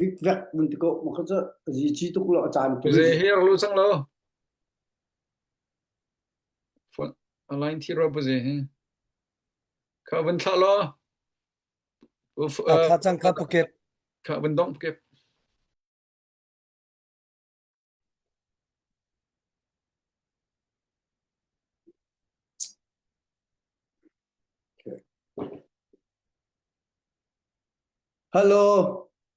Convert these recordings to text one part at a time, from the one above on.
Vikvek mun ti ko ma kha cu zici tuk lo a caan tu. Ze hi rak lu cang lo. Phone a line thi ro bu ze hi. Kha vun thlah law. A thla cang kha pukep. Kha vun dong pukep. Hello,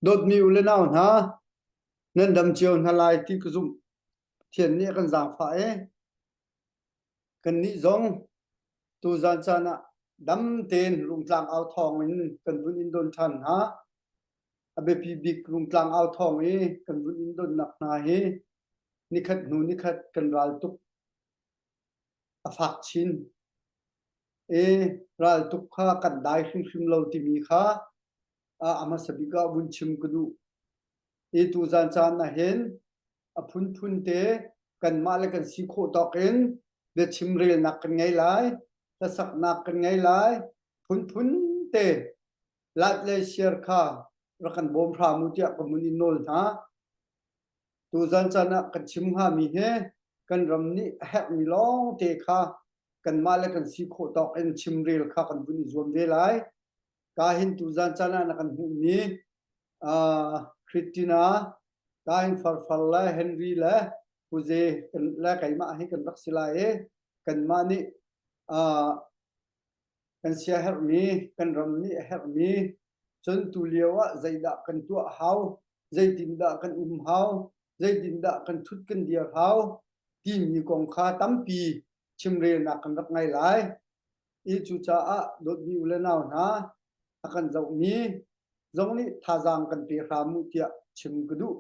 dawtmi u le nau hna, nan dam cio hna lai ti ka zumh. Pathian nih a kan zaangfah i kannih zong tuzan caan ah dam tein Rungtlang au thawng in kan vun in don ṭhan hna. A biapi bik Rungtlang au thawng i kan vun in donnak hna hi nikhat hnu nikhat kan ral tuk a fak chin. I raltuk kha kan dai hrimhrim lo timi kha a hmasa bik ah vun chim ka duh. I tuzan caan ah hin a phunphun te kanmah le kan si khawh tawk in biachim relnak kan ngei lai, hlasaknak kan ngei lai, phunphun te lat le share kha rak kan bawm hram u tiah ka mun in nawl hna. Tuzan caan ah kan chim hngami hi kan ram nih a herhmi lawng te kha kanmah le kan si khawh tawk in chimrel kha kan vun i zuam ve lai. Ka hin tuzan caan ah na kan hmuhmi uh, Christina, ka hin Farfar le Henry le Puze le keimah hi kan rak si lai i kanmah nih uh, kan siaherhmi, kan ram nih a herhmi, cun tu lio ah zeidah kan tuah hau, zeitindah kan um hau, zeitindah kan thut kan dir hau timi kong kha tampi chimrelnak kan rak ngei lai. I cucaah dawtmi u le nau hna, a kan zohmi zong nih thazaang kan pe hram u tiah chim ka duh.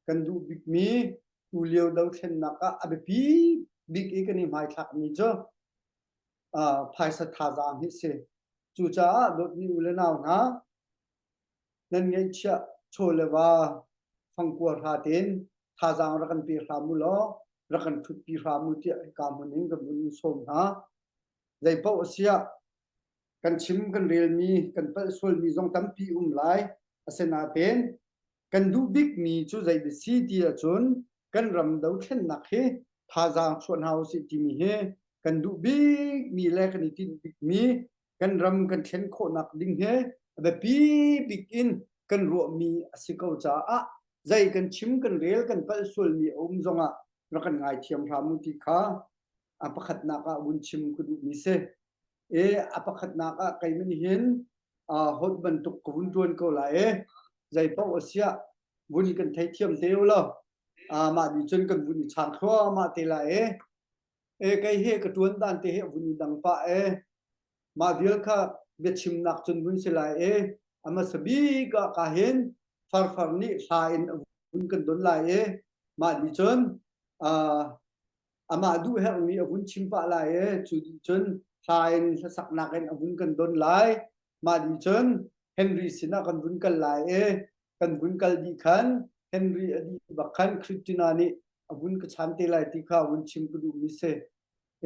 Kan duh bikmi tu lio dothlennak ah a biapi bik i kan i hmaithlakmi cu phaisa thazaang hi si. Cucaah dawtmi u le nau hna, nan ngeihchiah chaw le va fangkua hra tein thazaang rak kan pe hram u law rak kan ṭhutpi hram u tiah hika hmun in kan vun in sawm hna. Zeipaoh a siah kan chim kan relmi kan palh sualmi zong tampi um lai. Asinain kan duh bikmi cu zei si ti ahcun kan ram dothlennak hi thazaang chuah hna usih timi hi kan duh bikmi le kan i tinh bikmi kan ram kan thlen khawhnak ding hi a biapi bik in kan ruahmi a si ko caah zei kan chim kan rel kan palh sualmi a um zongah rak kan ngaithiam hram u ti kha a pakhatnak ah vun chim ka duhmi si. E a pakhatnak ah kei min hin hot bantuk ka vun ṭuan ko lai e zei paoh a siah vun kan theithiam te u law mah nih cun kan vun i chang thluahmah te lai e e kei he ka ṭuan dan te he vun i dang pah e mah vial kha biachimnak cun vun si lai e a hmasa bik ah ka hin farfar nih hla in vun kan don lai e mah nih cun amah duh herhmi a vun chim pah lai e cu dih cun hla in hlasaknak in a vun kan don lai mah dih cun Henry sinah kan vun kal lai e kan vun kal dih khan Henry a dih bak khan Christina nih a vun ka chan te lai ti kha vun chim ka duhmi si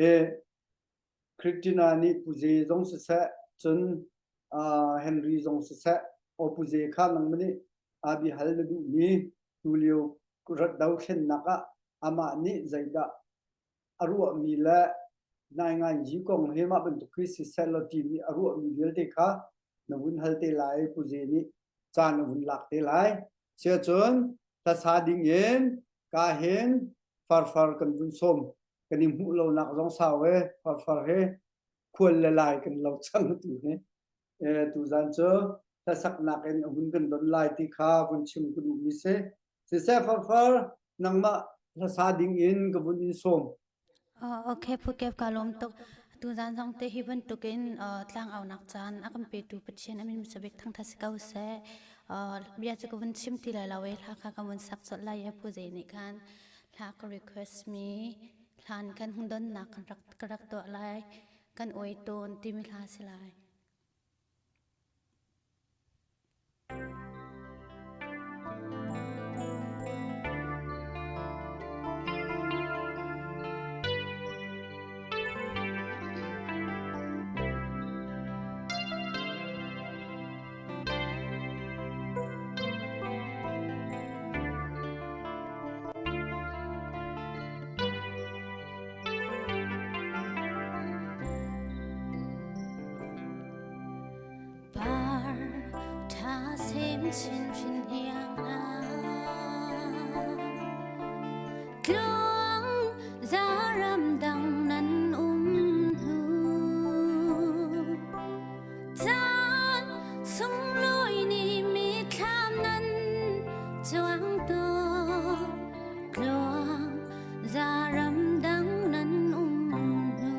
e Christina nih Puze zong siseh cun uh, Henry zong siseh o Puze kha nangmah nih abi hal na duhmi tulio dothlennak ah amah nih zeidah a ruahmi le nainganzi kong he mah bantuk hi siseh law timi a ruahmi vialte kha na vun hal te lai Puze nih caan a vun lak te lai. Siacun hlasa ding in ka hin farfar kan vun sawm kan i hmuh lonak zong sau e farfar he khual le lai kan lo cang tu hi e tuzan cu hlasaknak in a vun kan don lai ti kha vun chim ka duhmi si siseh farfar nangmah hlasa ding in ka vun in sawm Okay, Phuket ka lawm tuk. Tuzan zong te hi bantukin tlangaunak caan a kan petu Pathian a min sabik thangthat si ko seh. Bia cu ka vun chim ti lai lo e hla kha ka vun sak colh lai e Pu Zei nih khan hla ka request mi hlan kan hung donnak kan rak ka rak tuah lai kan oi tawn timi hla si lai. Thla sem chin hrin iang hna. Tluang za ram dang nan um hnu. Caan sunglawi nih mithlam nan cuang tawn. Tluang za ram dang nan um hnu.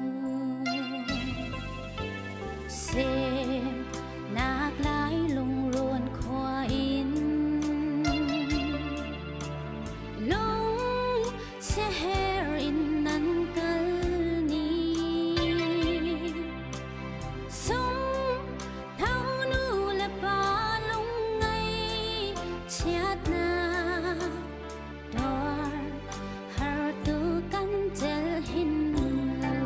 Semnak lai lungrawn khua in lung siaherh in nan kal ni. Sung tho nu le pa lung ngei chiatnak dawr har tu kan cel hin lo.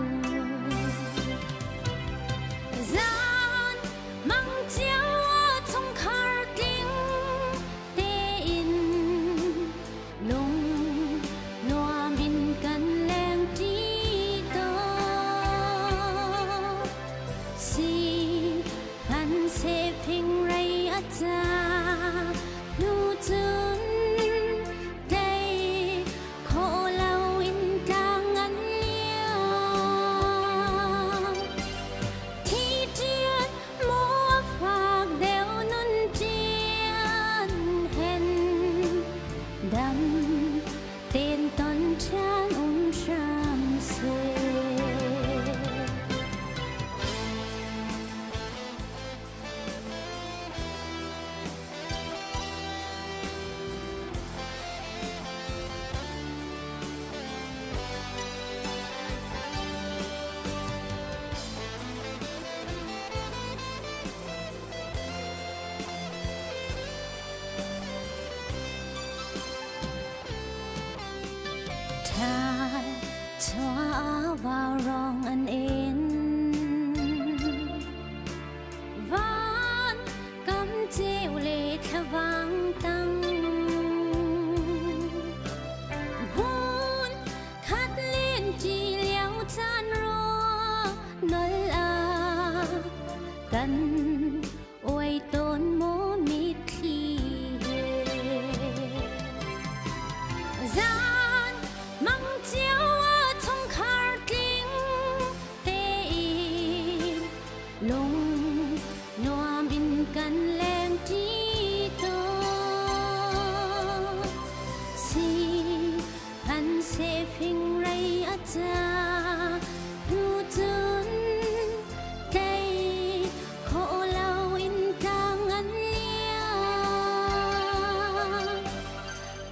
Zan mang cio chungkhar tling tein lung nuam in kan leng ṭi tawn. Si hman se phing rei a ca hnu cun tlei khawh lo in tlang an liam. Thi ṭian maw fak deuh nun ṭian hen dam ten ton ṭhian um hram seh. Ṭha vaurawng an in van kam ceu le thlavang tang hmun khat len ṭi lio caan rua nol a kan uai tawn maw mitthli he zan mang cio ah chungkhar tling tein lung nuam in kan leng ṭi tawn. Si han se fing rei a ca hnu cun tlei khawh lo in tlang an liam.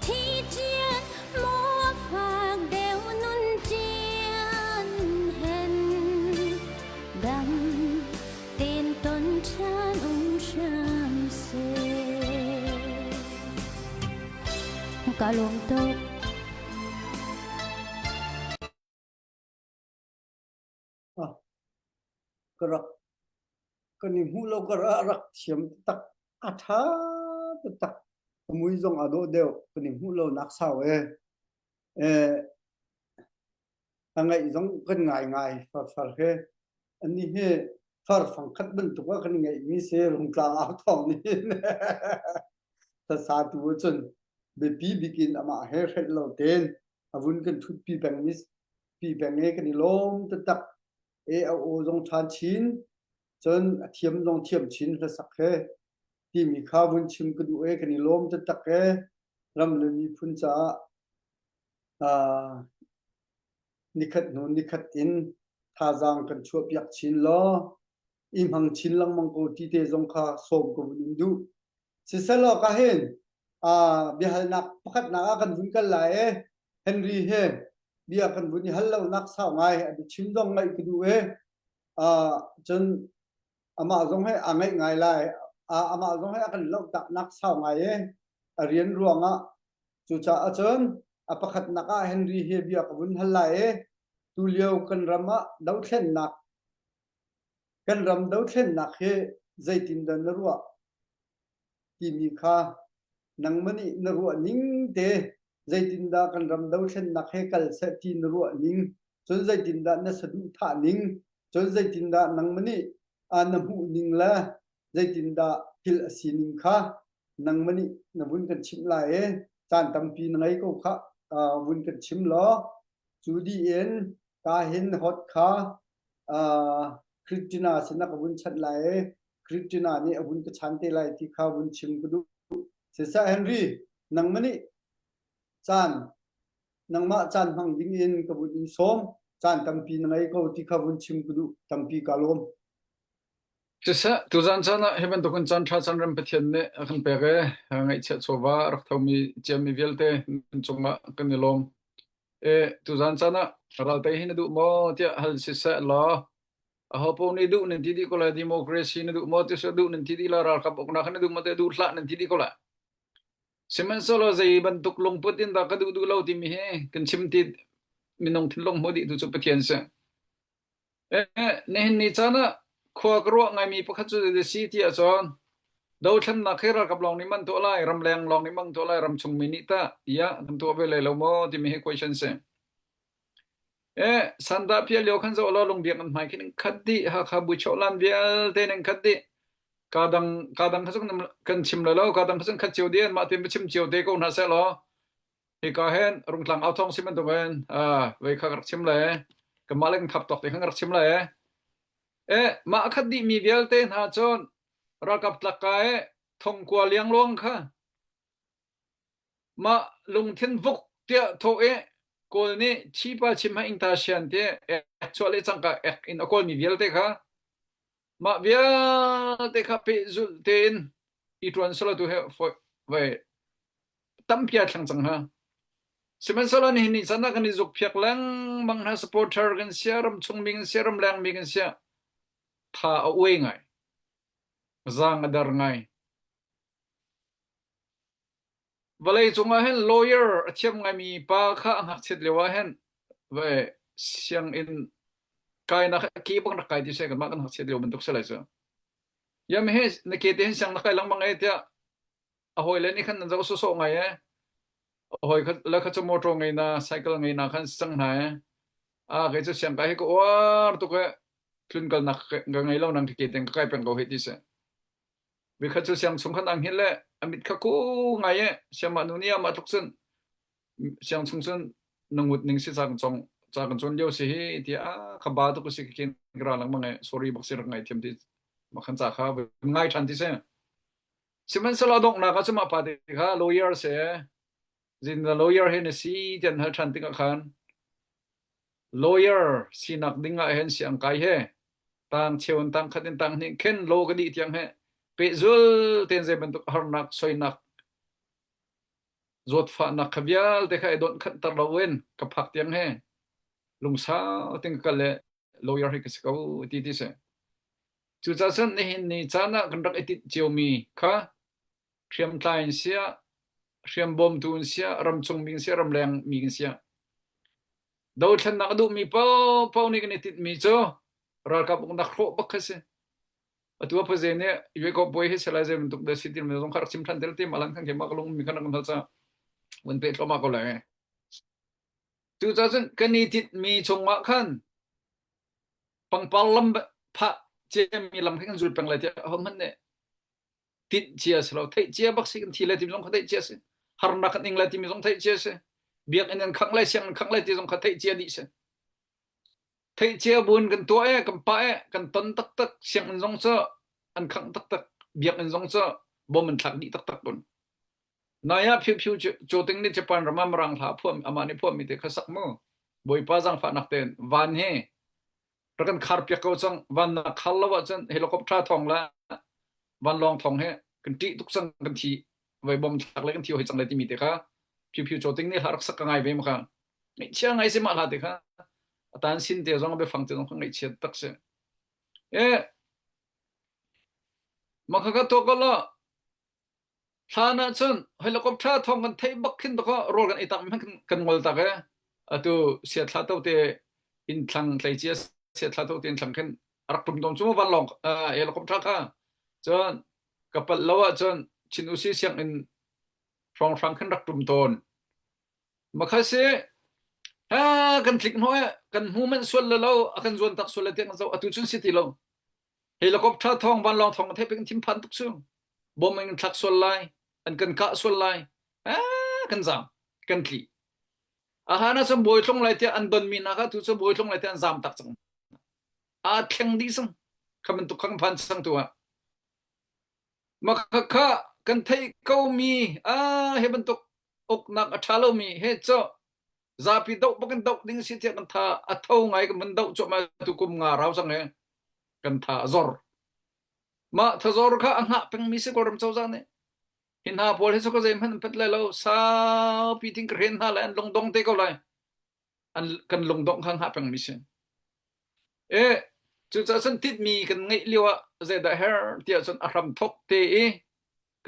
Thi ṭian maw fak deuh nun ṭian hen dam ten ton ṭhan um hram seh. Ka lawm tuk. Ka rak kan i hmuh lo kar ah rak thiam taktak a ṭha taktak a mui zong aa dawh deuh kan i hmuh lo nak sau e eh a ngaih zong kan ngai ngai farfar he ani hi far fangkhat bantuk ah kan ngeih mi si rungtlang au thawng nih sasa tu cun biapi bikin amah he hrelh lo ten a vun kan thut pi peng mi pi peng e kan i lawm taktak e a aw zong ṭhan chin cun a thiam zong thiam chin hlasak he timi kha vun chim ka duh e kan i lawm taktak e ram le miphun caah uh, nikhat hnu nikhat in thazaang kan chuah piak chin law i hmang chin lengmang ko ti te zong kha sawm ka vun in duh siselaw ka hin uh, biahalnak pakhatnak ah kan vun kal lai e Henry he bia kan vun i hal lo nak sau ngai a biachim zong ngaih ka duh e uh, cun amah zong he a ngaih ngai lai amah zong he a kan loh tak nak sau ngai e a rian ruangah cucaah cun a pakhatnak ah Henry he bia ka vun hal lai e tulio kan ram ah dothlennak kan ram dothlennak hi zeitindah na ruah timi kha nangmah nih na ruah ning te zeitindah kan ram dothlennak he kal seh ti na ruah ning cun zeitindah na saduhthah ning cun zeitindah nangmah nih na hmuh ning le Zeitindah thil a sining kha nangmah nih na vun kan chimh lai i caan tampi na ngei ko khah uh, vun kan chim law cu dih in ka hin hot kha uh, Christina sinah ka vun chanh lai i Christina nih a vun ka chan te lai ti kha vun chim ka duh. Siseh Henry, nangmah nih caan nangmah caan hmang ding in ka vun in sawm caan tampi na ngei ko ti kha vun chim ka duh tampi ka lawm. Siseh, tuzan caan ah hi bantukin caan ṭha caan rem Pathian nih a kan pek i ngaihchiat chawva a rak thomi ciami vialte nan cungah kan i lawm. E, tuzan caan ah raltei hi na duh maw tiah hal siseh law aho paoh nih duh nan ti dih ko lai democracy na duh maw ti duh nan ti dih la ralkap uknak na duh maw ti duh hlah nan ti dih ko lai. Sihmanhsehlaw zei bantuk lungput in dah ka duh duh lo timi hi kan chim ti minung thinlung hmu dih tu cu Pathian si. Eh, nihin ni caan ah khua ka ruah ngaimi pakhat cu zei si ti ahcun dothlennak hi ralkap lawng nih man tuah lai, ramleng lawng nih mang tuah lai, ramchung mi nih tah tiah kan tuah ve lai lo maw timi hi question si. Eh, sandah pial lio khan zoh law lungbiak an hmai khin in khat dih, Hakha Buchohlan vialte in khat dih. Ka dang ka dang kha cu kan chim lai lo, ka dang kha cun khat cio dih, mah tein va chim cio te ko hna seh law Hika hin Rungtlang au thawng si bantukin vei kha ka rak chim le kanmah le kan khap tawk te khan ka rak chim le eh mah a khat dihmi vialte hna cun ralkap tlakka i thongkua liangluang kha mah lungthin vuk tiah thawh i Kawl nih chipa chim ha ingta sian ti ek chuah le cangka ek in a kawlmi vialte kha mah vialte kha pehzulh tein i ṭuan selaw tu he vai tampi aa thleng cang hnga. Sihmanhsehlaw nihin ni caan ah kan i zukphiak lengmang hna supporter kan sia ramchung mi kan sia ramleng mi kan sia tha a uai ngai zaang a dar ngai vawlei cungah hin lawyer a thiam ngaimi pa kha a ngakchiat lio ah hin ve sianginn kainak ke bang rak kai ti se kanmah kan ngakchiat lio bantuk si lai cu yam he na ke te hin siang na kai lengmang e tiah a hawile nih khan an zoh sawsawh ngai e a hawi le kha cu motor ngei na cycle ngei na khan cang hna e a kei cu siang kai hi ka uar tuk e tlun kalnak ka ngei lo nang ke ten ka kai peng ko hi ti se vi kha cu siang chung khan ang hin le amit kha ku ngai e siang ma nu ni ama tluk cun siang chung cun nangut ning si ca kan chong ca kan chon lio si hi ti a kha ba tuk si kin gra lang mang e sorry bak si rak ngai thiam ti ma khan ca kha ngai than ti se Sihmanhsehlaw donghnak ah cun mah pa te kha lawyer si zin lawyer hi na si ti an hal ṭhan tikah khan lawyer sinak ding ah hin siang kai he tang cheu in tang khat in tang hnih khin law ka dih tiang he pehzul tein zei bantuk harnak soinak zawtfahnak kha vialte kha i donh khanhter loin ka phak tiang he lungsau tein ka kal le lawyer hi ka si ko ti ti si. Cucaah cun nihin ni caan ah kan rak i tinh ciomi kha hriamtlai in siah, hriam bawmtu in siah, ramchung mi in siah, ramleng mi in siah, dothlennak a duhmi paohpaoh nih kan i tinhmi cu ralkap uknak hrawh bak kha si. Atu a phaze nih Yuekop bawi hi selai zei bantuk dah si ti zong kha rak chim ṭhan tel te ma lan khan ke ma ka lung mi khan rak hal ca vun pe thluahmah ko lai. Cucaah cun kan i tinhmi chungah khan pangpar lam phah ciami lam kha kan zul peng lai tiah ahohmanh nih tinh cia si lo theih cia bak si kan thi lai timi zong kha theih cia si harnak kan ing lai timi zong theih cia si biakinn an khangh lai sianginn khangh lai ti zong kha theih cia dih si theih cia buin kan tuah e kan pah e kan ton taktak sianginn zong cu an khangh taktak biakinn zong cu bom an thlak dih taktak kun Nai ah Phyu Phyu Cawting nih Japan ram ah Mirang hla a phuah amah nih phuahmi te kha sak mu. Bawipa zaangfahnak tein van hi rak kan khar piak ko cang. Van na khar lo ahcun helicopter thawng le vanlawng thawng hi kan ṭih tuk cang kan thi voi bom thlak le kan thi hoi cang le timi te kha Phyu Phyu Cawting nih hla rak sak ka ngai ve ma kha. Ngaihchia ngai si mah hla te kha. A tan sin te zong a biafang te zong kha ngaihchia tak si. Eh mah kha ka tuah ko lo Hlan ahcun helicopter thawng kan theih bak khin dakaw rawl kan ei tak hmanh kan ngol tak e. Atu siathla to te inn thlang tleicia siathla to te inn thlang khin a rak tum tawn cu vanlawng helicopter kha. Cun ka palh lo ahcun Chin Usi sianginn hrawnghrang khin rak tum tawn. Makha si ha kan tlik hnawh e kan hmu manh sual le lo a kan zuan tak sual le tiang zo atu cun si ti lo. Helicopter thawng vanlawng thawng theih peng thinphan tuk cu. Bom in thlak sual lai, an kan kah sual lai. Ah, kan zam, kan tli. A hlan ah cun bawi tlung lai tiah an donmi hna kha tu cu bawi tlung lai tiah an zam tak cang. Aa thleng dih cang. Kha bantuk kha kan phan cang tu ah. Mah kha kan theih ko mi ah hi bantuk uknak a ṭha lomi he cu zapi doh bak in doh ding si tiah kan tha a tho ngai kan van doh cuahmah tu kum nga rau cang he kan tha a zor. Mah thazor kha a hngah pengmi si Kawlram cozah nih. Hi hna pawl hi cu ka zeihmanh an pet lai lo. Saupi ting ka hren hna lai an lungdong te ko lai. An kan lungdongh kha hngah pengmi si. E cucaah cun tinhmi kan ngeih lio ah zeidah her tiah cun a hram thok te i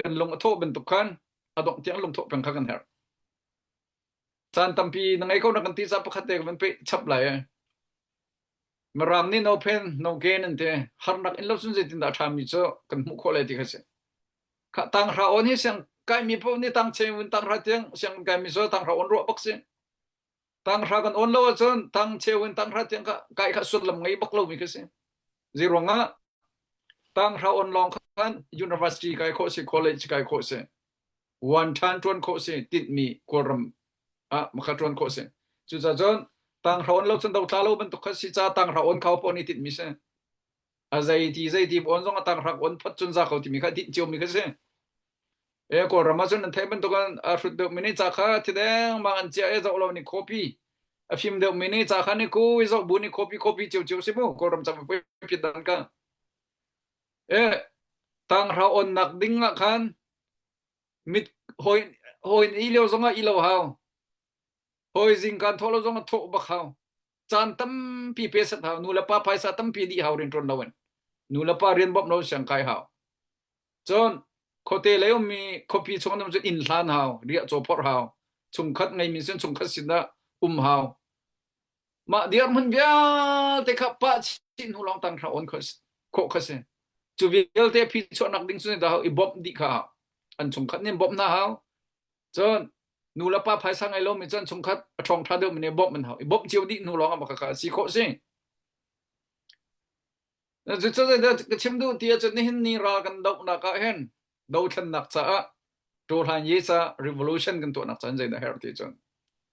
kan lung a thawh bantuk khan a dongh tiang lungthawh peng kha kan herh. Caan tampi na ngei ko na kan ti ca pakhat te ka van peh chap lai e. Mirang nih no pain no gain an ti. Harnak in lo cun zeitindah a ṭhami cu kan hmuh khawh lai ti kha si. Kha tanghra on hi siang kaimi paoh nih tang cheng vun tanghra tiang siang kaimi cu tanghra on ruah bak si. Tanghra kan on lo ahcun tang cheu in tanghra tiang kha kai kha sullam ngei bak lomi kha si. Zei ruangah tanghra on lawng khan university kai khawh si, college kai khawh si. One ṭhan ṭuan khawh si, tinhmi Kawlram ah makha ṭuan khawh si. Cucaah cun tanghra on lo cun dotla lo bantuk kha si ca tanghra on kho paoh nih tinhmi si. A zei ti zei ti on zong a tanghra on phot cun za ko timi kha tinh ciomi kha si. E Kawlram ah cun an theih bantukin a hrut deuhmi nih ca kha thideng mang an chiah i zoh lo nih copy a fim deuhmi nih ca kha nih ku i zoh bu nih copy copy cio si mu Kawlram cam pui phit dan ka. E tanghra onnak ding ah khan mit hawi hawi i lio zongah i lo hau. Hawi zing kan thawh lo zongah thawh bak hau. Caan tampi pe sat hau. Nu le pa phaisa tampi dih hau rian ṭuan lo in. Nu le pa rian bawmh lo siang kai hau. Cun khuate lei ummi khuapi chung um cu inn hlan hau, riahcaw phorh hau, chungkhat ngeimi sin chungkhat sinah um hau. Mah dirhmun vialte kha pah chih hnu lawng tang hra on khawh kha si. Cu vialte phi chuahnak ding cu dah i bawmh dih kha hau. An chungkhat nih bawmh hna hau. Cun nu le pa phaisa ngei lomi cun chungkhat a ṭhawng ṭha deuhmi nih bawmh an hau. I bawmh cio dih hnu lawng ah kha si khawh si. Cucu ka chim duh ti ahcun nihin ni ral kan dohnak ah hin dothlennak caah Ṭawhlan Ye ca revolution kan tuahnak caan zeidah herh ti cun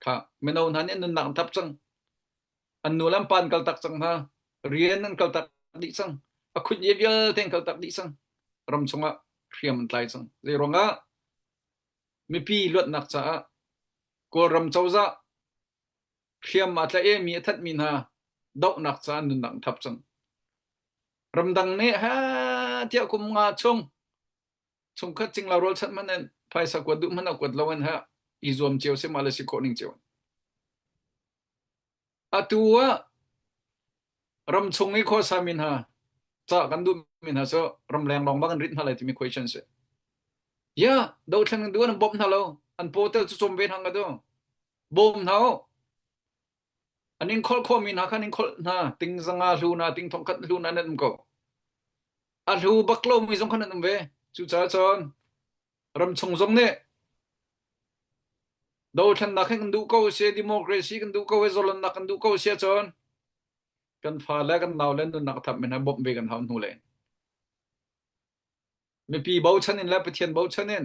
kha mino hna nih nunnak an thap cang. An nu le an pa an kaltak cang hna. Rian an kaltak dih cang. A khut ye vialte an kaltak dih cang. Ram chungah hriam an tlai cang. Zei ruangah mipi luatnak caah Kawlram cozah hriam aa tlaih i mi a thatmi hna dohnak caah nunnak an thap cang. Ramdang nih ha tiah kum nga chung chungkhat cingla rualchan hmanh in phaisa kuat duh hmanh ah kuat lo in ha i zuam cio si ma le si khawh ning cio. Atu ah ram chung i khuasa mi hna ca kan duh mi hna cu ramleng lawng bak an rit hna lai timi question si. Ya, dothlen kan duh an bawmh hna lo. An paw tel cu cawm ve hna nga tu. Bawm hna u. An in kholh khawhmi hna kha an in kholh hna. Ting zanga hlu hna, ting thong khat hlu hna nan um ko. A hlu bak lomi zong kha nan um ve. Cucaah cun ramchung zong nih dothlennak hi kan duh ko si, democracy kan duh ko i zalonnak kan duh ko si ahcun kan fale kan naule nunnak thap men ha bawmh ve kan hau hnu le. Mipi bochan in le Pathian bochan in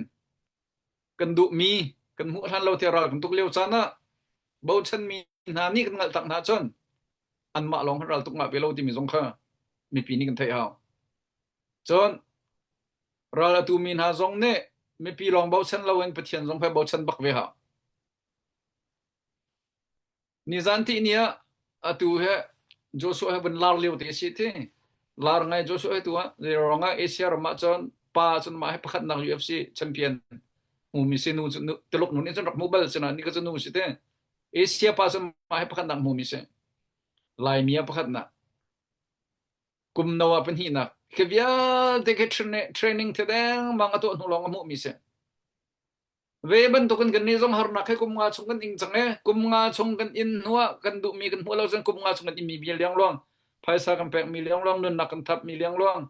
kan duhmi kan hmuh hlan lo tiah ral kan tuk lio caan ah bochanmi hna nih kan ngalh tak hna cun anmah lawng ral tuk ngah ve lo timi zong kha mipi nih kan theih hau. Cun ral a tumi hna zong nih mipi lawng bochan loin Pathian zong kha bochan bak ve hau. Nizan ti ni ah atu he Joshua he vun lar lio te si ti. Lar ngai Joshua he tu ah zeiruang ah Asia ram ah cun pa cun mah he pakhatnak UFC champion hmumi si nu cu Tuluk nu nih cun rak hmu bal si na ni ka cu nu si te. Asia pa cun mah he pakhatnak hmumi si. Laimi ah pakhatnak. Kum no ah pahnihnak. Khi vialte khi training the deng mang a tuah hnu lawng a hmuhmi si. Ve bantukin kannih zong harnak he kum nga chung kan ing cang e. Kum nga chung kan in hnuah kan duhmi kan hmuh lo cun kum nga chung kan inmi mi liangluang, phaisa kan pekmi liangluang, nunnak kan thapmi liangluang,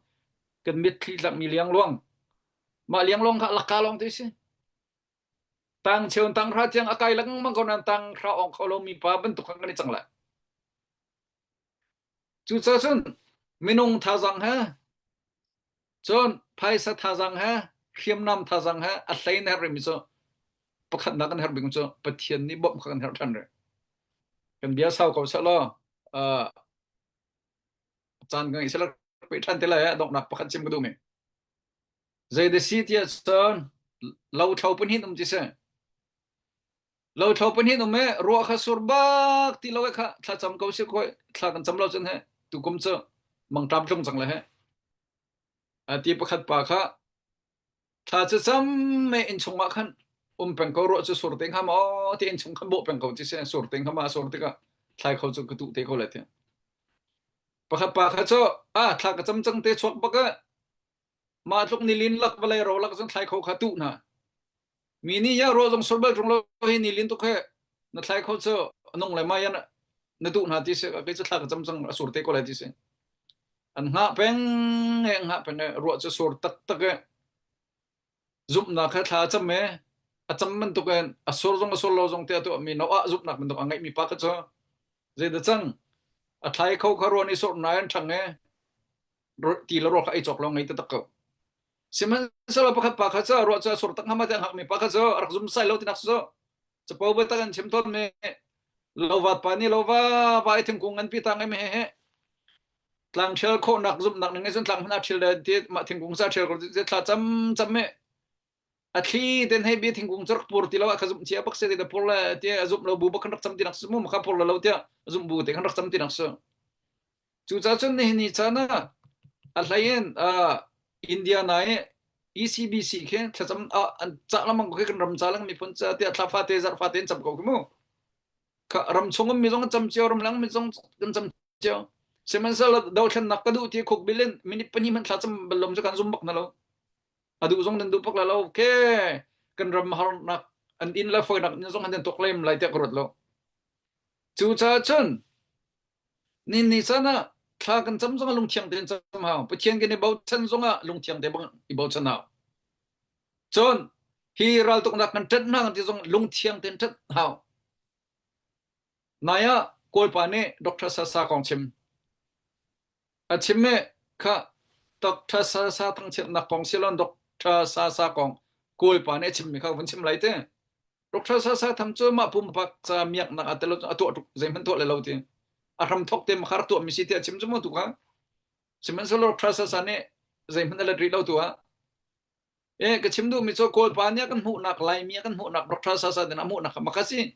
kan mitthli tlakmi liangluang. Mah liangluang kha laka lawng te si. Tang cheun tang hra tiang a kai lengmang ko nain tang hra ong kho lomi pa bantuk khan kan i cang lai. Cucaah cun minung thazaang he. Cun phaisa thazaang he hriamnam thazaang he a hlei na herh rihmi cu pakhatnak kan herh bik cu Pathian nih bawmh kha kan herh ṭhan rih. Kan bia sau ko seh law uh, caan ka ngeih seh pe ṭhan te lai ah donghnak pakhat chim ka duh mi. Zei da si tiah cun lothlo pahnih um ti si. Lothlo pahnih um i ruah kha sur bak ti lo kha thlacam ko si khoi thla kan cam lo cun he tukum cu mangṭam tlung cang le he. A ti pakhat pa kha thla cu cam me inn chung ah khan um peng ko ruah cu sur te hnga maw ti inn chung khan bawh peng ko ti si sur te hnga ma sur tikah thlai kho cu ka tuh te ko lai ti. Pakhat pa kha cu a thla ka cam cang te chuak bak ah mah tluk nilin lak vawlei ro lak cun thlai kho kha tuh hna. Mi nih ya ruah zong sur bal ṭung lo hi nilin tuk he na thlai kho cu nung le mai na tuh hna ti si kei cu thla ka cam cang a sur te ko lai ti si. An hngah peng e hngah peng e ruah cu sur taktak e zumhnak he thla a cam e a cam bantuk in a sur zong a sur lo zong te a tuah mi Noah zumhnak bantuk a ngeih mi pa kha cu zei dah cang a thlai kho kha ruah nih sur nai an ṭhang e ti le ruah kha ei cawk lo ngei taktak ko. Sihmanhsehlaw pakhat pa kha cu ruah cu a sur tak hnga ma tiah hngakmi pa kha cu a rak zum sai lo tinak cu capo biatak an chim tawn mi lovat pa nih lova va i thingkung nganpi tang em he he tlang ṭhial khawhnak zumhnak ning cun tlang hmanh ah ṭhial le ti mah thingkung sa ṭhial ko ti thla cam cam me a thli ten hei bi thingkung cu rak pur ti lo ah kha zumh chia bak se ti da pur le ti a zumh lo bu bak khan rak cam ti nak su mu kha pur lo tiah a zumh bu te khan rak cam ti nak su Cucaah cun nihin ni caan ah a hlei in uh, India na i ECBC khi thlacam uh, an cah lengmang ko khi kan ram ca leng miphun ca tiah thla fate zarh fate in cam ko khi mu. Kha ram chung ummi zong an cam cio, ram leng mi zong kan cam cio. Sihmanhsehlaw dothlennak ka duh ti khuk bil in minute pahnih hmanh thla cam bal lom cu kan zum bak na lo. A duh zong nan duh bak la lo. Ke kan ram harnak an inn le fawinak in zong an tuak lem lai tiah ka ruat lo. Cucaah cun Ni ni caan ah thla kan cam zongah lungthiang tein cam hau. Pathian kan i bochan zongah lungthiang te bang i bochan hau. Cun hi raltuknak kan ṭanh hna kan ti zong lungthiang tein ṭanh hau. Nai ah Kawlpa nih Dr. Sasa kong chim. A chim i kha Dr. Sasa thangchiatnak kong silon Dr. Sasa kong Kawlpa nih a chimmi kha vun chim lai te. Dr. Sasa Tham cu mah pumpak ca miaknak ah tel a tuah tuk zeihmanh tuah le lo ti. A hram thok te makhar tuah mi si ti a chim cu mu tu kha. Sihmanhsehlaw Dr. Sasa nih zeihmanh a let rih lo tu ah. Eh ka chim duh mi cu Kawlpa nih a kan hmuhnak Laimi a kan hmuhnak Dr. Sasa din a hmuhnak kha makha si.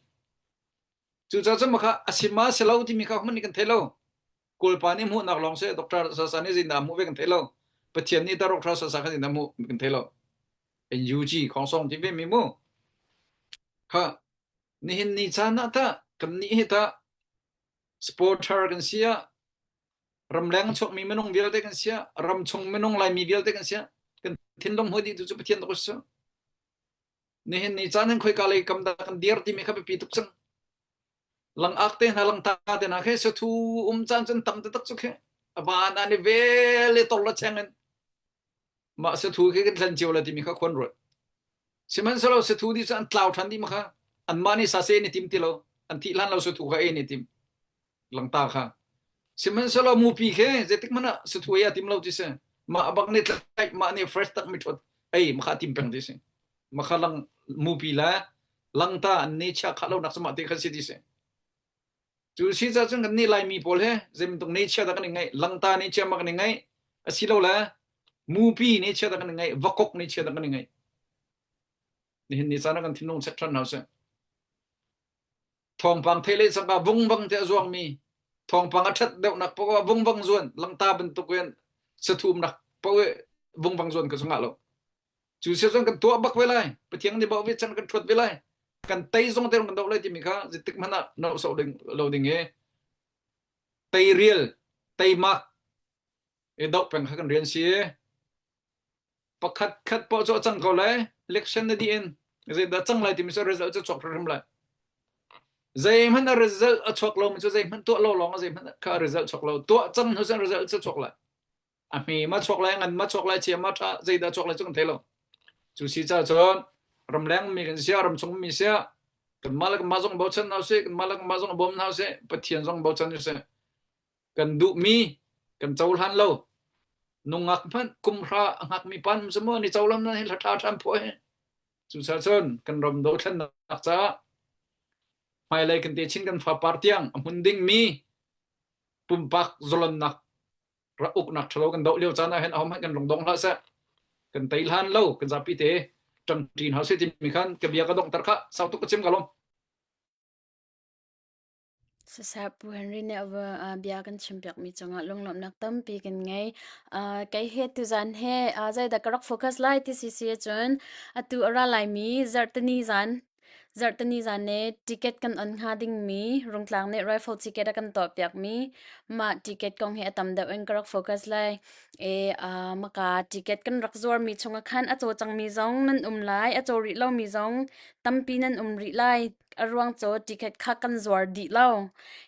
Cucaah cun makha a sim ma si lo timi kha hman nih kan thei lo. Kawlpa nih hmuhnak lawng si Dr. Sasa nih zeidah hmuh ve kan thei lo. Pathian nih ta Dr. Sasa kha zeidah hmuh kan thei lo. NUG khongsong ti ve mi mu. Kha nihin ni caan ah tah kan nih hi tah supporter kan si ah ramleng chuakmi minung vialte kan si ah ramchung minung Laimi vialte kan si ah kan thinlung hmui dih tu cu Pathian tuk si. Nihin ni caan hin khoika lei kam dah kan dir timi kha biapi tuk cang. Langak te hna langta te hna khe sathu um caan cun tam taktak cu khe a van an i vel i tor la cheng in mah sathu khi kan thlen cio la timi kha khuan ruat. Sihmanhsehlaw sathu dih cu an tlau ṭhan dih ma kha anmah nih sase an i tim ti lo an thih hlan lo sathu kha ei an i tim langta kha. Sihmanhsehlaw mupi khi zeitik hmanh ah sathu ei a tim lo ti si. Mah bak nih tlaih mah nih fresh tak mi ṭhut ei ma kha tim peng ti si. Ma kha lang mupi le langta an ni chia khah lo nak cu mah te kha si ti si. Cu si ca cun kan nih Laimi pawl he zeibantuk ne chia dah kan i ngeih langta ne chia ma kan i ngeih asilole mupi ne chia dah kan i ngeih vakok ne chia dah kan i ngeih. Nihin ni caan ah kan thinlung check ṭhan hna usih. Thawngpang thei le cangka vungvang te a zuangmi thawngpang a ṭhat deuhnak paoh ah vungvang zuan langta bantuk in sathumnak paoh i vungvang zuan ka sungah lo. Cu si cun kan tuah bak ve lai. Pathian nih bawh ve chan kan ṭhuat ve lai. Kan tei zong te kan doh lai timi kha zeitik hmanh ah no soh ding lo ding i teirial teimak i doh peng kha kan rian si. Pakhat khat poah cu a cang ko lai. Election na dih in zeidah cang lai timi cu result cu chuak hrimhrim lai. Zeihmanh a result a chuak lomi cu zeihmanh tuah lo lawng ah zeihmanh kha a result chuak lo. Tuah cang hnu cun result cu chuak lai. A hme ma chuak lai ngan ma chuak lai chia ma ṭha zeidah chuak lai cu kan thei lo cu si ca cun ramleng mi kan sia ramchung mi sia kanmah le kanmah zong bochan hna usih kanmah le kanmah zong bawm hna usih Pathian zong bochan usih kan duhmi kan cohlan lo. Nungak hmanh kumhra a hngakmi pan cu maw ni co lam nan hi hla ṭhan phuah hi. Cucaah cun kan ram dothlennak caah hmailei kan techin kan fapar tiang a hmun dingmi pumpak zalonnak uknak ṭhalo kan doh lio caan ah hin ahohmanh kan lungdong hlah seh. Kan tei hlan lo kan zapi te ṭangṭin hau seh timi khan ka bia ka donghter kha sau tuk ka chim ka lawm. Siseh Pu Henry nih a bia kan chimpiakmi cungah lunglawmhnak tampi kan ngei. Kei he tuzan he zeidah ka rak focus lai ti si si ahcun atu a ra laimi zarhteni zan zarhteni zan ne ticket kan on hnga dingmi Rungtlang nih rifle ticket a kan tuahpiakmi mah ticket kong hi a tam deuh in ka rak focus lai. E maka ticket kan rak zuarmi chungah khan a caw cangmi zong nan um lai, a caw rih lomi zong tampi nan um rih lai. A ruang cu ticket kha kan zuar dih lo.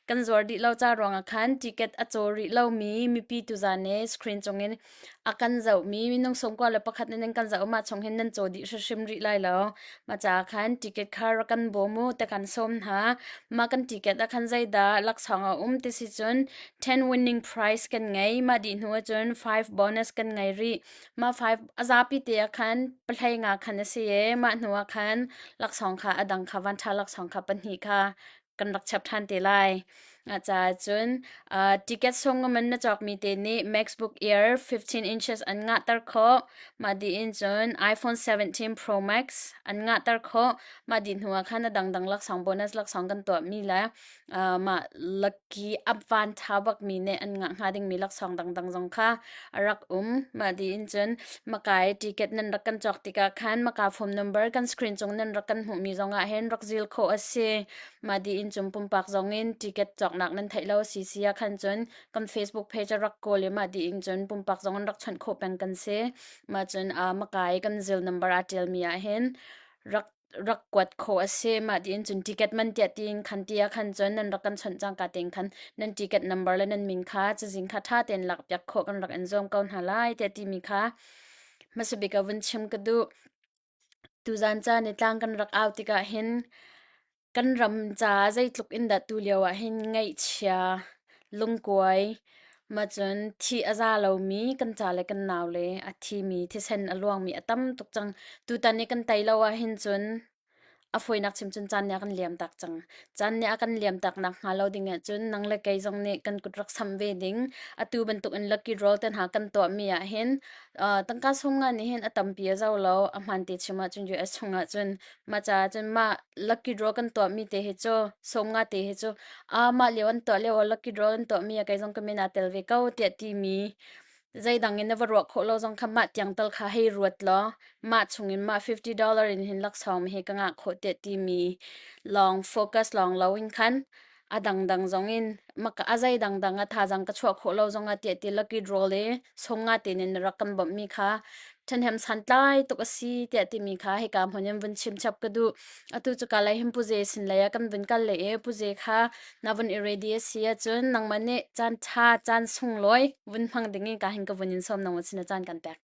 Kan zuar dih lo ca ruangah khan ticket a caw rih lomi mipi tuzan i screen cungin a kan zohmi minung 91 nih nan kan zoh mah chung hin nan caw dih hrimhrim rih lai lo. Mah caah khan ticket kha rak kan bawm u ti kan sawm hna. Mah kan ticket ah khan zeidah laksawng a um ti si cun 10 winning prize kan ngei. Mah dih hnu ahcun 5 bonus kan ngei rih. Mah 5 a zapi te ah khan pahlei nga khan a si i mah hnu ah khan laksawng kha a dang kha vanṭha laksawng kha pahnih kha kan rak chap ṭhan te lai. A caah cun uh, ticket sung man na cawkmi te nih MacBook Air 15 inches an ngahter khawh. Mah dih in cun iPhone 17 Pro Max an ngahter khawh. Mah dih hnu ah khan a dangdang laksawng bonus laksawng kan tuahmi le uh, mah lucky upvan ṭha bakmi nih an ngah hnga dingmi laksawng dangdang zong kha a rak um. Mah dih in cun makai ticket nan rak kan cawk tikah khan maka phone number kan screen cung nan rak kan hmuhmi zong ah hin rak zil khawh a si. Mah dih in cun pumpak zong in ticket cawknak nan theih lo a si si ah khan cun kan Facebook page a rak kawl i mah dih in cun pumpak zong in rak chawnh khawh peng kan si. Mah cun uh, makai kan zil number aa ṭialmi ah hin rak rak kuat khawh a si. Mah tiin cun ticket man tiah tiin khan ti ah khan cun nan rak kan chawnh cangka tein khan nan ticket number le nan min kha cazin kha ṭha tein lakpiak khawh kan rak in zuam ko hna lai tiah timi kha hmasa bik ah vun chim ka duh. Tuzan caan i tlang kan rak au tikah hin kan ram caah zeitluk in dah tu lio ah hin ngaihchia, lungkuai, mah cun thih a za lomi kan ca le kan nau le a thimi thisen a luangmi a tam tuk cang. Tutan i kan tei lo ahhin cun a fawinak chim cun caan nih a kan liam tak cang. Caan nih a kan liam tak nak hnga lo ding ahcun nang le kei zong nih kan kut rak sam ve ding. Atu bantuk in lucky draw te hna kan tuahmi ahhin uh, tangka sung nga nih hin a tampi a zo lo. A hmaan te chim ahcun US chung ahcun mah caah cun mah lucky draw kan tuahmi te hi cu sawm nga te hi cu ah mah lio an tuah lio ah lucky draw an tuahmi ah kei zong ka min aa tel ve ko tiah timi zeidang in na va ruah khawh lo zong kha mah tiang tal kha hei ruat law mah chungin mah $50 in hin laksawng hi ka ngah khawh tiah timi lawng focus lawng lo in khan a dangdang zong in maka a zei dangdang a thazang ka chuah khawh lo zong ah tiah ti lucky draw le song nga te nin rak kan bawmh mi kha ṭhahnem santlai tuk a si tiah timi kha hika hmun in vun chim chap ka duh. Atu cu ka lei hin Puze sin lei ah kan vun kal le i Puze kha na vun i ready a si ahcun nangmah nih caan ṭha caan sunglawi vun hmang ding in ka hin ka vun in sawm nangmah sin ah caan kan pek.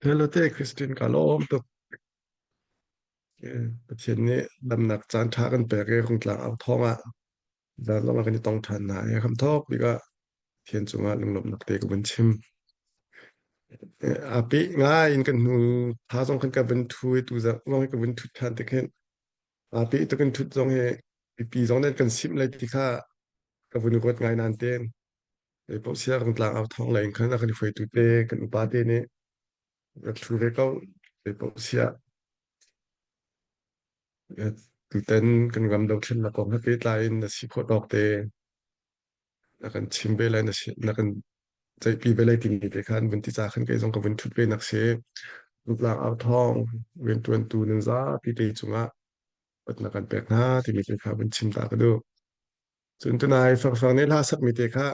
Hello te Christine ka lawm tuk. Pathian nih damnak caan ṭha kan pek i rungtlang au thawng ah zan zong ah kan i tong ṭhan hna i kham thawk bik ah Pathian cungah lunglawmhnak te ka vun chim. A peh ngai in kan hnu tha zong kan ka vun thu i tu zong hi ka vun thut ṭhan tik hin a peh tuk in thut zong hi pipi zong nan kan simh lai ti kha ka vun ruat ngai nan ten. Zeipaoh sia rungtlang au thawng lei in khan a kan hruaitu te kan upa te nih rak thlu ve ko. Zeipaoh sia tutan kan ram dothlennak kong he pehtlai in na si khawh tawk te na kan chim ve lai na si na kan ceihpi ve lai timi te khan vun ti ca khan kei zong ka vun thut ve nak si. Rungtlang au thawng riantuantu nan zapi te cungah upatnak kan pek hna timi te kha vun chim ta ka duh. Cun tunai fangfang nih hla sakmi te kha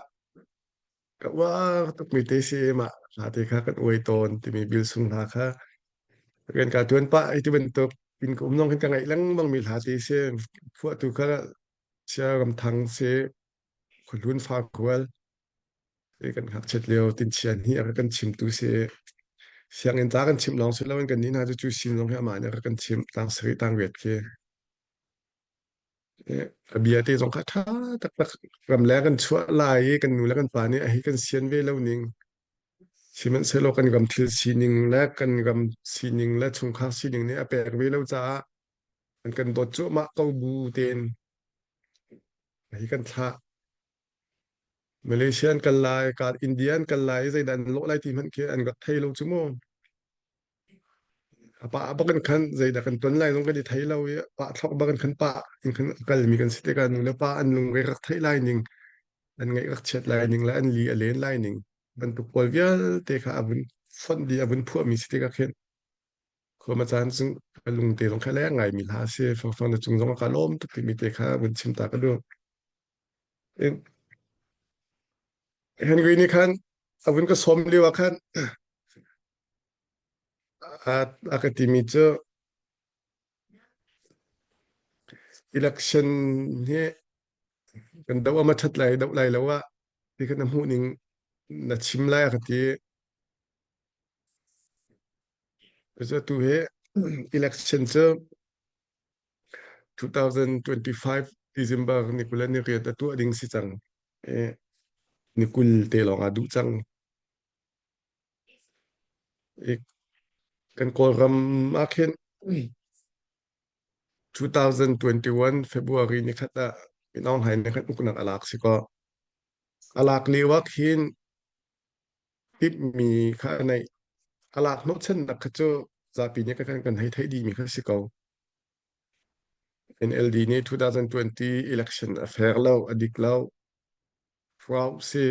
ka uar tukmi te si mah hla te kha kan uai tawn timi bil sung hla kha rian ka tuan pah i ti bantuk in ka um zong khin ka ngaih lengmang mi hla te si phuahtu kha Sia Ram Thang si Khuahlun Farkual kan ngakchiat lio tinchian hi a kan chimtu si. Sianginn ca kan chimh lawng si loin kan nih hna cu cu sin zong hi amah nih a rak kan chimh tang sarih tang riat khi. A bia te zong kha ṭha taktak ramleng kan chuah lai i kan nu le kan pa nih a hi kan sian ve lo ning sihmanhsehlaw kan ram thil sining le kan ram sining le chungkhar sining nih a pek ve lo caah an kan dawt cuahmah ko bu tein hi kan thlah. Malaysia an kal lai, ka India an kal lai, zeidah an lawh lai ti hmanh khi an rak thei lo cu mu. A pah bak in khan zeidah kan ton lai zong kan i thei lo i pah thlok bak in khan pah in khan a kalmi kan si tikah nu le pa an lungre rak theih lai ning, an ngaih rak chiat lai ning le an li a len lai ning bantuk pawl vialte kha a vun fonh dih a vun phuahmi si tikah khin khuama caan cu ka lungte zong kha leng ngaimi hla a si. Fangfang na cung zong ah ka lawm tuk timi te kha vun chim ta ka duh. Henry nih khan a vun ka sawm lio ah khan a ka timi cu election hi kan doh ama ṭhat lai doh lai lo ah ti khan na hmuh ning na chim lai a ka ti. Cucu tu hi election cu 2025 December ni 20 ni riat a tuah ding si cang. Eh, ni 20 te lawng ah duh cang. I kan Kawlram ah khin 2021 February ni khat ah Min Aung Hlaing nih khan uknak a lak si kaw a lak lio ah khin timhmi kha a neih. A lak hnawhchannak kha cu zapi nih kan kan hei theih dihmi kha si ko. NLD nih 2020 election a fair lo, a dik lo, fraud si,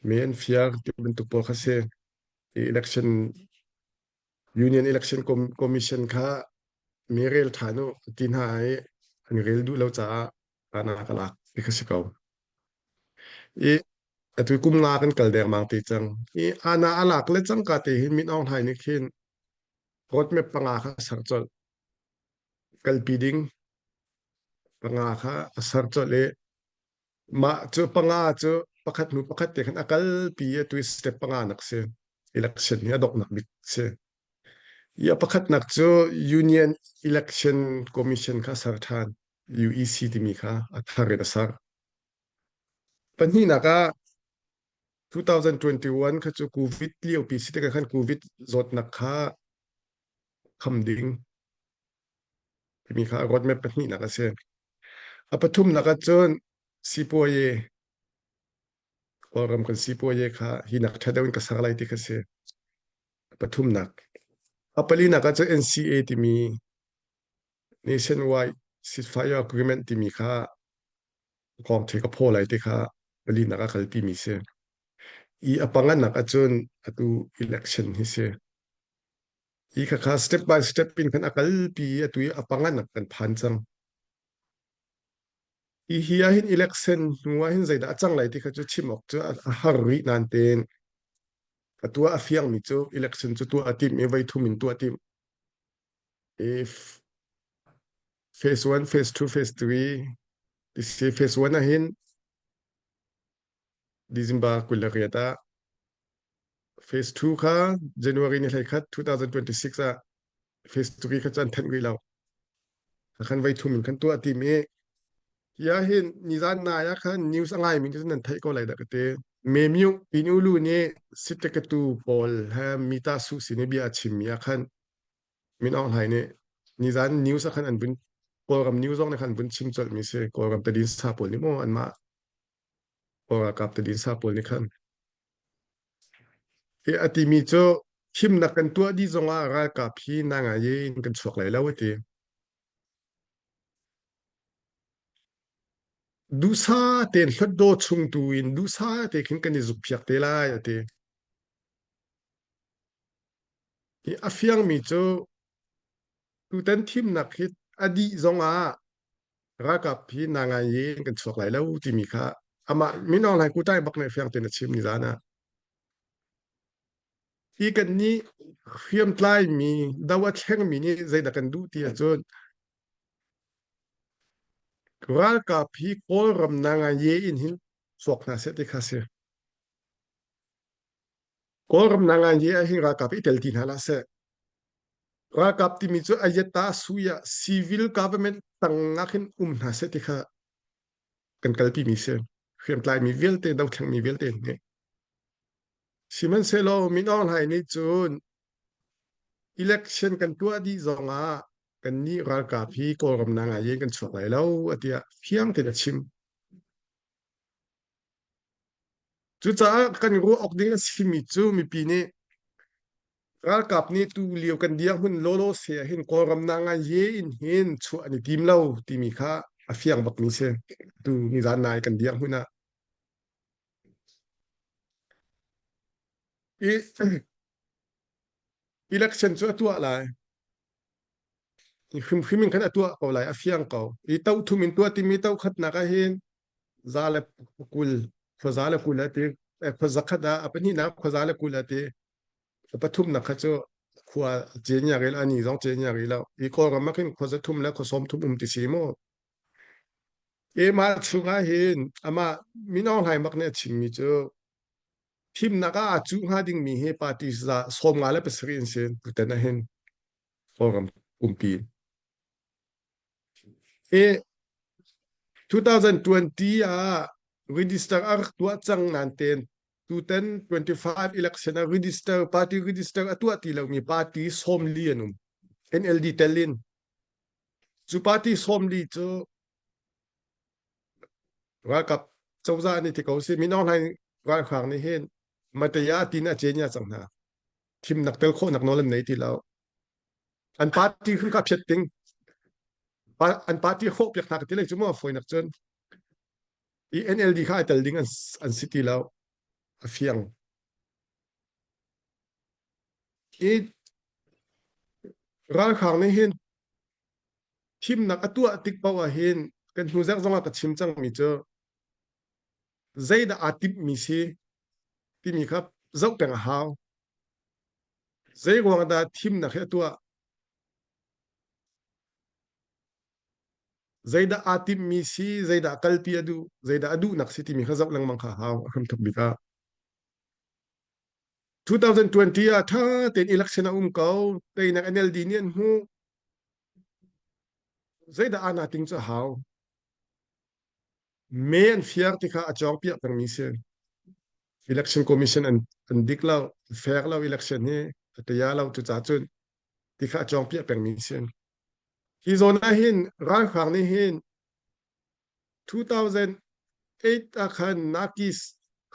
me an fiar ti bantuk pawl kha si. I election Union Election Commission kha mi rel ṭhan u ti hna i an rel duh lo caah ana ka lak ti kha si ko. I atu kum nga kan kal dengmang te cang. I ana a lak le cangka te hin Min Aung Hlaing nih khin roadmap panga kha a ser colh. Kalpi ding panga kha a ser colh i mah cu panga cu pakhat hnu pakhat te khan a kalpi i atu step panga nak si. Election hi a donghnak bik si. I a pakhatnak cu Union Election Commission kha a ser ṭhan. UEC timi kha a thar in a ser. Pahnihnak ah 2021 kha cu COVID liopi si tikah khan COVID zawtnak kha kham ding timi kha roadmap pahnihnak a si. A pathumnak ah cun sipuayi Kawlram kan sipuayi kha hi nak ṭha deuh in ka ser lai ti kha si. A pathumnak. A palinak ah cun NCA timi Nationwide Ceasefire Agreement timi kha kong the ka phaw lai ti kha palinak a kalpi mi si. I a panganak ahcun atu election hi si. Hi kha kha step by step in khan a kalpi i atu i a panganak kan phan cang. Hi hi ahhin election hnu ahhin zeidah a cang lai ti kha cu chim awk cu a har rih nain tein atu ah a fiangmi cu election cu tuah a timh i voi thum in tuah a timh. If phase 1, phase 2, phase 3 ti si phase 1 ahhin December 28 ah phase 2 kha January ni 21 2026 ah phase 3 kha cu an thanh rih lo. Khan voi thum in khan tuah tim i hi ah hin nizan nai ah khan news a ngai mi cu nan theih ko lai dah ka ti. Memyu Pinulu nih sitakatu pawl he mita su sin i bia a chimmi ah khan Min Aung Hlaing nih nizan news ah khan an vun Kawlram news zong nih khan an vun chim colh mi si Kawlram tadin sa pawl nih maw anmah Kawl ralkap tadin sa pawl nih khan hi a timi cu thimnak kan tuah dih zong ah ralkap hi na ngai in kan chuak lai lo a ti. Duhsa tein hlutdaw chung tu in duhsa te khin kan i zukphiak te lai a ti. Hi a fiangmi cu tutan thimnak hi a dih zongah ralkap hi na ngai in kan chuak lai lo timi kha amah Min Aung Hlaing kutai bak nih fiang tein a chim ni zan ah. Hi kan nih hriamtlaimi do a thlengmi nih zeidah kan duh ti ahcun ralkap hi Kawlram na ngai ye in hin chuak hna seh ti kha si. Kawlram na ngai hi ahhin ralkap i tel ti hna hlah seh. Ralkap timi cu ayata suya civil government tangah khin um hna seh ti kha kan kalpi mi si. Hriamtlai mi vialte dothleng mi vialte nih. Sihmanhsehlaw Min Aung Hlaing nih cun election kan tuah dih zongah kannih ralkap hi Kawlram na ngai in kan chuak lai lo atiah fiang tein a chim. Cucaah kan ruah awk ding a simi cu mipi nih ralkap nih tu lio kan dirhmun lawlaw se ah hin Kawlram na ngai ye in hin chuah an i tim lo timi kha a fiang bakmi si. Tu nizan nai kan dirhmun ah. I election cu a tuah lai. Hrimhrim in khan a tuah ko lai, a fiang ko. I tohthum in tuah timi tohkhatnak ah hin za le 20 khuaza le 20 a ti khuaza khat ah a pahnihnak khuaza le 20 a ti a pathumnak kha cu khua ce nya ril ani zong ce nya ril lo i kawlram ah khin khuaza thum le khua sawm thum um ti si mu e mah chungah hin amah Min Aung Hlaing bak nih a chimmi cu thimnak ah aa cuh hnga dingmi hi party za 57 in si tutan ah hin Kawlram pumpi i 2020 ah register a rak tuah cang nain ten tutan 25 election ah register party register a tuah ti lomi party 40 an um NLD tel in cu party 40 cu ralkap cozah nih ti ko si Min Aung Hlaing ralhrang nih hin mataya tin a chenya cang hna thimnak tel khawhnak nawl an nei ti lo an party hrim kha phiat ding an party hrawh piak hna ka ti lai cu mu fawinak cun i NLD kha ai tel ding an, an si ti lo a fiang i ralhrang nih hin thimnak a tuah tik paoh ah hin kan hnu zek zong ah ka chim cangmi cu zeidah aa timhmi si timi kha zoh peng a hau Zei ruang dah thimnak hi a tuah? Zeidah aa timhmi si, zeidah kalpi a duh, zeidah a duhnak si timi kha zoh lengmang kha a hau a hramthok bik ah. 2020 ah ṭha tein election a um ko, teinak NLD nih an hmuh. Zeidah aa na ting cu a hau. Me an fiar ti kha a cawng piak pengmi si. Election Commission an, an dik lo, fair lo election hi a taya lo cucaah cun ti kha a cawng piak pengmi si. Hi zawn ah hin ralhrang nih hin 2008 ah khan Nakis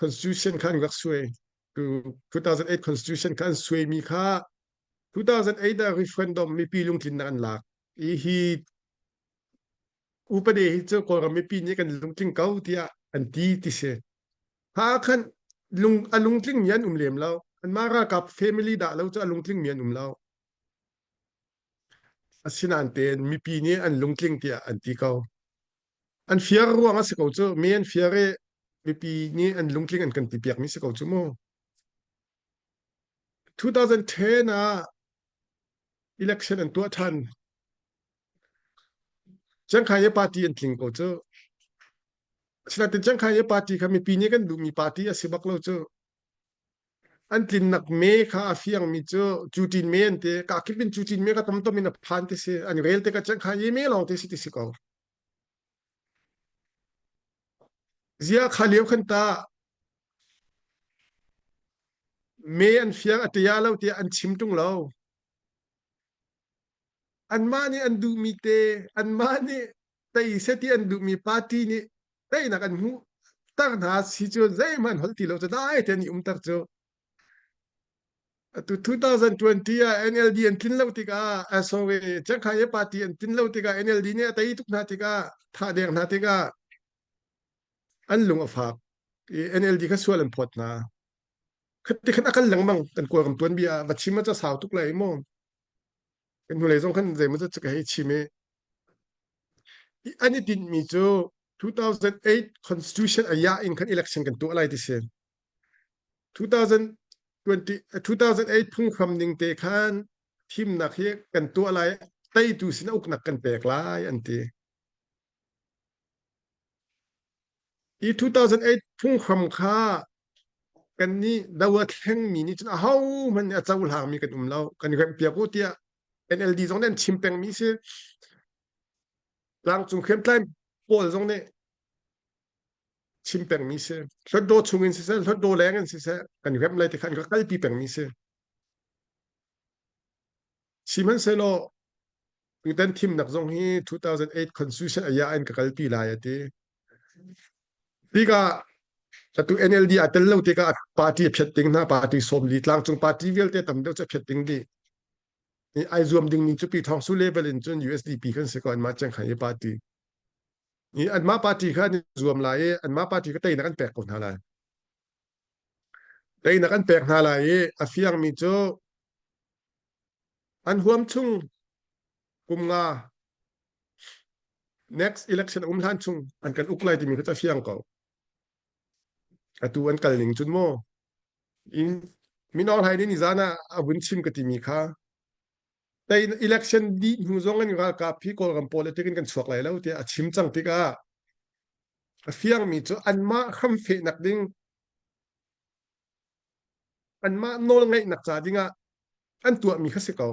Constitution kha an rak suai. 2008 Constitution kha an suaimi kha 2008 ah referendum mipi lungtlinnak an lak. I hi upade hi cu Kawlram mipi nih kan lungtling ko tiah an ti ti si. Ha khan lung a lungtling mi an um lem lo. Anmah ralkap family dah lo cu a lungtling mi an um lo. Asinain tein mipi nih an lungtling tiah an ti ko. An fiar ruang a si ko cu. Mi an fiar i mipi nih an lungtling an kan ti piak mi si ko cu mu. 2010 ah election an tuah ṭhan. Chiangkhai party an tling ko cu. Asinain Chiangkhai party kha mipi nih kan duhmi party a si bak lo cu. An tlinnak me kha a fiangmi cu cutin me an ti. Kakip in cutin me kha tomtom in a phan ti si. An rel tikah Chiangkhai me lawng te si ti si ko. Zia kha lio khan ta me an fiang a tia lo tiah an chim ṭung lo. Anmah nih an duhmi te, anmah nih tei seh ti an duhmi party nih teinak an hmuh ter hna si cu zeihmanh holh ti lo cu dai tein i umter cu. Atu 2020 ah NLD an tlin lo tikah, uh, sorry, Chiangkhai party an tlin lo tikah NLD nih a tei tuk hna tikah, thah deng hna tikah an lung a fak. I NLD kha sual an phawt hna. Khati khan a kal lengmang kan Kawlram tuanbia ah va chim a ca sau tuk lai mu. Kan hnulei zong khan zeimaw zat cu ka hei chim i an i tinhmi cu 2008 constitution a yah in khan election kan tuah lai ti si. 2020 2008 phunghram ning te khan thimnak hi kan tuah lai teitu sin uknak kan pek lai an ti. Hi 2008 phunghram kha. Kannih do a thlengmi nih cun ahohmanh nih a cohlangmi kan um lo. Kan remhpiak u tiah NLD zong nih an chim pengmi si. Tlangcung hriamtlai pawl zong nih chim pengmi si. Hlawtdaw chung in siseh, hlawtdaw leng in siseh, kan remh lai ti kha an ka kalpi pengmi si. Sihmanhsehlaw tutan thimnak zong hi 2008 Constitution aya in ka kalpi lai a ti. Tikah atu NLD a tel lo tikah party a phiat ding hna party sawmli tlangcung party vialte tam deuh cu a phiat ding dih. Ai zuam ding ning cu Pi Thawng Su level in cun USDP kan si ko anmah Chiangkhai i party. I anmah party kha an i zuam lai i anmah party kha teinak an pek ko hna lai. Teinak an pek hna lai i a fiangmi cu an huam chung kum nga next election a um hlan chung an kan uk lai timi kha cu a fiang ko. Atu an kal ning cun maw in Min Aung Hlaing nih nizan ah a vun chim ka timi kha tei election dih hnu zong in ralkap hi Kawlram politic in kan chuak lai lo tiah a chim cang tikah a fiangmi cu anmah hramfehnak ding anmah nawlngeihnak ca dingah an tuahmi kha si ko.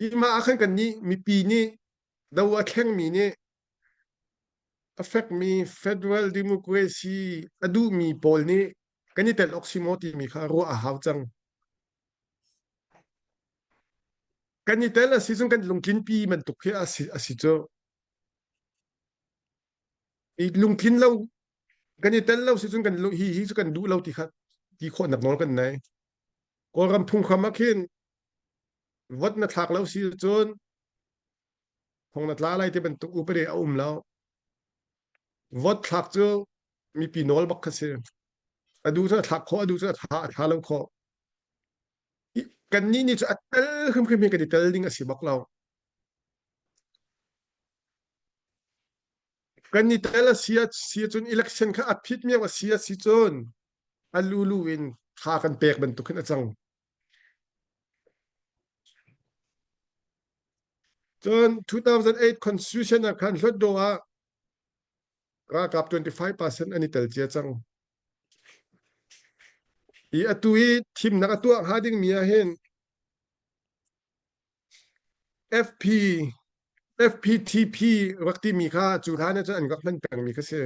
Hi mah ah khan kannih mipi nih do a thlengmi nih a fekmi federal democracy a duhmi pawl nih kan i tel awk si maw timi kha ruah a hau cang. Kan i tel a si cun kan lungtlinpi bantuk khi a si, a si cu. I lungtlin lo kan i tel lo si cun kan hi hi cu kan duh lo ti kha ti khawhnak nawl kan nei. Kawlram phunghram ah khin vot na thlak lo si cun thong na tla lai ti bantuk upade a um lo. Vot thlak cu mipi nawl bak kha si. A duh cu a thlak khawh, a duh cu a thla a thla lo khawh. Kannih nih cu a tel hrimhrim hi kan i tel ding a si bak lo. Kan i tel a si a si cun election kha a phit miau a si a si cun a lulu in tha kan pek bantuk hin a cang. Cun 2008 Constitution ah khan Hlawtdaw ah ralkap 25% an i tel cia cang. I atu i thimnak a tuah hnga dingmi ah hin FP FPTP rak timi kha cu hlan ah cun an rak hman pengmi kha si.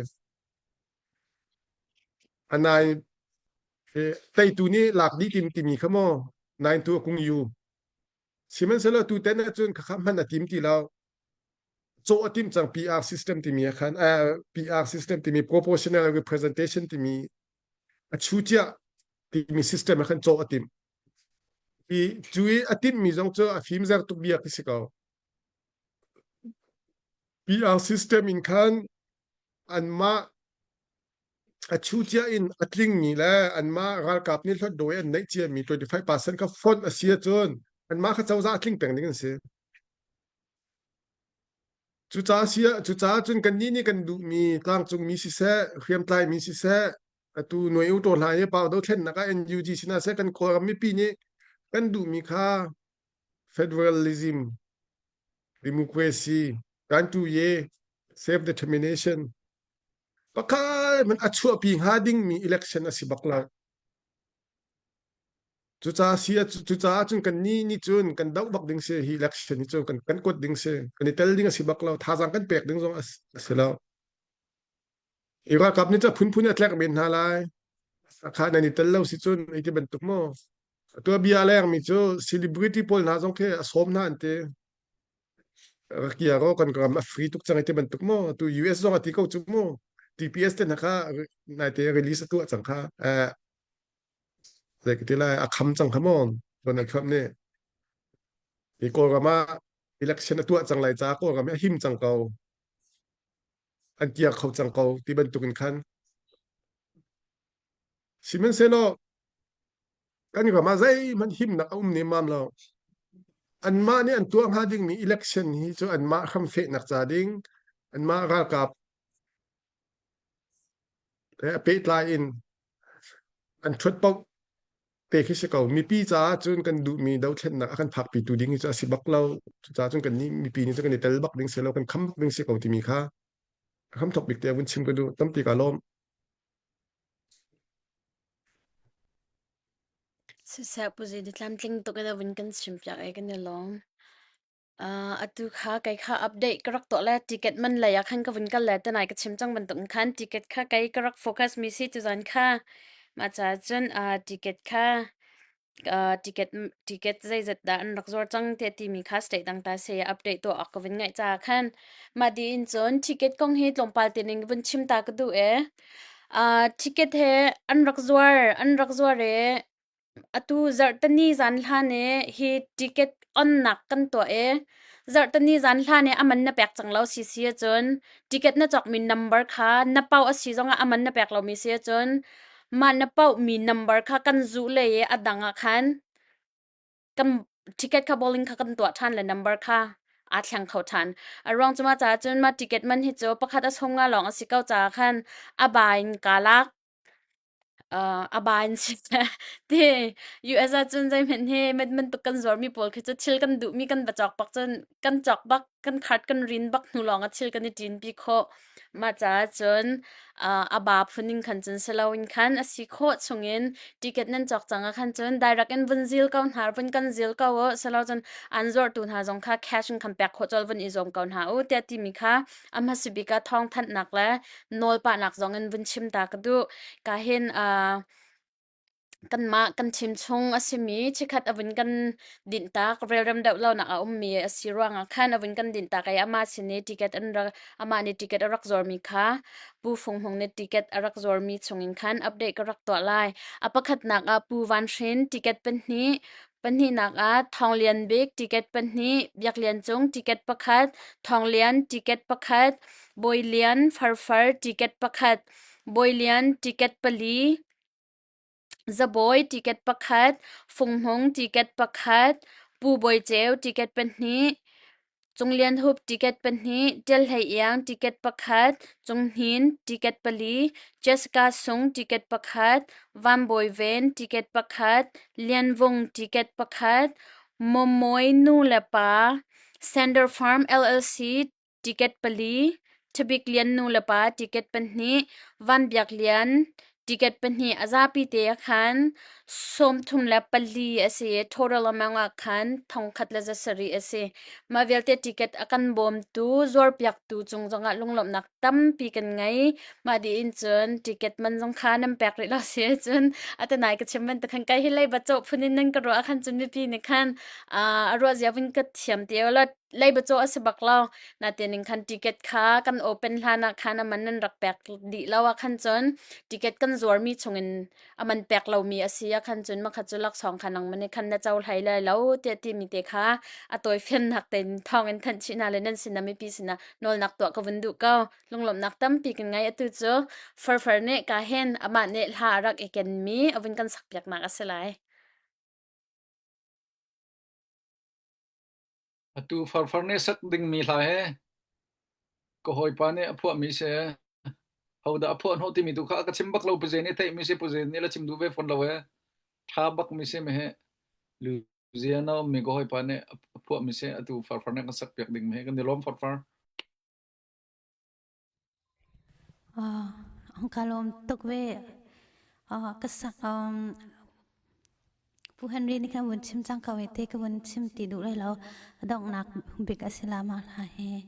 Anai teitu nih lak dih tim timi kha maw nain tu a kung yu. Sihmanhsehlaw tuten ahcun khakha hman a tim ti lo. Cawh a tim cang PR system timi ah khan uh, PR system timi proportional representation timi a chu cia timi system ah khan cawh a tim. I cu i a timmi zong cu a fimzer tuk bia khi si ko. PR system in khan anmah a chu cia in a tlingmi le anmah ralkap nih hlawtdawi an neih ciami 25% kha fonh a si ahcun anmah kha cozah a tling peng ding an si. Cucaah si cucaah cun kannih nih kan duhmi tlangcungmi siseh, hriamtlaimi siseh, atu nuai u taw hla i pau dothlennak ah NUG sinah seh kan Kawlram mipi nih kan duhmi kha federalism, democracy, tantuye, self determination pakhat hmanh a chuahpi hnga dingmi election a si bak lo. Cucaah si cucaah cun kan nih nih cun kan doh bak ding si hi election hi cu kan kan kuat ding si kan i tel ding a si bak lo thazaang kan pek ding zong a si lo. I ralkap nih cu phunphun a tlek men hna lai. Akha nan i tel lo si cun ei ti bantuk maw. Atu bia lengmi cu celebrity pawl hna zong khi a sawm hna an ti. Rakia ro kan ram a free tuk cang ti bantuk maw tu US zong a ti ko cu mu TPS te hna kha naite release a tuah cang kha eh zei ka ti lai a kham cang kha maw Donald Trump nih hi Kawlram ah election a tuah cang lai ca Kawlram hi a him cang ko an kiar kho cang ko ti bantuk in khan Sihmanhsehlaw kan ram ah zeihmanh himnak a um nemmam lo. Anmah nih an tuah hnga dingmi election hi cu anmah hramfehnak ca ding, anmah ralkap he a pehtlai in an ṭhuat paoh te khi si ko. Mipi caah cun kan duhmi dothlennak a kan phakpitu ding hi cu a si bak lo. Cucaah cun kannih mipi nih cun kan i tel bak ding si lo, kan kham bak ding si ko timi kha a hramthawk bik te vun chim ka duh. Tampi kaa lawm. Siseh puzi di tlamtling tuk in a vun kan chimpiak i kan i lawm. Uh, atu kha kei kha update ka rak tuah le ticket man lei ah khan ka vun kal le tenai ka chim cang bantuk in khan ticket kha kei ka rak focus mi si tuzan kha mah caah cun uh, ticket kha uh, ticket ticket zeizat dah an rak zuar cang te timi kha state dang ta se update tuah awk ka vun ngaih caah khan mah di in cun ticket kong hi tlawmpal te ning vun chim ta ka duh e. Uh, ticket he an rak zuar an rak zuar e Atu zarhteni zan hlan i hi ticket onnak kan tuah i zarhteni zan hlan i a man na pek cang lo si si ahcun ticket na cawkmi number kha na paoh a si zongah a man na pek lomi si ahcun mah na paohmi number kha kan zuh lei i a dang ah khan kan ticket kha bowling kha kan tuah ṭhan le number kha aa thleng kho ṭhan. A ruang cu mah caah cun mah ticket man hi cu pakhat a sawm nga lawng a si ko caah khan a ba in kaa lak. A ba in siseh ti US ahcun zeihmanh hi bantuk kan zuarmi pawl khi cu thil kan duhmi kan va cawk bak cun kan cawk bak kan card kan rin bak hnu lawng ah thil kan i ṭinpi khawh. Mah caah cun a ba phun in khan cun si loin khan a si khawh chungin ticket nan cawk cang ah khan cun direct in vun zil ko hna vun kan zil ko u silo cun an zuartu hna zong kha cash in khan pek khawh colh vun i zuam ko hna u tiah timi kha a hmasa bik ah thawngthanhnak le nawlpahnak zong in vun chim ta ka duh. Ka hin uh, kanmah kan chim chung a simi chikkhat a vun kan dinhtak relrem deuh lonak a ummi a si ruangah khan a vun kan dinhtak i amah sin i ticket an rak amah nih ticket a rak zuarmi kha Pu Fung Hmung nih ticket a rak zuarmi chungin khan update ka rak tuah lai. A pakhatnak ah Pu Van Hrin ticket pahnih Pahnihnak ah Thawng Lian Bik ticket pahnih, Biak Lian Cung ticket pakhat, Thawng Lian ticket pakhat, Bawi Lian Farfar ticket pakhat, Bawi Lian ticket pali, Zabawi ticket pakhat, Fung Hmung ticket pakhat, Pu Bawi Ceu ticket pahnih, Cung Lian Hup ticket pahnih, Ṭial Hlei Iang ticket pakhat, Cung Hnin ticket pali, Jessica Sung ticket pakhat, Van Bawi Ven ticket pakhat, Lian Vung ticket pakhat, Mawmawi nu le pa, Sander Farm LLC ticket pali, Ṭhabik Lian nu le pa ticket pahnih, Van Biak Lian ticket pahnih a zapi te ah khan 34 a si i total amount ah khan 1,100 a si. Mah vialte ticket a kan bawmtu zuarpiaktu cung zongah lunglawmhnak tampi kan ngei. Mah dih in cun ticket man zong kha nan pek rih lo si cun atanai ka chim bantuk khan kai hi leiba cawh phun in nan ka ruah khan cun mipi nih khan a ruah zia vun ka thiam ti lo leiba cawh a si bak lo. Natin in khan ticket kha kan open hlan ah khan a man nan rak pek dih lo ah khan cun ticket kan zuarmi chungin a man pek lomi a si ah khan cun makhat cu laksawng kha nang man khan na co hlei lai lo tiah timi te kha a tawifiannak tein thawng in thanh chih hna le nan sinah mipi sinah nawlnak tuah ka vun duh ko. Lunglawmhnak tampi kan ngei atu cu Farfar nih ka hin amah nih hla a rak i kenmi a vun kan sakpiaknak a si lai. Atu farfar nih sak dingmi hla he ka hawipa nih a phuahmi si. Hodah a phuah hnawh timi tu kha a ka chim bak lo Puze nih theihmi si Puze nih la chim duh ve fawn lo ee. Ṭha bakmi si mi hi. Louisiana ummi ka hawipa nih a phuahmi si atu farfar nih kan sak piak dingmi hi kan i lawm farfar. Ka lawm tuk ve. Ka sak Pu Henry nih khan vun chim cang ko i te ka vun chim ti duh lai lo. Donghnak bik a si la mah hla hi.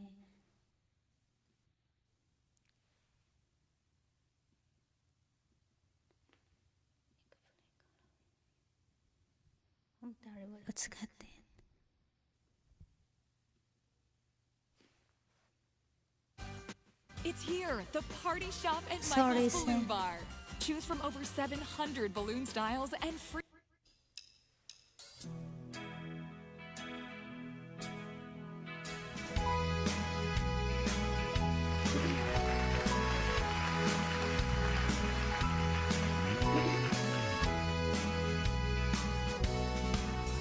It's here, the party shop at Sorry, Michael's Balloon sir. Bar. Choose from over 700 balloon styles and free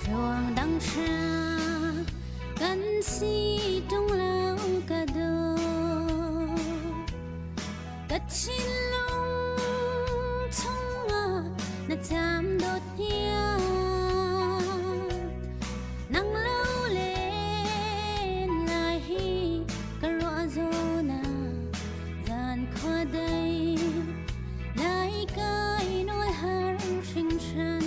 Ruang dang hra kan si ṭung lo ka daw ka thinlung chungah na cam dawt hniang nang lo len lai hi ka ruah zawn ah zan khua dei lai kai nawl har hringhran.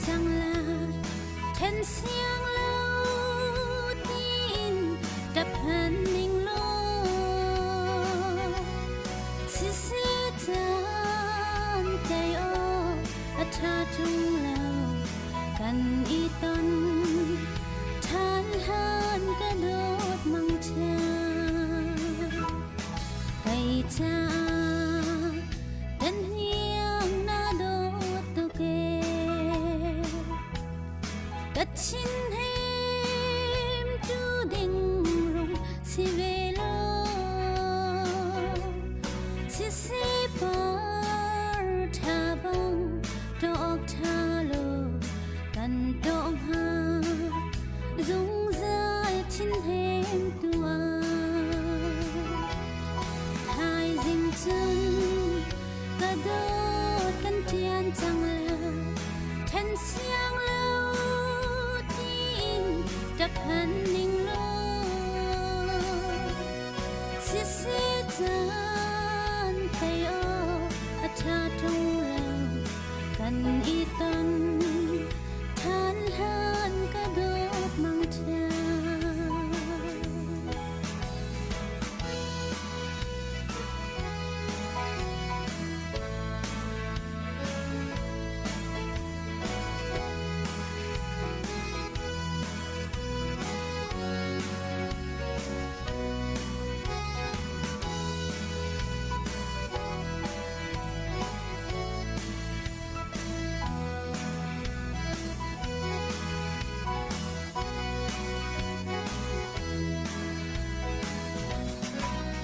cang lai Then siang lo tiin ṭap han ning law Siseh caan kei aw a ṭha ṭung lo kan i ton ṭhan hlan ka dawt mang ṭha Kei caah kan hniang na dawt tuk ee Ka thin hem tu ding rung si ve law Siseh par tha bang ṭawk ṭha lo kan tawh hnga zungzal thin hem tuah Thaizing cun ka dawt kan ṭian cang la Ṭhen siang lo tiin ṭap han ning law Siseh caan thei aw a ṭha ṭung lo kan i ton ṭhan hlan ka dawt mang ṭhia.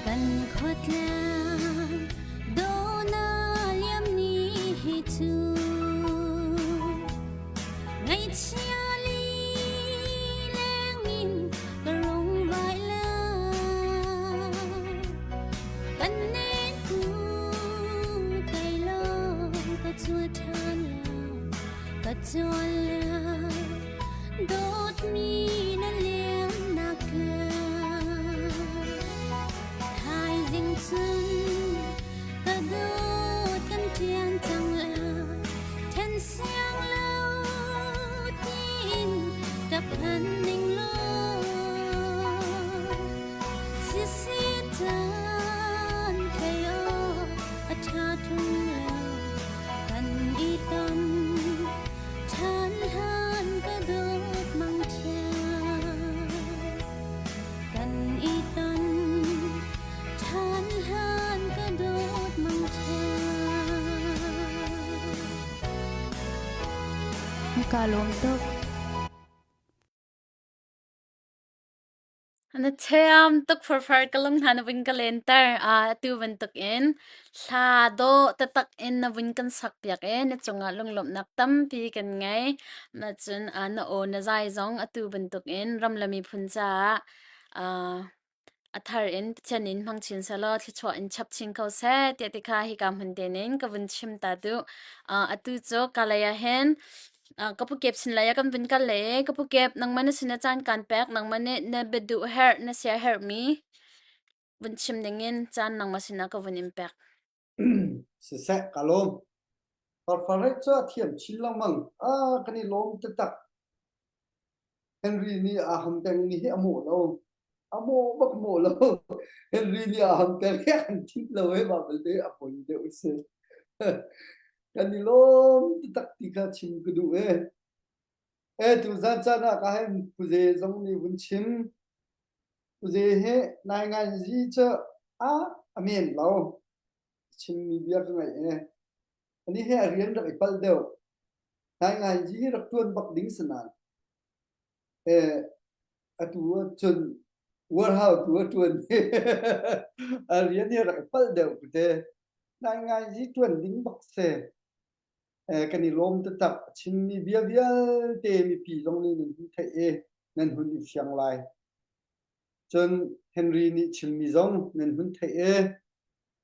Kan khuatlang dawna liam ni hi cu ngaihchia lileng in ka rung vai lai kan nen tu kai lawng ka cual ṭhan lai ka cual lai dawtmi na liamnak tlang Thaizing cun ka dawt kan ṭian cang la ṭhen siang lo tiin ṭap han ning law siseh caan thei aw a ṭha ṭung lo kan i ton ṭhan hlan ka dawt mang ṭhia Kan i ton ṭhan hlan ka dawt mang Ka lawm tuk. Na thiam tuk farfar ka lung hna na vun ka lenter. Atu bantuk in hla dawh taktak in na vun kan sak piak i na cungah lunglawmhnak tampi kan ngei. Na cun na aw na zai zong atu bantuk in ram le miphun caah a thar in Pathian in hmang chin sehlaw thluachuah in chap chin ko seh tiah ti kha hika hmun te nin ka vun chim ta duh. Atu cu Kalay ah hin ka pu kep sin lei ah kan vun kal le ka pu kep nangmah na sin ah caan kaan pek nangmah nih na biaduh herh na sia herhmi vun chim dingin caan nangmah sinah ka vun in pek. Siseh ka lawm. Farfar cu a thiam chin lengmang. Ah, kan i lawm taktak. Henry nih aa ham pengmi hi a mawh lo. A mawh bak mawh lo. Henry nih aa ham peng hi an thit lo e mah belte a poi deuh si. Kan i lawm taktak ti kha chim ka duh e. E tu zan caan ah ka hen puze zong nih vun chim. Puze hi nai ngai zi cu a a men lo. Chimmi bia ka ngaih e. Ani he a rian rak i palh deuh. Nai ngai zi hi rak tuan bak ding si nain. E atu cun warehouse tu a tuan a rian hi rak i palh deuh te. Nai ngai zi tuan ding bak se. Kan i lawm taktak. A chimmi bia vialte mipi zong nih nan hun theih i nan hun i fiang lai. Cun Henry nih chimmi zong nan hun theih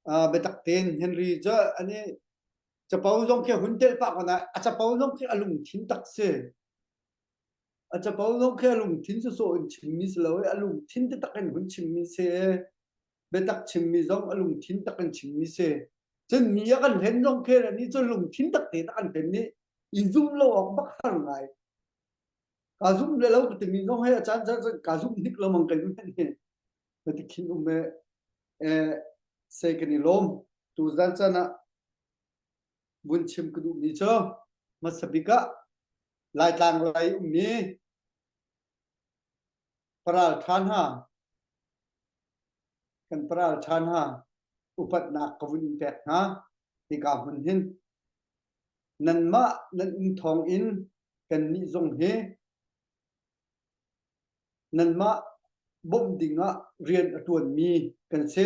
i biatak tein Henry cu ani capo zong khi hun telh pah ko na a capo zong khi a lungthin tak si. A capo zong khi a lungthin sawsawh in chimmi si lo i a lungthin taktak in hun chimmi si. Biatak chimmi zong a lungthin tak in chimmi si. Cun mi a kan hlen zong khi nih cun lungthin tak tein a kan hlen i. I zum lo awk bak har ngai. Ka zum le lo ka timi zong he a caan caan ka zum hnik lo mang kai hmenh he. Ka ti khin um e eh se kan i lawm. Tu zan caan ah vun chim ka duhmi cu hmasa bik ah Laitlang lei ummi paral ṭha hna kan paral ṭha hna upatnak ka vun in pek hna hika hmun hin nanmah nan um thawng in kannih zong hi nanmah bawmh dingah rian a ṭuanmi kan si.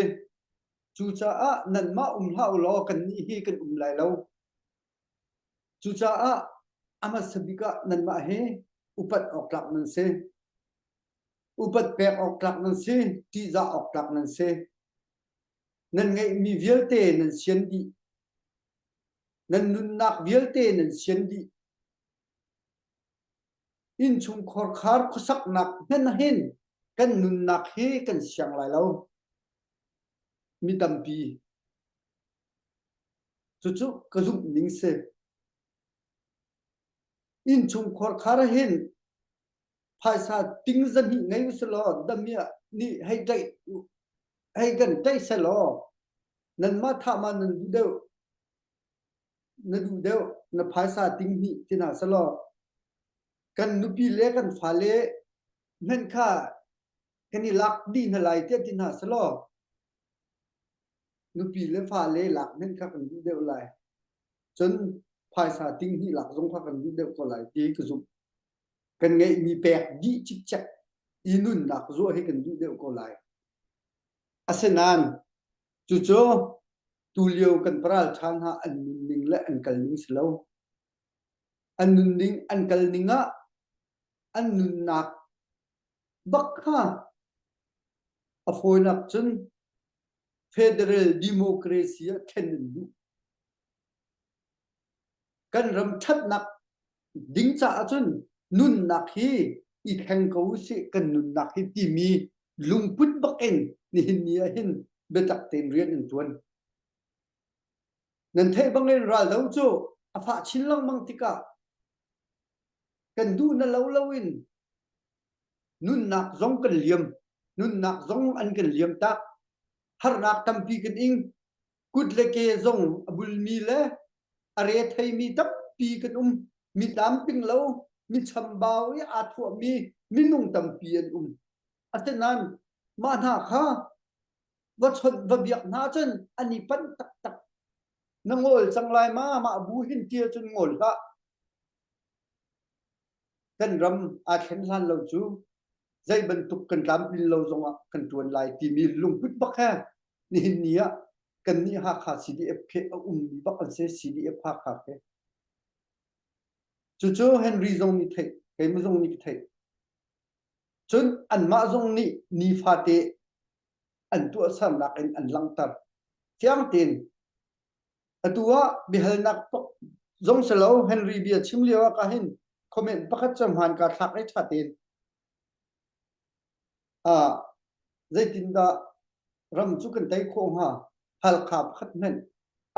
Cucaah nanmah um hlah u law kannih hi kan um lai lo. Cucaah a hmasa bik ah nanmah hi upat awk tlak nan si. Upat pek awk tlak nan si, ṭihzah awk tlak nan si. Nan ngeihmi vialte nan sian dih. Nan nunnak vialte nan sian dih. Innchungkhar khar khuasaknak hmanh hin kan nunnak hi kan siang lai lo. Mi tampi. Cucu ka zumh ning si. Innchungkhar khar hin phaisa ting zahnih ngei usih law damiah nih hei ṭaih hei kan ṭaih selaw nanmah thah ma nan duh deuh na duh deuh na phaisa ting hnih ti hna selaw kan nupi le kan fale hmenh kha kan i lak dih hna lai tiah ti hna selaw nupi le fale lak hmenh kha kan duh deuh lai cun phaisa ting hnih lak zong kha kan duh deuh ko lai ti ka zumh kan ngeihmi pek dih cikcek i nunnak zuah hi kan duh deuh ko lai. Asinain cucu tulio kan paral ṭha hna an nunning le an kalning si lo. An nunning an kalning ah an nunnak bak kha a fawinak cun federal democracy ah thlen an duh. Kan ram ṭhatnak ding caah cun nunnak hi i thleng ko usih kan nunnak hi timi lungput bak in nihin ni ah hin biatak tein rian an ṭuan. Nan theih bangin raldo cu a fah chin lengmang tikah kan duh na lo loin nunnak zong kan liam nunnak zong an kan liam tak harnak tampi kan ing kut le ke zong a bulmi le a re theimi tampi kan um mi tlamtling lo mi chambau i aa thuahmi minung tampi an um asinain mah hna kha va chawnh va biak hna cun an i panh taktak na ngol cang lai ma mah bu hin tia cun ngol hlah kan ram aa thlen hlan lo cu zei bantuk kan tlamtlin lo zongah kan ṭuan lai timi lungput bak he nihin ni ah kannih Hakha CDF khi a ummi bak an si CDF Hakha khi cucu Henry zong nih theih keimah zong nih ka theih cun anmah zong nih nifate an tuahsernak in an langhter fiang tein atu ah biahalnak zong si lo Henry bia chim lio ah ka hin comment pakhat cu hmaan ka thlak i ṭha tein ah zeitindah ram cu kan tei khawh hnga Halkha pakhat hmanh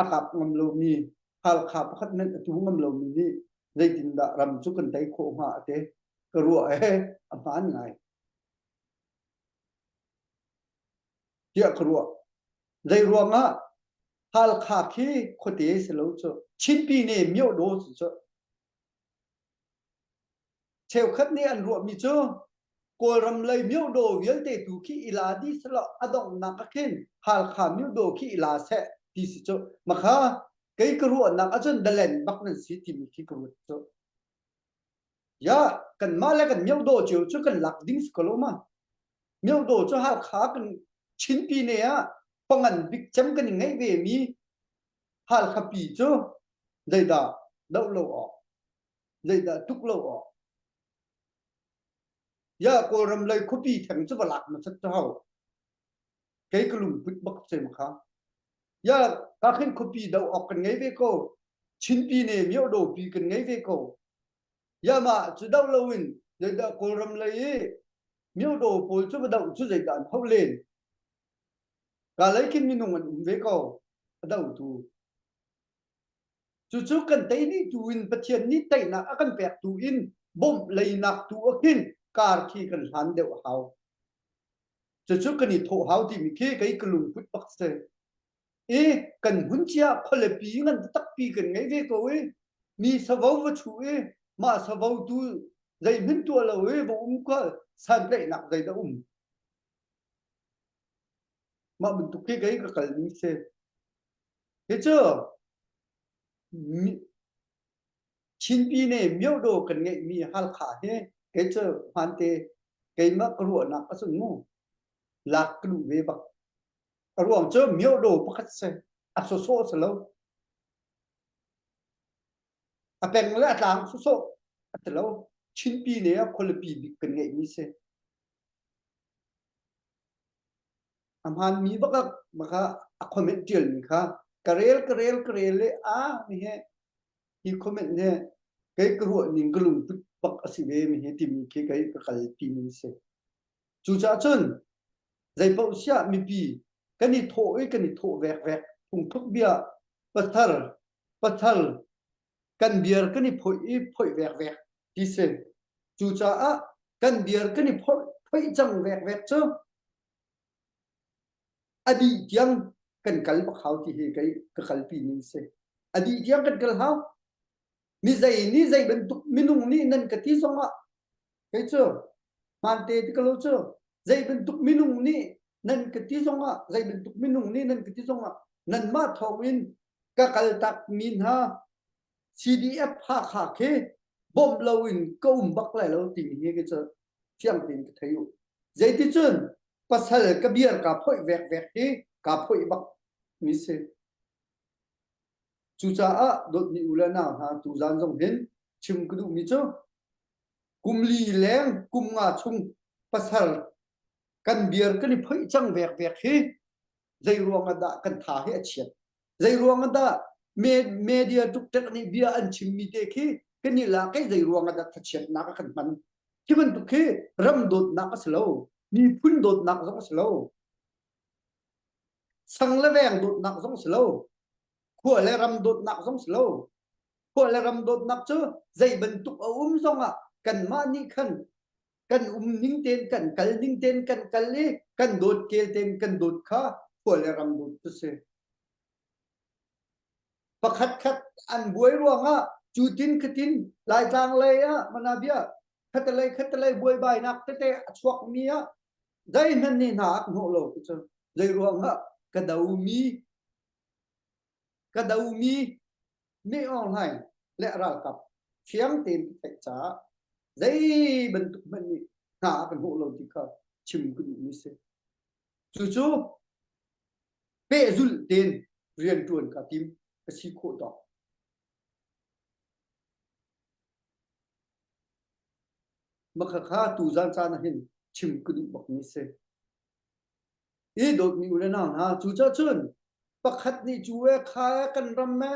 a kap ngam lomi Halkha pakhat hmanh a tu ngam lomi nih zeitindah ram cu kan tei khawh hnga a ti ka ruah e a hmaan ngai tiah ka ruah zei ruangah Halkha khi khuate si lo cu Chinpi ne myodaw si cu Cheukhat nih an ruahmi cu Kawlram lei myodaw vialte tu khi i la dih selaw a donghnak ah khin Halkha myodaw khi i la seh ti si cu makha kei ka ruahnak ahcun dalen bak nan si timi khi ka ruat cu. Ya kanmah le kan myodaw cio cu kan lak ding si ko lo ma. Myodaw cu Halkha kan Chinpi ne ah pangan bik cem kan i ngeih ve mi Halkha pi cu zeidah doh lo awk zeidah tuk lo awk ya kawlram lei khuapi theng cu va lak hmasat cu hau kei ka lungput bak sem kha ya ka khin khuapi do awk kan ngei ve ko chinpi ne myo do pi kan ngei ve ko ya ma cu do lo in zeidah kawlram lei i myo do pawl cu va do cu zeidah an hau len ka lei khin minung an um ve ko a do tu. Cucu kan tei dih tu in Pathian nih teinak a kan pek tu in bawmh leinak tu ah khin kar khi kan hlan deuh a hau. Cucu kan i thawh hau timi khi kei ka lungput bak si. I kan hun cia khualipi ngan takpi kan ngei ve ko i mi savo va chuh i mah savo tu zeihmanh tuah lo i va um kha santlaihnak zeidah um. Mah bantuk khi kei ka kal ning si. Hi cu Chinpi nih myodaw kan ngeihmi Halkha hi kei cu hmante keimah ka ruahnak a si mu. Lak ka duh ve bak. A ruang cu myodaw pakhat si. A sawsawh si lo. A peng le a tlang sawsawh a ti lo. Chinpi nih a khualipi bik kan ngeihmi si. A hmaanmi bak ah a comment ṭialmi kha ka rel ka rel ka rel i a mi he hi comment hi kei ka ruah ning ka lungput bak a si ve mi hi timi khi kei ka kal timi si. Cucaah cun zeipaoh siah mipi kan i thawh i kan i thawh vekvek phungthluk bia pathar pathal kan biar kan i phoih i phoih vekvek ti si. Cucaah kan biar kan i phoih phoih cang vekvek cu a dih tiang kan kal bak hau ti hi kei ka kalpi ning si. A dih tiang kan kal hau. Mi zei nih zei bantuk minung nih nan ka ti zongah kei cu hmaante ti ka lo cu zei bantuk minung nih nan ka ti zongah zei bantuk minung nih nan ka ti zongah nanmah thawngin ka kaltak mi hna CDF Hakha khi bawmh loin ka um bak lai lo timi hi cu fiang tein ka thei u. Zeiticun pasal ka biar kaa phoih vekvek hi kaa phoih bak mi si. Cucaah dawtmi u le nau hna tuzaan zong hin chim ka duhmi cu kum li leng kum nga chung pasal kan biar kan i phoih cang vekvek hi zei ruang ah dah kan tha hi a chiat zei ruang ah dah media tuktek nih bia an chimmi te khi kan i lak i zei ruang ah dah thachiatnak a kan hman khi bantuk khi ram dawtnak a si lo miphun dawtnak zong a si lo sang le veng dawtnak zong si lo khua le ram dawtnak zong si lo khua le ram dawtnak cu zei bantuk a um zong ah kanmah nih khan kan um ning tein kan kal ning tein kan kal i kan dawt kel tein kan dawt kha khua le ram dawt cu si pakhat khat an buai ruangah cu tin khatin laitlang lei ah manabia khatalei khatalei buaibainak tete a chuak mi ah zeihmanh nih hna ak hnawh lo cu zei ruangah ka do mi ka do mi Min Aung Hlaing le a ralkap fiang tein ka theih caah zei bantuk hmanh nih hna a kan hnawh lo ti kha chim ka duhmi si. Cucu pehzulh tein rianṭuan ka tim ka si khawh tawk. Makha kha tuzan caan ah hin chim ka duh bakmi si. I dawtmi u le nau hna, cucaah cun pakhat nih cu e kha e kan ram e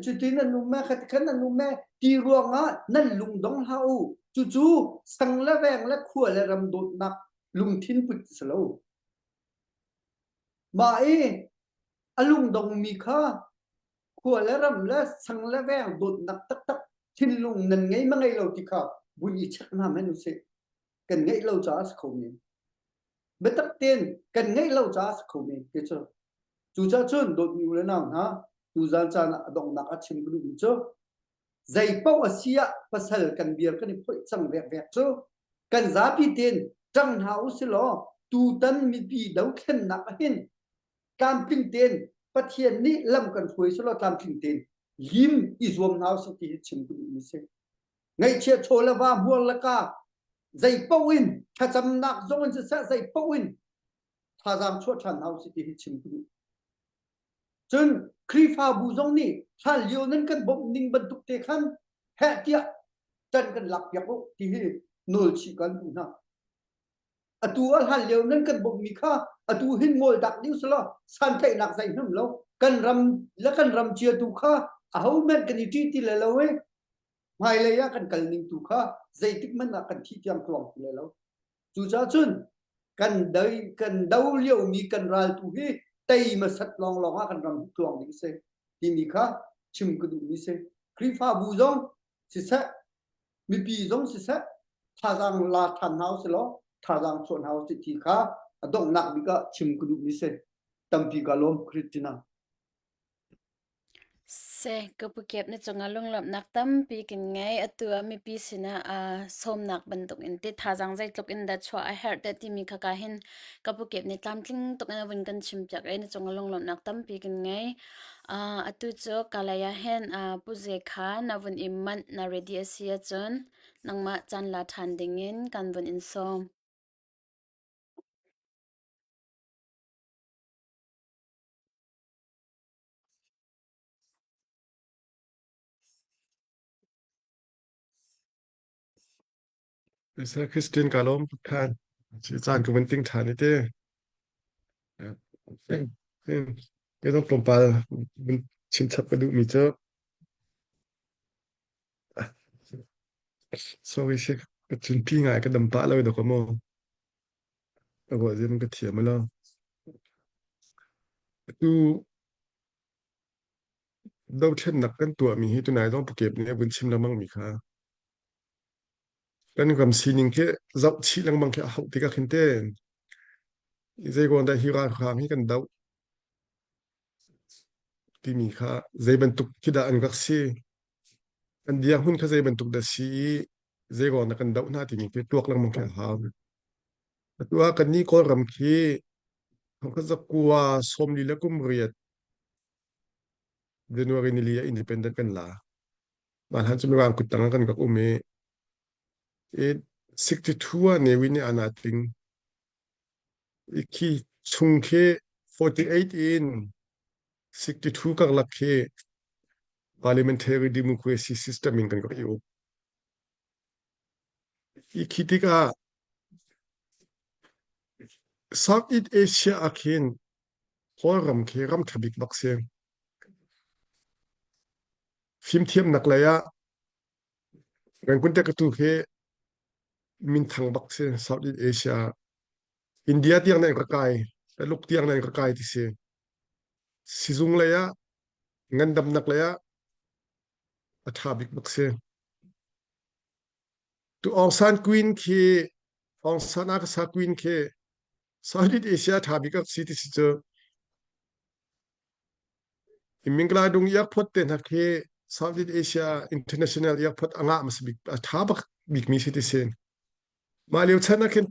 cutin an um e khati khan an um e ti ruangah nan lung dong hlah u. Cucu sang le veng le khua le ram dawtnak lungthin put si lo. Mah i a lungdongmi kha khua le ram le sang le veng dawtnak taktak thinlung nan ngei ma ngei lo ti kha vun i check hna hmanh usih. Kan ngeih lo caah a si kho men. Biatak tein kan ngeih lo caah a si kho men ti cu. Cucaah cun dawtmi u le nau hna, tuzaan caan ah a donghnak ah chim ka duhmi cu zei paoh a si ah pasal kan biar kan i phoih cang vekvek cu kan zapi tein ṭang hna u si law tutan mipi dothlennak ah hin tlamtling tein Pathian nih lam kan hruai selaw tlamtling tein lim i zuam hna usih ti hi chim ka duhmi si. Ngaihchia chaw le va hmuar le ka zei paoh in thlacamnak zong in siseh zei paoh in thazaang chuah ṭhan hna usih ti hi chim ka duh. Cun Khrihfabu zong nih hlan lio nan kan bawmh ning bantuk te khan heh tiah ṭan kan lak piak u ti hi nawl chih kan duh hna. Atu a hlan lio nan kan bawmhmi kha atu hin ngol dak ding selaw santlaihnak zeihmanh lo kan ram le kan ram cia tu kha ahohmanh kan i ṭih ti le lo i hmailei ah kan kal ning tu kha zeitik hmanh ah kan thih tiang tluang ti lai lo. Cucaah cun kan dai kan do liomi kan ral tu hi tei hmasat lawnglawng ah kan ram hi tluang ding si timi kha chim. chim ka duhmi si. Khrihfabu zong siseh, mipi zong siseh, thazaang la ṭhan hna usih law thazaang chuah hna usih ti kha a donghnak bik ah chim ka duhmi si. Tampi ka lawm Christina. Seh, ka pukep na cungah lunglawmhnak tampi kan ngei. Atu ah mipi sinah aa sawmnak bantukin te thazaang zeitluk in dah chuah a herh te timi kha ka hin ka pukep nih tlamtling tuk in a vun kan chimpiak i na cungah lunglawmhnak tampi kan ngei. Uh, atu cu kalay ah hin uh, Pu Ze kha na vun i manh na ready a si ahcun nangmah caan la ṭhan dingin kan vun in sawm. Sir Christine ka lawm tuk ṭhan. Ci caan ka vun ting ṭhan i te. Ke zong tlawmpal vun chim chap ka duhmi cu sorry si ka cunpi ngai ka dam pah lo dawk maw. Ka ruah zia ka thiam lo. Atu dothlennak kan tuahmi hi tunai zong pukep nih a vun chim lengmang mi kha kan ram sining khi zoh chih lengmang khi a hauh tikah khin te zei ruang dah hi ralhrang hi kan doh timi kha zei bantuk khi dah an rak si an dirhmun kha zei bantuk dah si i zei ruang dah kan doh hna timi khi tuak lengmang khi a hau. Atu ah kannih Kawlram khi thongkhat 40 le kum riat January nili ah independent kan la. Mah hlan cu Mirang kuttang ah kan rak um i i 62 ah Ne Win nih ana tling. I khi chung khi 48 in 62 karlak khi parliamentary democracy system in kan rak i uk. I khi tikah Southeast Asia ah khin Kawlram khi ram ṭha bik bak si. Fimthiamnak lei ah Rangoon te ka tu khi minthang bak si Southeast Asia ah. India tiang na in ka kai, Taluk tiang na in ka kai ti si. Sizung lei ah, ngandamnak lei ah a ṭha bik bak si. Tu Aung San Queen khi Aung San Akasa Queen khi Southeast Asia ṭha bik ak si ti si cu. Mingla dung airport te hna khi Southeast Asia International Airport a ngah hmasa bik a ṭha bak bikmi si ti si. Mah lio chan ah khin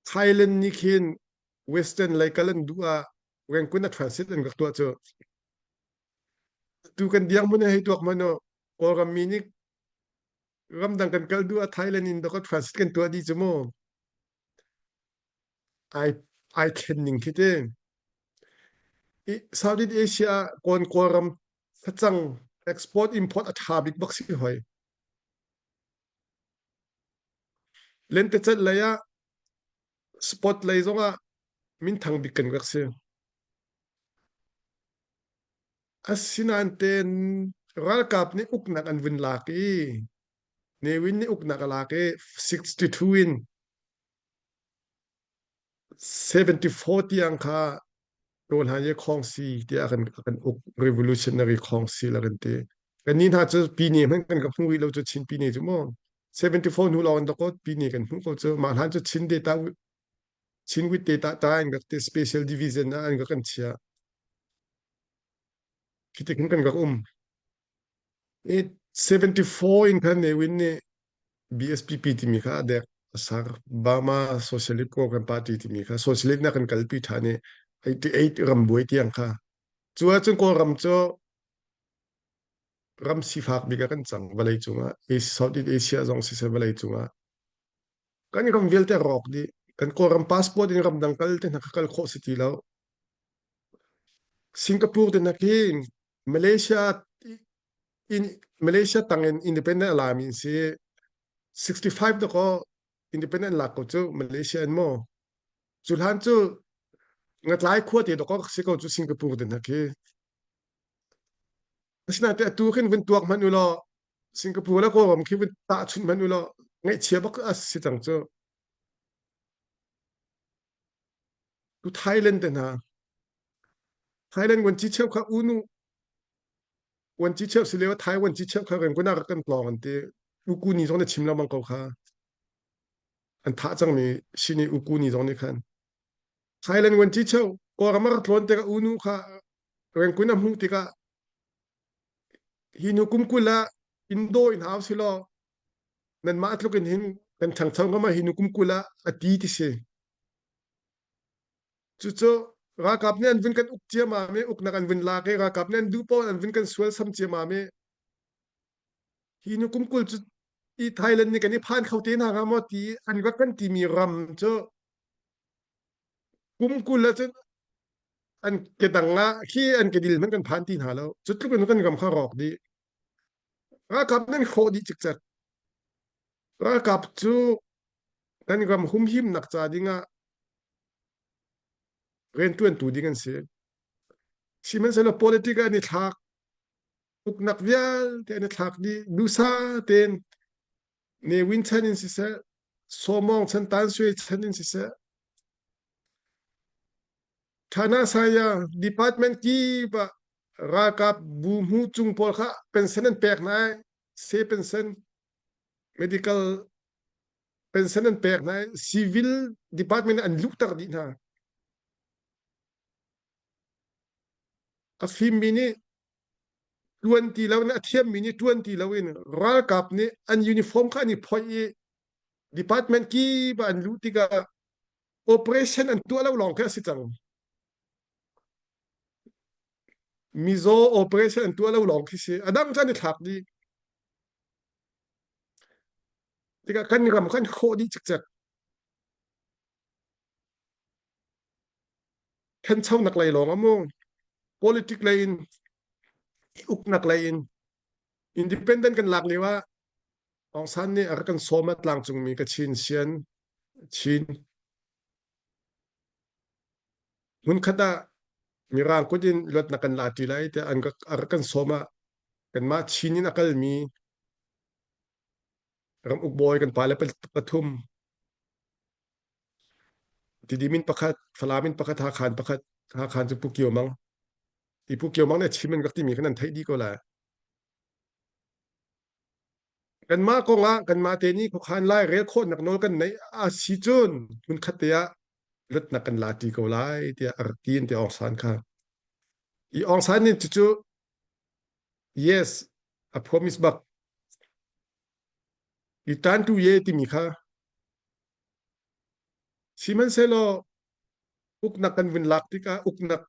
Thailand nih khin Western lei kal an duh ah Rangoon a transit an rak tuah cu. Tu kan dirhmun hei tuak hmanh u Kawlram mi nih ramdang kan kal duh ah Thailand in dawk transit kan tuah dih cu mu. Ai ai thlen ning khi ti. I Southeast Asia ah kawn Kawlram facang export import a ṭha bik bak si hoi. Lentecelh lei ah sport lei zongah minthang bik kan rak si. Asinain tein ralkap nih uknak an vun lak i Ne Win nih uknak a lak i 62 in 74 tiang kha Tawlhan Khawngsi tiah kan kan uk revolutionary Khawngsi la kan ti. Kannih hna cu pine hmanh kan ka hmu rih lo cu Chin pine cu maw 74 hnu lawng in dawkaw pine kan hmuh ko cu mah hlan cu Chin data Chin with data ta an rak ti special division ah an rak kan chiah. Khi ti khin kan rak um. I 74 in khan Ne Win nih BSPP timi kha a dek a sak. Burma Socialist Program Party timi kha socialist na kan kalpi ṭhan i 88 rambuai tiang kha. Cu ahcun Kawlram cu ram sifak bik ah kan cang vawlei cungah Southeast Asia zong siseh vawlei cungah kan ram vialte rawk dih kan Kawlram passport in ramdang kal te hna kha kal khawh si ti lo Singapore te hna khi Malaysia in Malaysia tang in independent a lami in si 65 dakaw independent lak ko cu Malaysia in maw cu hlan cu ngatlai khua te dakaw si ko cu Singapore te hna khi Asinain te atu khin vun tuak hmanh u law Singapore le Kawlram khi vun tahchunh hmanh u law ngaihchia bak a si cang cu. Tu Thailand te hna Thailand vuanci cheukhat unu. Vuanci cheu si lio Thai vuanci cheu kha Rangoon ah rak kan tlawng an ti. Uku ni zong na chim lengmang ko kha. An thah cangmi sini uku ni zong nih khan. Thailand vuanci cheu Kawlram a rak tlawn tikah unu kha Rangoon a hmuh tikah hi nu kum 20 ah Indo in hau si law nanmah tluk in hin kan ṭhangcho ngam ah hi nu kum 20 ah a ti ti si. Cucu ralkap nih an vun kan uk ciammam i uknak an vun lak i ralkap nih an duh paoh an vun kan sual sam ciammam i hi nu kum 20 cu i Thailand nih kan i phan kho te hna hnga maw ti an rak kan timi ram cu kum 20 ahcun an kedang ah khi an kedil hmanh kan phan ti hna lo. Cu tluk in kan ram kha rawk dih. Ralkap nan hrawh dih cikcek. Ralkap cu kan ram humhimnak ca dingah rianṭuantu ding an si. Sihmanhsehlaw politic ah an i thlak, uknak vialte an i thlak dih. Duhsa tein Ne Win chan in siseh, Saw Maung chan Tan Sui chan in siseh, Thana Saya department kip ah ralkap bu hmu cung pawl kha pension an pek hna i se pension medical pension an pek hna i civil department an luhter dih hna. A fimmi nih ṭuan ti loin a thiammi nih ṭuan ti loin ralkap nih an uniform kha an i phoih i department kip ah an luh tikah operation an tuah lo lawng khi a si cang. Mizaw operation an tuah lo lawng khi si. A dang cu an i thlak dih. Tikah kan ram kan khawh dih cikcek. Thanchonak lei lawng amu politic lei in uknak lei in independent kan lak lio ah Aung San nih a rak kan sawm a tlangcungmi Kachin Sian Chin hmunkhat ah Mirang kut in luatnak kan la ṭi lai tiah an a rak kan sawm ah kanmah Chin in a kalmi ramuk bawi kan pale pathum Tidim in pakhat, Falam in pakhat, Hakha in pakhat, Hakha cu Pu Kio Mang. Ti Pu Kio Mang nih chim an rak timi khan an theih dih ko lai. Kanmah kong ah kanmah te nih khuakhan lai rel khawhnak nawl kan neih a si cun hmunkhat te ah luatnak kan la ṭi ko lai tiah a rak ti an ti Aung San kha. I Aung San nih cucu yes a promise bak. I tan tu ye timi kha sihmanhsehlaw uknak kan vun lak tikah uknak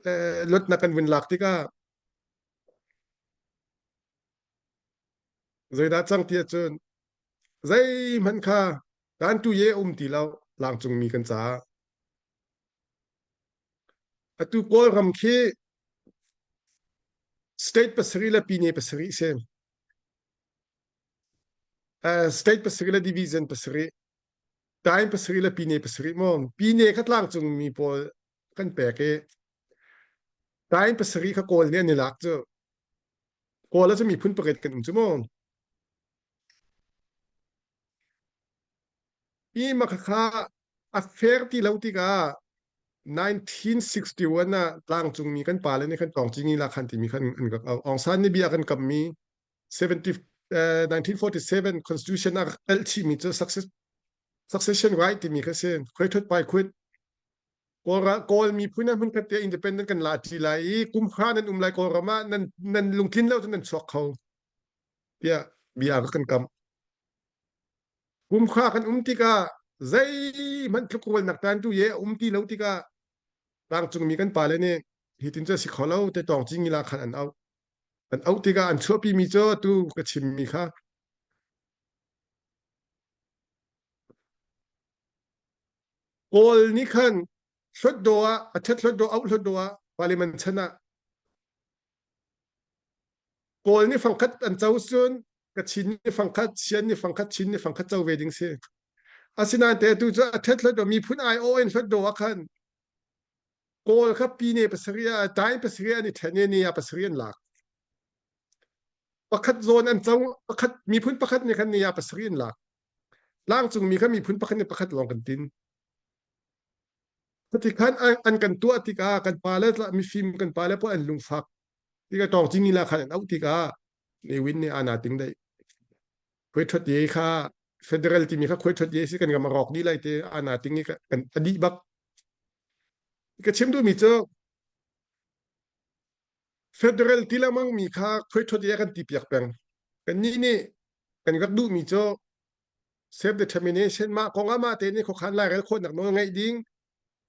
eh, luatnak kan vun lak tikah Zeidah cang ti ahcun zeihmanh kha kan tu ye um ti lo tlangcungmi kan caah. Atu Kawlram khi state pasarih le pine pasarih si. Uh, state pasarih le division pasarih. Time pasarih le pine pasarih maw. Pine kha tlangcungmi pawl kan pek i time pasarih kha Kawl nih an i lak cu. Kawl ah cun miphun pakhat kan um cu mu. Hi makhakha a fair ti lo tikah 1961 ah tlangcungmi kan pale nih khan Tawngcingi la khan timi khan an rak auh. Aung San nih bia kan kammi 70, uh, 1947 constitution a rak telh chihmi cu success, succession right timi kha si. Khuai thut pai khut. Kawl miphun ah hmunkhat te independent kan la ṭi lai i kum hra nan um lai Kawlram ah nan nan lungtlin lo cun nan chuak kho tiah bia ka kan kam. Kum hra kan um tikah zeihmanh tlukrualnak tan tu ye a um ti lo tikah tlangcungmi kan pale nih hitin cu a si kho lo te tawng cingi la khan an auh. An auh tikah an chuahpimi cu tu ka chimmi kha Kawl nih khan Hlutdaw ah a ṭhet hlutdaw auh hlutdaw ah parliament chan ah Kawl nih fangkhat an co cun Kachin nih fangkhat, Sian nih fangkhat, Chin nih fangkhat co ve ding si. Asinain te tu cu a ṭhet hlutdaw miphun aiawh in hlutdaw ah khan Kawl kha pine pasarih ah tai pasarih an i ṭhen i ni ah pasarih an lak. Pakhat zawn an co pakhat miphun pakhat nih khan ni ah pasarih an lak. Tlangcungmi kha miphun pakhat nih pakhat lawng kan tin. Cuti khan an kan tuah tikah kan pale mifim kan pale pawl an lungfak. Tika tawng cing la khan an auh tikah Ne Win nih ana ting dai. Khuai thot ye kha federal timi kha khuai thot ye si kan ram a rawk dih lai te ana ting i kan a dih bak. Ka chim duhmi cu federal ti lengmang mi kha khuai thot ye kan ti piak peng. Kan nih nih kan rak duhmi cu self determination mah kong ah mah te nih khuakhan lairel khawhnak nawl ngeih ding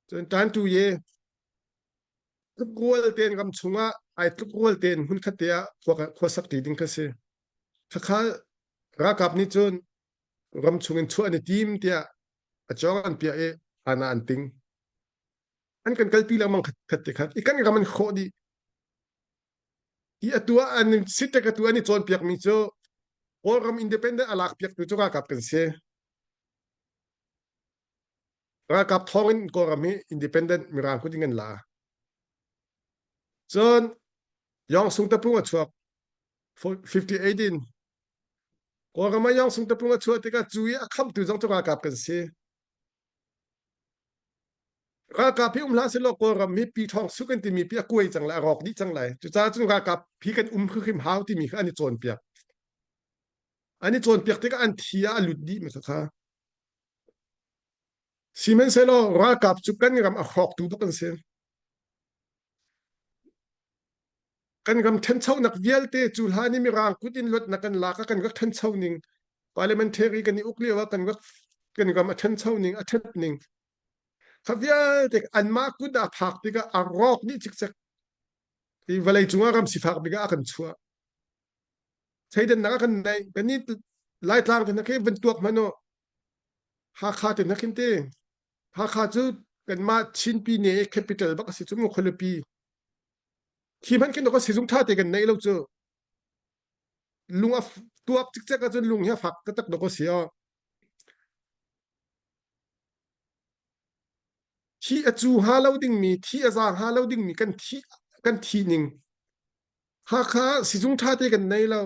cun tan tu ye tlukrual tein ram chungah ai tlukrual tein hmunkhat te ah khua sak ṭi ding kha si. Khakha ralkap nih cun ram chungin chuah an i tim tiah a cawng an piah i hlan ah an ting. An kan kalpi lengmang khat te khat i kan ram an khawh dih. I atu ah an sitek atu an i cawnpiakmi cu Kawlram independent a lak piaktu cu ralkap kan si. Ralkap thawng in Kawlram hi independent mirang kut in kan la. Cun Yong Sung Tapung a chuak 58 in Kawlram ah Yong Sung Tapung a chuah tikah cu i a khamtu zong cu ralkap kan si. Ralkap hi um hlah sehlaw Kawlram hi pi ṭhawng su kan timi pi a kuai cang lai, a rawk dih cang lai. Cucaah cun ralkap hi kan um hrimhrim hau timi kha an i cawnpiak. An i cawnpiak tikah an thi ah a lut dih mi kha. Sihmanhsehlaw ralkap cu kan ram a hrawktu bak an si. Kan ram ṭhanchonak vialte cu hlan i mirang kut in luatnak kan lak ah kan rak ṭhancho ning parliamentary kan i uk lio ah kan rak kan ram a ṭhancho ning a ṭhat ning kha vialte anmah kut ah phak tikah a rawk dih cikcek. I vawlei cungah ram sifak bik ah a kan chuah. Thleidannak a kan neih. Kan i Laitlang te hna khi van tuak hmanh u. Hakha te hna khin ti. Hakha cu kanmah Chinpi ne capital bak a si cu mu khualipi. Khi hmanh khin ka sizung ṭha te kan neih lo cu. Lung a tuak cikcek ahcun lung hi a fak taktak dawk a si aw. Thi a cu hnga lo dingmi, thi a za hnga lo dingmi kan thi kan thi ning. Hakha sizung ṭha te kan nei lo.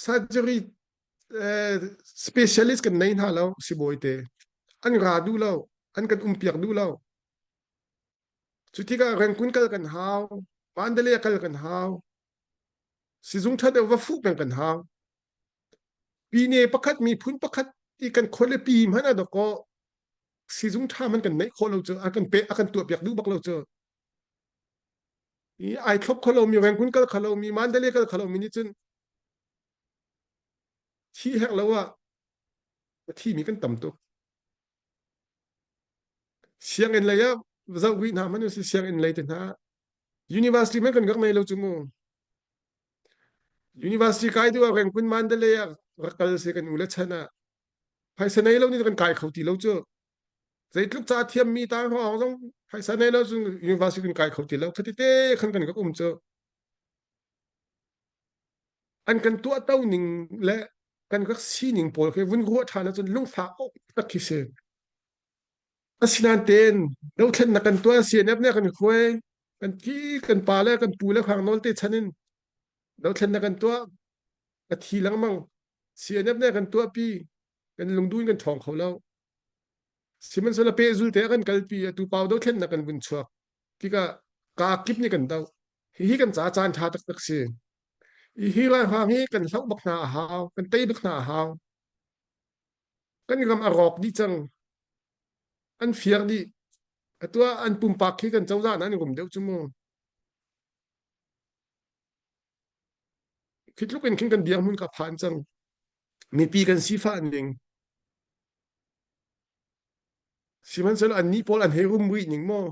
Surgery eh, specialist kan nei hna lo sibawi te. An ra duh lo, an kan umpiak duh lo. Cu tikah Rangoon kal kan hau, Mandalay kal kan hau. Sizung ṭha deuh va fuh peng kan hau. Pine pakhat miphun pakhat i kan khualipi hmanh ah dawkaw sizung ṭha hmanh kan neih khawh lo cu a kan pe a kan tuahpiak duh bak lo cu. I ai thlop kho lomi Rangoon kal kho lomi Mandalay kal kho lomi nih cun thi herh lo ah a thimi kan tam tuk. Sianginn lei ah zoh rih hna hmanh usih sianginn lei te hna university hmanh kan rak nei lo cu mu. University kai duh ah Rangoon Mandalay ah rak kal si kan u le chan ah phaisa nei lo nih kan kai kho ti lo cu. Zeitluk ca thiammi tang hrawng zong phaisa nei lo cun university kan kai kho ti lo. Khati te khan kan rak um cu. An kan tuahto ning le kan rak sining pawl khi vun ruah ṭhan ahcun lungfak awk tak khi si. Asinain tein dothlennak kan tuah CNF nih a kan hruai kan ki kan pa le kan pu le Hrang Nawl te chan in dothlennak kan tuah a thi lengmang CNF nih a kan tuahpi kan lungdu in kan ṭhawng kho lo. Sihmanhsehlaw pehzul te a kan kalpi atu pau dothlennak kan vun chuak tikah kaa kip nih kan doh. Hihi kan ca caan ṭha taktak si. Hi ralhrang hi kan hloh bak hna a hau, kan tei bak hna a hau. Kan ram a rawk dih cang. An fiar dih. Atu ah an pumpak khi kan cozah nan rum deuh cu mu. Khi tluk in khin kan dirhmun ka phan cang. Mipi kan sifah ning. Sihmanhsehlaw annih pawl an hei rum rih ning maw?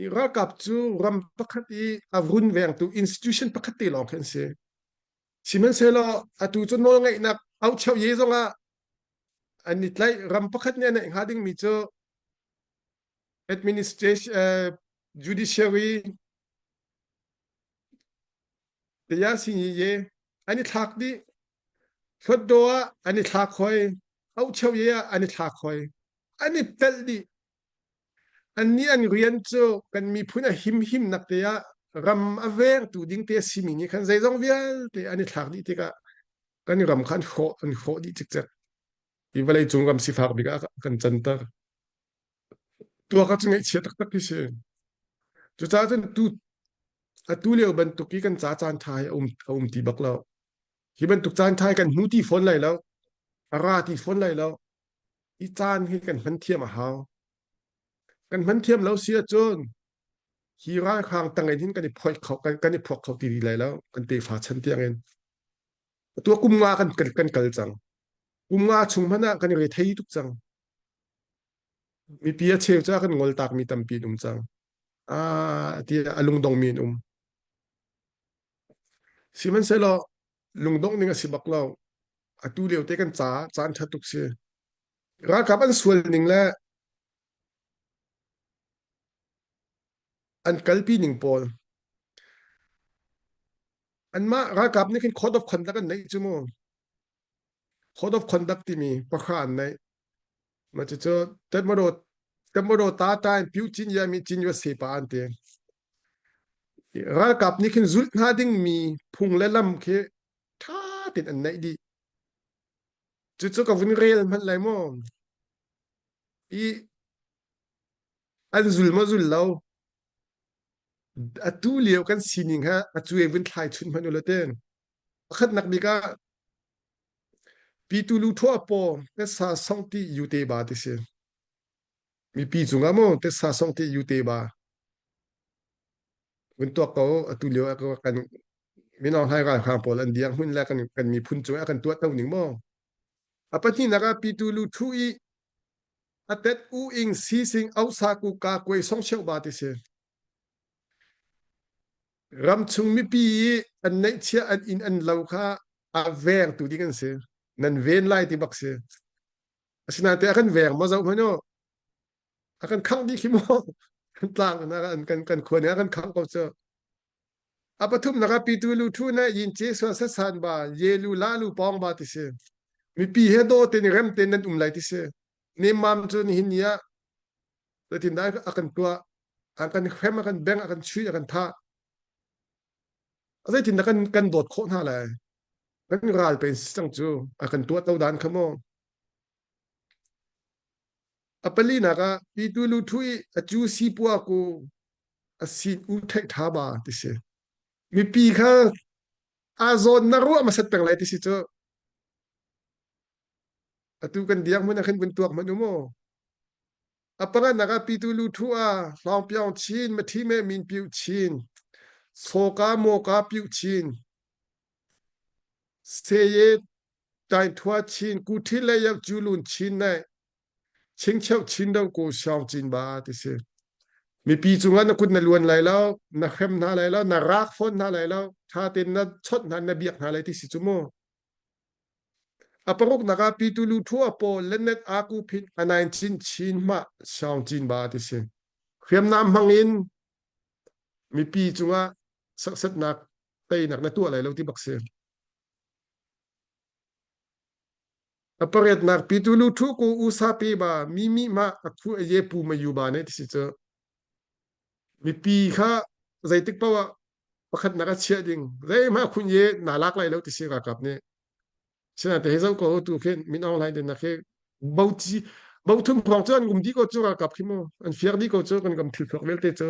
I ralkap cu ram pakhat i a runvengtu institution pakhat te lawng khi an si. Sihmanhsehlaw atu cu nawlngeihnak aucheu ye zongah an i tlaih ram pakhat nih a neih hnga dingmi cu administration uh, judiciary tayasini ye an i thlak dih Hlawtdaw ah an i thlak hoi, auhcheu ye ah an i thlak hoi. An i telh dih. Annih an rian cu kan miphun a himhimnak te ah ram a vengtu ding te a simi nih khan zeizong vialte an i thlak dih tikah kan ram kha an hrawh an hrawh dih cikcek. Hi vawleicung ram sifak bik ah kan canter. Tuak ah cu ngaihchia taktak khi si. Cucaah cun tu Atu lio bantuk i kan ca caan ṭha hi a um, a um ti bak lo. Hi bantuk caan ṭha hi kan hmu ti fawn lai lo. A ra ti fawn lai lo. Hi caan hi kan hman thiam a hau. Kan hman thiam lo si ahcun hi ralhrang tang in hin kan i phoih kho kan, kan i phuak kho ti lai lo. Kan tefa chan tiang in. Atu kum nga kan, kan, kan kal cang. Kum nga chung hmanh ah kan i rethei tuk cang. Mipi a cheu cu a kan ngol takmi tampi an um cang. Ah, tiah a lungdongmi an um. Sihmanhsehlaw lungdongh ning a si bak lo. Atu lio te kan ca caan ṭha tuk si. Ralkap an sual ning le an kalpi ning pawl. Anmah ralkap nih khin code of conduct an neih cu mu. Code of conduct timi pahra an neih. Mah cucu Tatmadaw Tatmadaw ta ta in Pyu Cin ya mi Cin Yua Se pa an ti. Ralkap nih khin zulh hna dingmi phung le lam khi ṭha tein an neih dih. Cucu ka vun rel hmanh lai maw? I an zul maw zul lo? Atu lio kan sining ha a cuai vun thlai chun hmanh ulaw ten. Pakhatnak bik ah Pitu lu thua paw tessa song ti yu te ba ti si. Mipi cungah maw tessa song ti yu te ba. Vun tuak ko atu lio ah kan Min Aung Hlaing ralhrang pawl an diang hmun le kan kan miphun cungah kan tuah to ning maw. A pahnihnak ah pitu lu thu i a tet u ing si sing au sa ku ka kuai song cheu ba ti si. Ramchung mipi i an neihchiah an inn an lo kha a vengtu ding an si. Nan ven lai ti bak si. Asinain te a kan veng maw zoh hmanh u. A kan khangh dih khi maw? Kan tlang kan kan kan khua nih a kan khangh ko cu. A pathumnak ah pitu lu thu na yin ce suan sa san ba ye lu la lu pawng ba ti si. Mipi he daw ten rem ten nan um lai ti si. Nemmam cu nihin ni ah zeitindah a kan tuah an kan hrem a kan beng a kan chuih a kan thah zeitindah kan kan dawt khawh hna lai kan ral pen si cang cu a kan tuah to dan kha maw a palinak ah pitu lu thu i a cu si pua ku a sin u theih tha ba ti si mipi kha a zawn na ruah masat peng lai ti si cu atu kan diak hmun ah khin vun tuak hmanh u maw A panganak ah Pitu Luthu ah Hlawngpiang Chin, Mathime Min Piu Chin, Soka Moka Piu Chin, Seye Tainthua Chin, Kuthi le Yau Julun Chin ne Chingcheu Chin do ko Siang Chin ba ti si. Mipi cungah na kut na luan lai lo, na hrem hna lai lo, na rak fawn hna lai lo, tha tein na chawt hna, na biak hna lai ti si cu mu. A paruknak ah Pitu Lu Thua pawl Lenet Aku Phin a nain chin chin mah Shaung Cin ba ti si. Hriamnam hmang in mipi cungah serhsatnak teinak na tuah lai lo ti bak si. A pariatnak Pitu Lu Thu ku usa pe ba mi mi ma a khu a ye pu ma yu ba ne ti si cu. Mipi kha zeitik paoh ah pakhatnak a chiah ding zeihmah khun ye na lak lai lo ti si ralkap nih sina te he zo ko tu khin Min Aung Hlaing den nak he bo chi bo thum khuang cu an um di ko cu ralkap khi mu an fiak di ko cu kan kam thil thuak vialte cu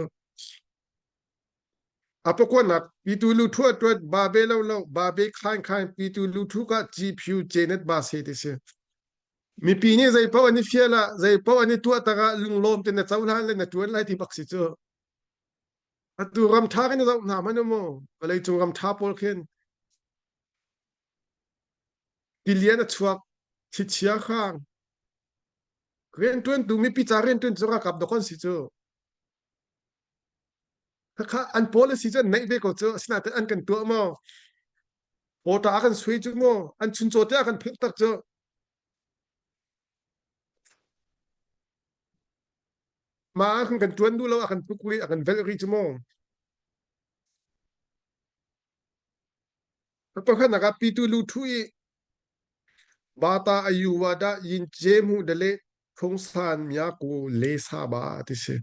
a pakuanak pitu lu thu tuat ba be lo lo ba be khain khain pitu lu thu ka chi phu chenet ba se ti si mipi nih zei paoh an i fial ah zei paoh an i tuah tak ah lunglawm te na cohlan le na tuan lai ti bak si cu Atu ram ṭha kan i zoh hna hmanh u mu. Vawleicung ram ṭha pawl khin tilian a chuak, thlichia hrang. Rianṭuantu mipi ca rianṭuan cu ralkap dawk an si cu. Khakha an policy cu an neih ve ko cu. Asinain an kan tuah maw? Pawṭa a kan sui cu mu. An chuncaw te a kan philh tak cu. Mah ah khan kan ṭuan duh lo, a kan tuk rih, a kan velh rih cu mu. Pakhatnak ah pitu lu ṭhu i bata ayu wa dah yin ce mu dale phungsan mya ku le sa ba ti si.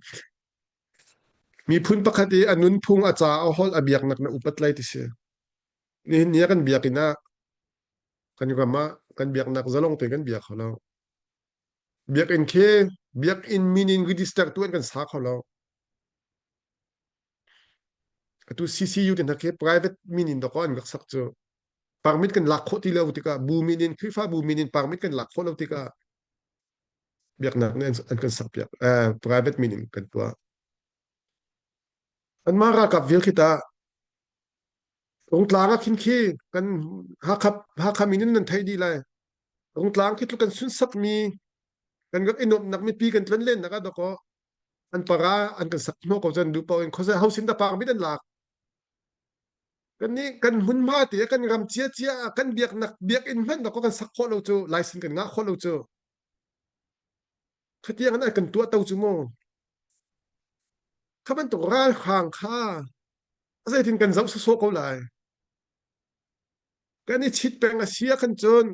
Miphun pakhat i a nunphung a ca a holh a biaknak na upat lai ti si. Nihin ni ah kan biakinn ah kan ram ah kan biaknak zalong tein kan biak kho lo. Biakinn khi biakinn min in register tu an kan sa kho lo. Atu CCU te hna khi private min in dawkaw an rak sak cu. Permit kan lak khawh ti lo tikah bu min in Khrihfa bu min in permit kan lak khawh lo tikah biaknak nih an kan sak piak. Uh, private min in kan tuah. Anmah ralkap vial khi tah Rungtlang ah khin khi kan Hakha Hakha min in nan theih dih lai. Rungtlang khi tluk kan sunhsakmi kan rak i nuamhnak mipi kan tlonlennak ah dawkaw an para an kan sak hnawh ko cun duh paoh in khuazei ho sin dah parmit an lak. Kannih kan hmunhma te kan ram ciacia ah kan biaknak biakinn hmanh dawkaw kan sak khawh lo cu license kan ngah khawh lo cu. Khatiang an kan tuah to cu mu. Kha bantuk ralhrang kha zeitin kan zoh sawsawh ko lai. Kan i chit peng a si ah khan cun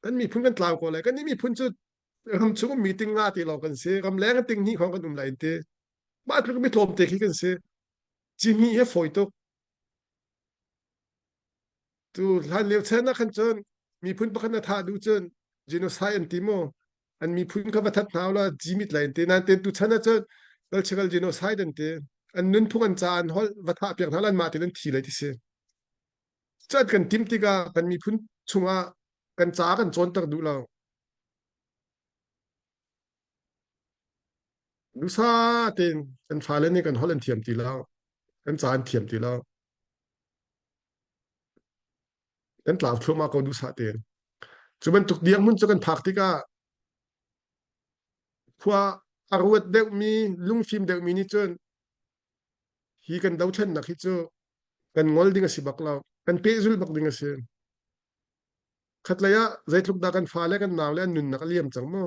kan miphun kan tlau ko lai. Kan nih miphun cu ram chung ummi ting nga ti lawng kan si. Ramleng ting hnih khong kan um lai ti. Mah tluk mi tlawmte khi kan si. Cihmih hi fawi tuk. Tu hlan lio chan ah khan cun miphun pakhat na thah duh cun genocide an ti mu. An miphun kha va that hna ula jimit lai an ti. Nain tu chan ah cun cultural genocide an ti. An nunphung an ca an holh va thah piak hna la anmah tein an thi lai ti si. Cuan kan timh tikah kan miphun chungah kan ca kan cawnter duh lo. Dusa tein kan fale nih kan holh an thiam ti lo. Kan ca an thiam ti lo. Kan tlau thluahmah ko duhsah tein. Cu bantuk dirhmun cu kan phak tikah khua a ruat deuhmi, lungfim deuhmi nih cun hi kan dothlennak hi cu kan ngol ding a si bak lo. Kan pehzul bak ding a si. Khatlei ah zeitluk dah kan fale kan naule an nunnak a liam cang mu.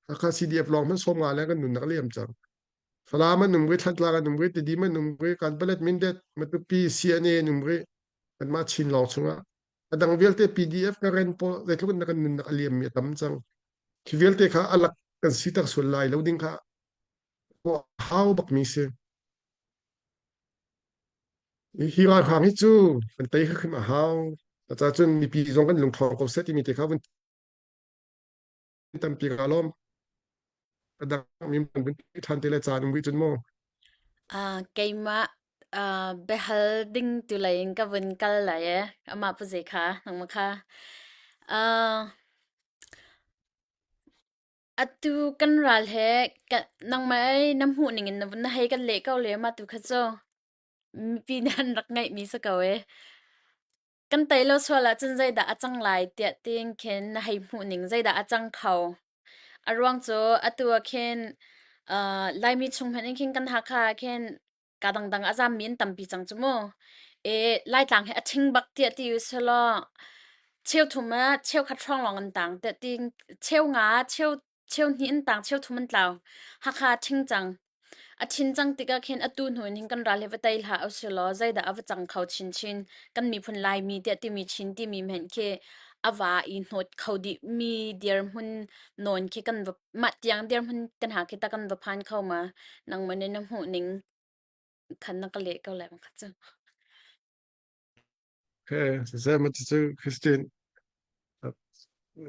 Hakha CDF lawng hmanh 50 le kan nunnak a liam cang. Falam an um rih, Thantlang an um rih, Tidim an um rih, Kanpalet, Mindat, Matupi, CNA an um rih. Kanmah Chin lawng chungah. A dang vialte PDF ka ren pawl zeitluk in dah kan nunnak a liammi a tam cang. Khi vialte kha a lak kan siter sual lai lo ding kha hau bakmi si. Hi ralhrang hi cu kan tei hrim a hau. Cucaah cun mipi zong kan lungṭhawng ko seh timi te kha vun tampi kaa lawm. A dang mi vun ṭhan te le caan um rih cun mu. Uh, keimah uh, biahal ding tu lei in ka vun kal lai e. Amah pu zei kha, nangmah kha. Uh, atu kan ral he ka, nangmah ei na hmuh ning in na vun na hei kan leh ko le mah tu kha cu mipi nih an rak ngeihmi si ko e. Kan tei lo sual ahcun zeidah a cang lai tiah tiin khin na hei hmuh ning zeidah a cang kho. A ruang cu atu ah khin uh, Laimi chung hmanh in khin kan Hakha ah khin ka dangdang a zammi an tampi cang cu mu. E, Laitlang hi a ṭhing bak tiah ti u selaw cheu thum ah cheukhat hrawng lawng an tang tiah ti cheu nga cheu cheu hnih an tang cheu thum an tlau. Hakha a ṭhing cang. A ṭhin cang tikah khin atu hnu in hin kan ral hi va tei hlah usilaw zeidah a va cang kho chinchin. Kan miphun Laimi tiah timi Chin timi hmanh khi a va i hnawt kho dihmi dirhmun nawn khi kan va mah tiang dirhmun kan ha khi ta kan va phan kho ma nangmah nih na hmuh ning khan na ka leh ko lai ma kha cu. Okay, siseh ma cu Christine.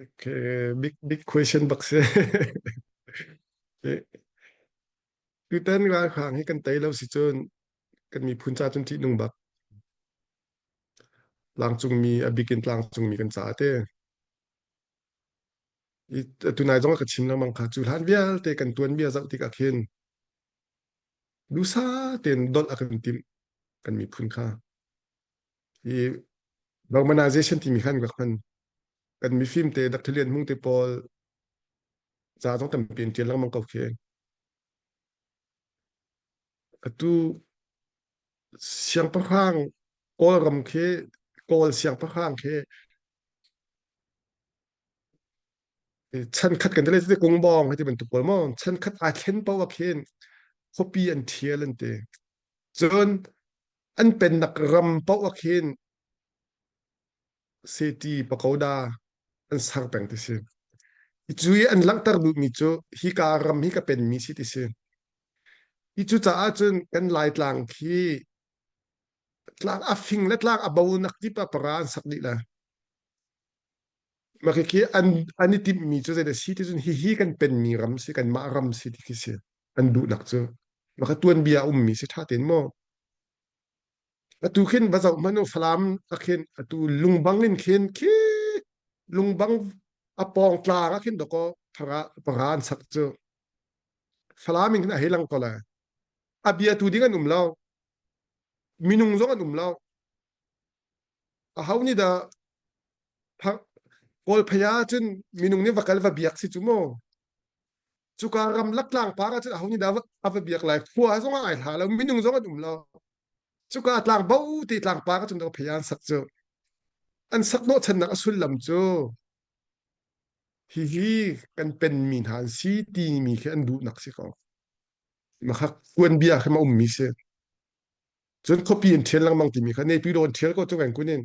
Okay, big big question bak si. Tutan ralhrang hi kan tei lo si cun kan miphun ca cun ṭihnung bak. Tlangcungmi a bik in tlangcungmi kan caah te. Tunai zong ka chim lengmang kha cu hlan vialte kan tuanbia zoh tikah khin dusa tein dolh a kan timh kan miphun kha. Hi Romanization timi khan rak hman. Kan mifim te Dr. Lian Hmung te pawl ca zong tampi an ṭial lengmang ko khi. Atu siangpahrang Kawlram khi Kawl siangpahrang khi chankhat kan ti kungbawng hei ti bantuk pawl maw chankhat aa thlen paoh ah khin khuapi an ṭhial an ti. Cun an pennak ram paoh ah khin seti pagoda an ser peng ti si. Cu i an langhter duhmi cu hika ram hi ka penmi si ti si. Hi cu caah cun kan Laitlang khi tlang a fing le tlang a bo nak tip ah para an sak dih la. Mah khi an an i timhmi cu zeidah si ti cun hihi kan penmi ram si kanmah ram si ti khi si an duhnak cu. Mah kha tuanbia a ummi si ṭha tein maw. Atu khin va zoh hmanh u Falam ah khin atu lungbang in khin khi lungbang a pawng tlang ah khin dawkaw phara panga an sak cu. Falam in khin a hei lang ko lai. A bia tu ding an um lo. Minung zong an um lo. Aho nih dah Kawl phei ah cun minung nih va kal va biak si cu mu. Cuka ramlak tlangpar ah cun aho nih dah a va biak lai? Khua zong ah ai hla lo, minung zong an um lo. Cuka tlang bo ti tlangpar ah cun phei an sak cu. An sak hnawhchannak a sullam cu hihi kan penmi hna an si timi khi an duhnak si ko. Makha kuanbia khi ma ummi si. Cun khuapi in ṭhial lengmang timi kha Naypyidaw in ṭhial ko cu kan kun in.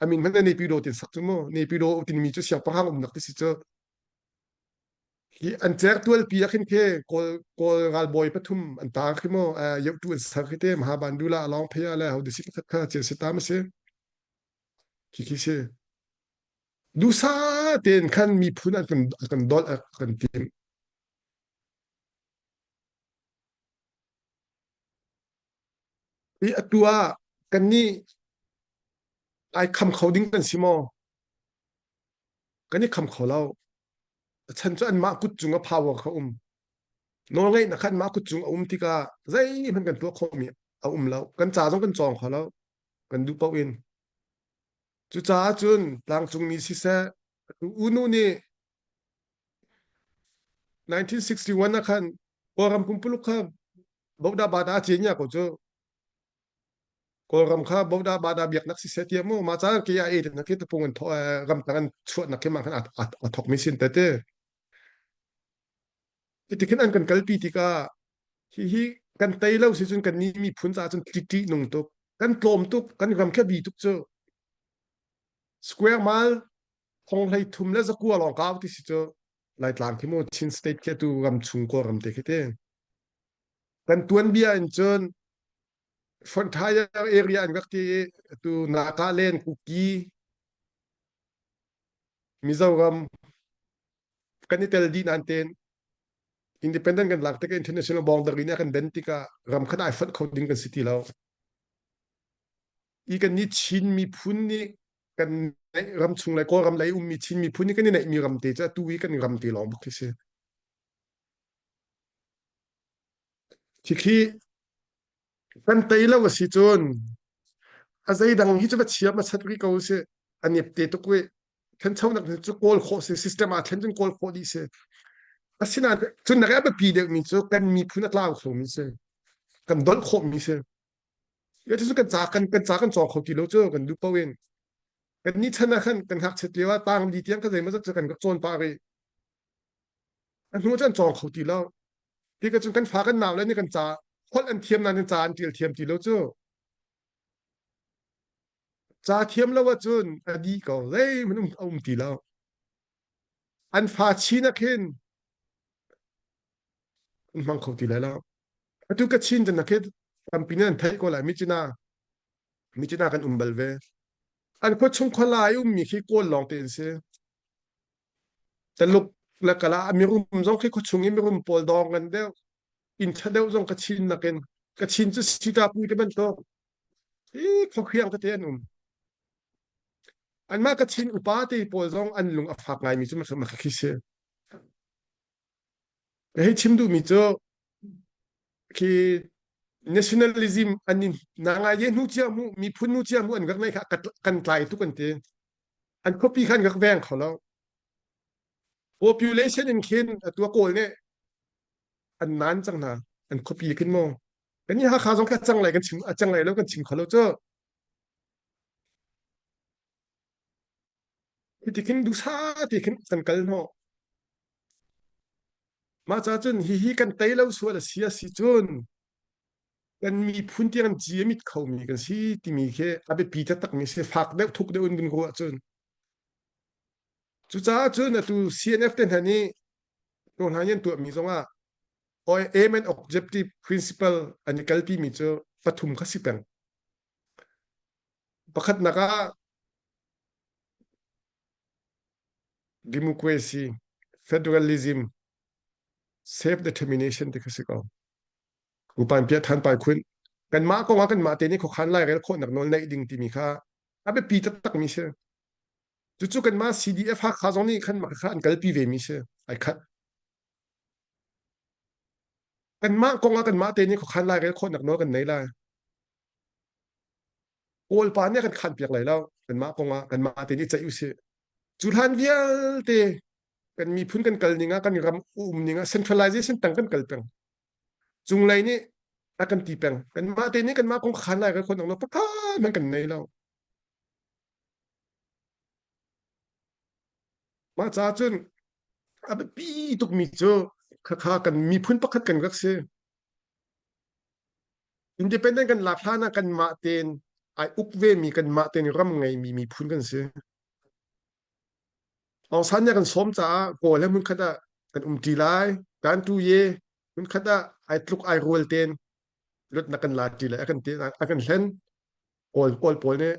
A min hmanh Naypyidaw tin sak cu mu. Naypyidaw timi cu siangpahrang umnak ti si cu. Hi an certualpi ah khin khi Kawl Kawl ralbawi pathum an taar khi mu. Yohtu an ser khi te Mahabandula along phei ah le ho disi pakhat kha cil sitam a si. Khi khi si. Dusa tein khan miphun an kan an kan dolh an kan tim. Hi atu ah kannih ai kham kho ding kan si maw? Kan i kham kho lo. A chan cu anmah kut cung a power kha um. Nawlngeihnak kha anmah kut cung a um tikah zeihmanh kan tuah khawhmi a um lo. Kan ca zong kan cawng kho lo. Kan duh paoh in. Cucaah cun tlangcungmi siseh, unu nih 1961 ah khan Kawlram pumpuluk kha Boda Bada a cia ko cu. Kawlram kha Boda Bada biaknak siseh tiah mu mah caan KIA te khi tapung an ramtang an chuahnak khi mah khan a thok mi sin tete. Ti khin an kan kalpi tikah hihi kan tei lo si cun kan ni miphun caah cun ṭih nung tuk kan tlawm tuk kan ram kha bi tuk cu square mile thong hlei thum le zakua lawng kau ti si cu Laitlang khi mu Chin state khi atu ram chung Kawlram te khi te kan tuanbia in cun frontier area an rak ti i atu Nagaland Kuki Mizoram kan i tel dih nain ten independent kan lak tikah international boundary nih a kan den tikah ram khat ai fonh kho ding kan si ti lo i kan nih Chin miphun nih kan ram chung le Kawlram lei ummi Chin miphun nih kan i neihmi ram te cu atu i kan ram te lawng bak khi si. Khikhi kan tei lo a si cun a zeidang hi cu va chia ma chat rih ko si a nep te tuk rih thanchonak cu kawl khawh si system ah thlen cun kawl khawh dih si asinain cun nak a biapi deuhmi cu kan miphun a tlau khomi si kan dolh khawhmi si Ya cu kan ca kan kan ca kan cawng kho ti lo cu kan duh paoh in kan ni chan ah khan kan ngakchiat lio ah tang li tiang ka zeimawzat cu kan rak cawn pah rih a hnu cu an cawng kho ti lo ti ka cun kan fa kan nau le nih kan ca holh an thiam nain ca an tial thiam ti lo cu ca thiam lo ahcun a dih ko zeihmanh um a um ti lo an fa chin ah khin an hmang kho ti lai lo atu ka chin tan khi tampi nih an theih ko lai Michina Michina kan um bal ve an khua chung khualai ummi khi kawl lawng te an si Taluk le kala mirum zong khi khuachung i mirum pawl dawng an deuh inn ṭha deuh zong Kachin nakin Kachin cu sitapu te bantuk hi khuakhiang tete an um anmah Kachin upa te pawl zong an lung a fak ngaimi cu mah khi si ka hei chim duhmi cu khi nationalism an in na ngai ye hnu cia mu miphun nu cia mu an rak nei kha kan tlai tuk an ti an khuapi khan rak veng kho lo population in khin atu kawl nih an nan cang hna an khuapi khin mu kan i Hakha zong kha cang lai kan chim a cang lai lo kan chim kho lo cu Hiti khin duhsa ti khin kan kal hnawh. Mah ca cun hihi kan tei lo sual a si a si cun kan miphun tiang ci a mit khomi kan si timi khi a biapi taktakmi si fak deuh thuk deuh in kan ruah cun. Cucaah cun atu CNF te hna nih hna nih an tuahmi zongah aim and objective principle an i kalpimi cu pathum kha si peng. Pakhatnak ah democracy, federalism, self-determination ti kha si ko. Upan pia than pai khun. Kanmah kong ah kanmah te nih khuakhan lairel khawhnak nawl neih ding timi kha a biapi taktakmi si. Cucu kanmah CDF Hakha zong nih khan mah kha an kalpi ve mi si. Ai khat. Kanmah kong ah kanmah te nih khuakhan lairel khawhnak nawl kan nei lai. Kawl pa nih a kan khan piak lai lo. Kanmah kong ah kanmah te nih ceih usih. Cu hlan vialte kan miphun kan kal ning ah kan ram um ning ah centralization tang kan kal peng. Cunglei nih a kan ti peng. Kanmah te nih kanmah kong khan lai kan khon lo pakhat man kan nei lo. Mah ca cun a biapi tukmi cu khakha kan miphun pakhat kan rak si. Independent kan lak hlan ah kanmah tein ai uk vemi kanmah tein ram ngeimi miphun kan si. Aung San nih a kan sawm caah Kawl he hmunkhat ah kan umṭi lai. Kan tu ye hmunkhat ah ai tluk ai rual tein luatnak kan la ṭi lai a kan ti a kan hlen. Kawl Kawl pawl nih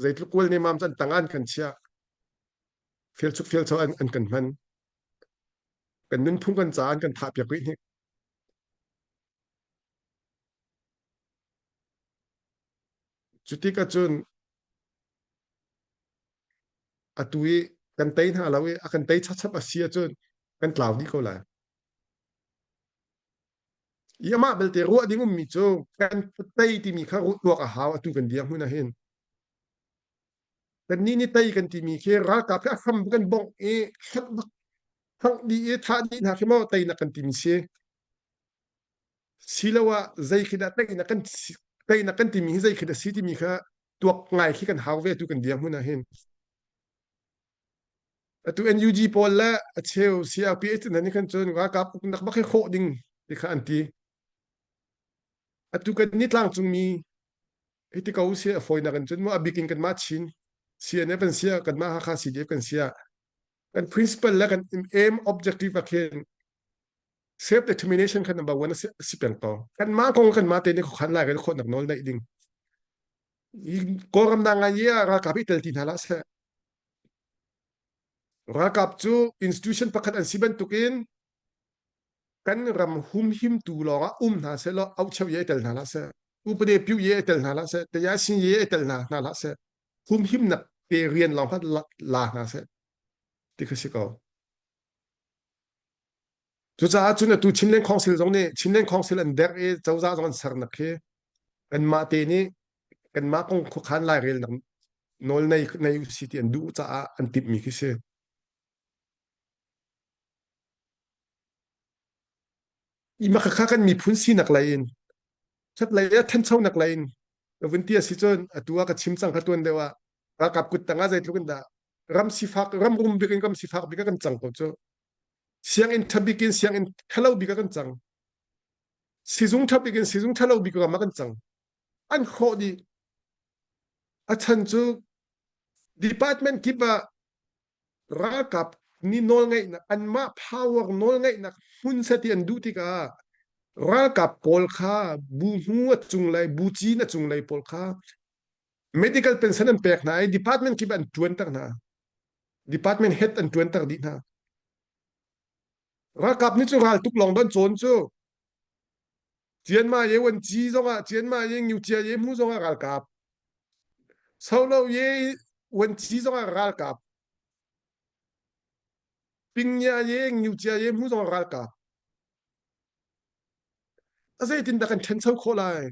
zeitluk kawl nih mam can tang an kan chiah. Fialchuk fialcho an, an kan hman. Kan nunphung kan ca an kan thah piak rih hnik. Cutik ahcun atu i kan tei hna lo i a kan tei chapchap a si ahcun kan tlau dih ko lai. I amah belte ruah ding ummi cu kan tei timi kha ruah a hau atu kan dirhmun ahhin. Kannih nih tei kan timi khi ralkap khi a hram kan bongh i hlanh bak hlangh dih i thah dih hna khi maw teinak kan timi si. Siloah zei khi dah teinak kan teinak kan timi hi zei khi dah si timi kha tuak ngai khi kan hau ve tu kan dirhmun ah hin. Atu NUG pawl le a cheu CRPH hna nih khan cun ralkap uknak bak hi hrawh ding ti kha an ti. Atu kan ni tlangcungmi hi ti ko si a fawinak in cun mu a bik in kanmah Chin CNF kan sia kanmah Hakha CDF kan sia kan principle le kan aim objective ah khin self determination kha number one a si peng ko kanmah kong kanmah te nih khuakhan lai kan khawhnak nawl neih ding Kawlram na ngai i ralkap i tel ti hna lah seh ralkap cu institution pakhat an si bantukin kan ram humhimtu lawngah um hna seh law aucheu ye tel hna hlah seh upade piu ye tel hna hlah seh tayasin ye tel hna hna hlah seh humhimnak pe rian lawng kha la hna seh ti kha si ko cucaah cun atu Chinland Council zong nih Chinland Council an derh i cozah zong an sernak khi kanmah te nih kanmah kong khuakhan lairelnak nawl nei nei usi ti an duh caah an timhmi khi si. I mah khakha kan miphun sinak lei in ṭhat lei ah ṭhanchonak lei in ka vun ti a si cun atu ah ka chim cang kha tuan deuh ah ralkap kut tang ah zeitluk in dah ram sifak ram rum bik in ram sifak bik ah kan cang ko cu sianginn ṭha bik in sianginn ṭhalo bik ah kan cang sizung ṭha bik in sizung ṭhalo bik ram ah kan cang an hrawh dih a chan cu department kip ah ralkap nih nawlngeihnak anmah power nawlngeihnak hmun seh ti an duh tikah ralkap pawl kha bu hmu a cunglei bu cin a cunglei pawl kha medical pension an pek hna i department kip an ṭuanter hna department head an ṭuanter dih hna ralkap nih cu ral tuk lawng don cawn cu Cianma ye wan ci zongah Cianma ye ngiu cia ye mu zongah ralkap Solo ye wan ci zongah ralkap Pingya ye ngiu cia ye mu zongah ralkap A zeitin dah kan ṭhencho khawh lai?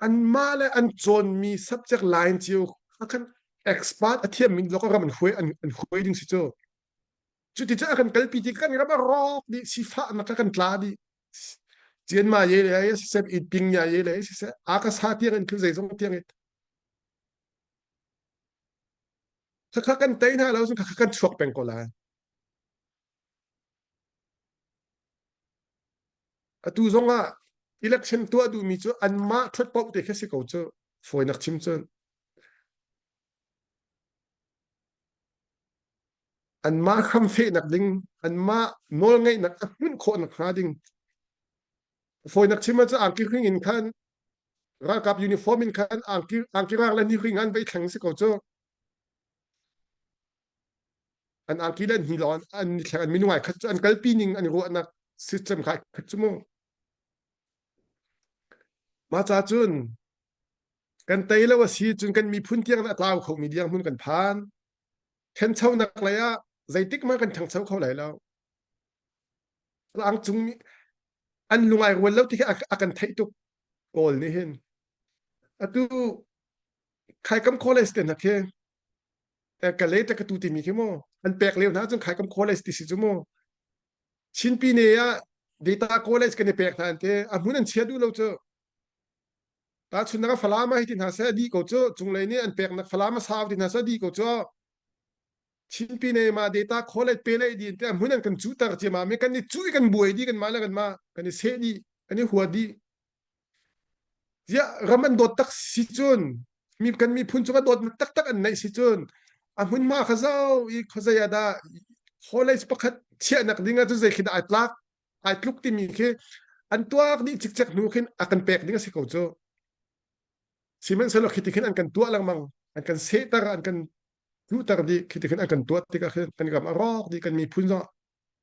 Anmah le an cawnmi subject line cio a kan expert a thiammi lawng ram an hruai an hruai ding si cu. Cuticun a kan kalpi ti kan ram a rawk dih sifahnak a kan tla dih. Cianma ye le ai siseh i pingya ye le siseh akasa tiang in thil zeizong tiang in khakha kan tei hna lo cun khakha kan chuak peng ko lai. Atu zong ah election tuah duhmi cu anmah ṭhuat paoh te khi si ko cu fawinak chim cun. Anmah hramfehnak ding, anmah nawlngeihnak a hmunh khawh nakhnga ding. Fawinak chim ahcun angki hring in khan ralkap uniform in khan angki angki rang le hni an vai thleng si ko cu. An angki le hni lawng an ni thleng an minung ai khat cu an kalpi ning an ruahnak. System kha khat cu mu. Mah ca cun kan tei lo a si cun kan miphun tiang a tlau khomi dirhmun kan phan. Ṭhanchonak lei ah zeitik hmanh kan ṭhangcho kho lai lo. Tlangcung an lung ai rual lo ti khi a kan theih tuk Kawl nih hin. Atu Khaikam College te hna khi Kalay ka tu timi khi mu an pek lio hna cun Khaikam College ti si cu mu. Chinpine ah Data College kan i pek hna an ti. A hmun an chia duh lo cu. Tahchunhnak ah Falam ah hi ti hna seh a dih ko cu. Cunglei nih an peknak Falam a sau ti hna seh a dih ko cu. Chinpine mah Data College pe le di te a hmun an kan cuhter ciammam i kan i cuh i kan buai dih kanmah le kanmah kan i seh dih kan i hua dih. Ziah ram an dawt tak si cun mi kan miphun cungah dawtnak taktak an neih si cun a hmunhma kha zau i khuazei ah dah college pakhat chiahnak ding ah cun zei khi dah ai tlak ai tluk timi khi an tuak dih cikcek hnu khin a kan pek ding a si ko cu. Sihmanhsehlaw khi ti khin an kan tuah lengmang an kan sehter an kan luhter dih khi ti khin an kan tuah tikah khin kan ram a rawk dih kan miphun zong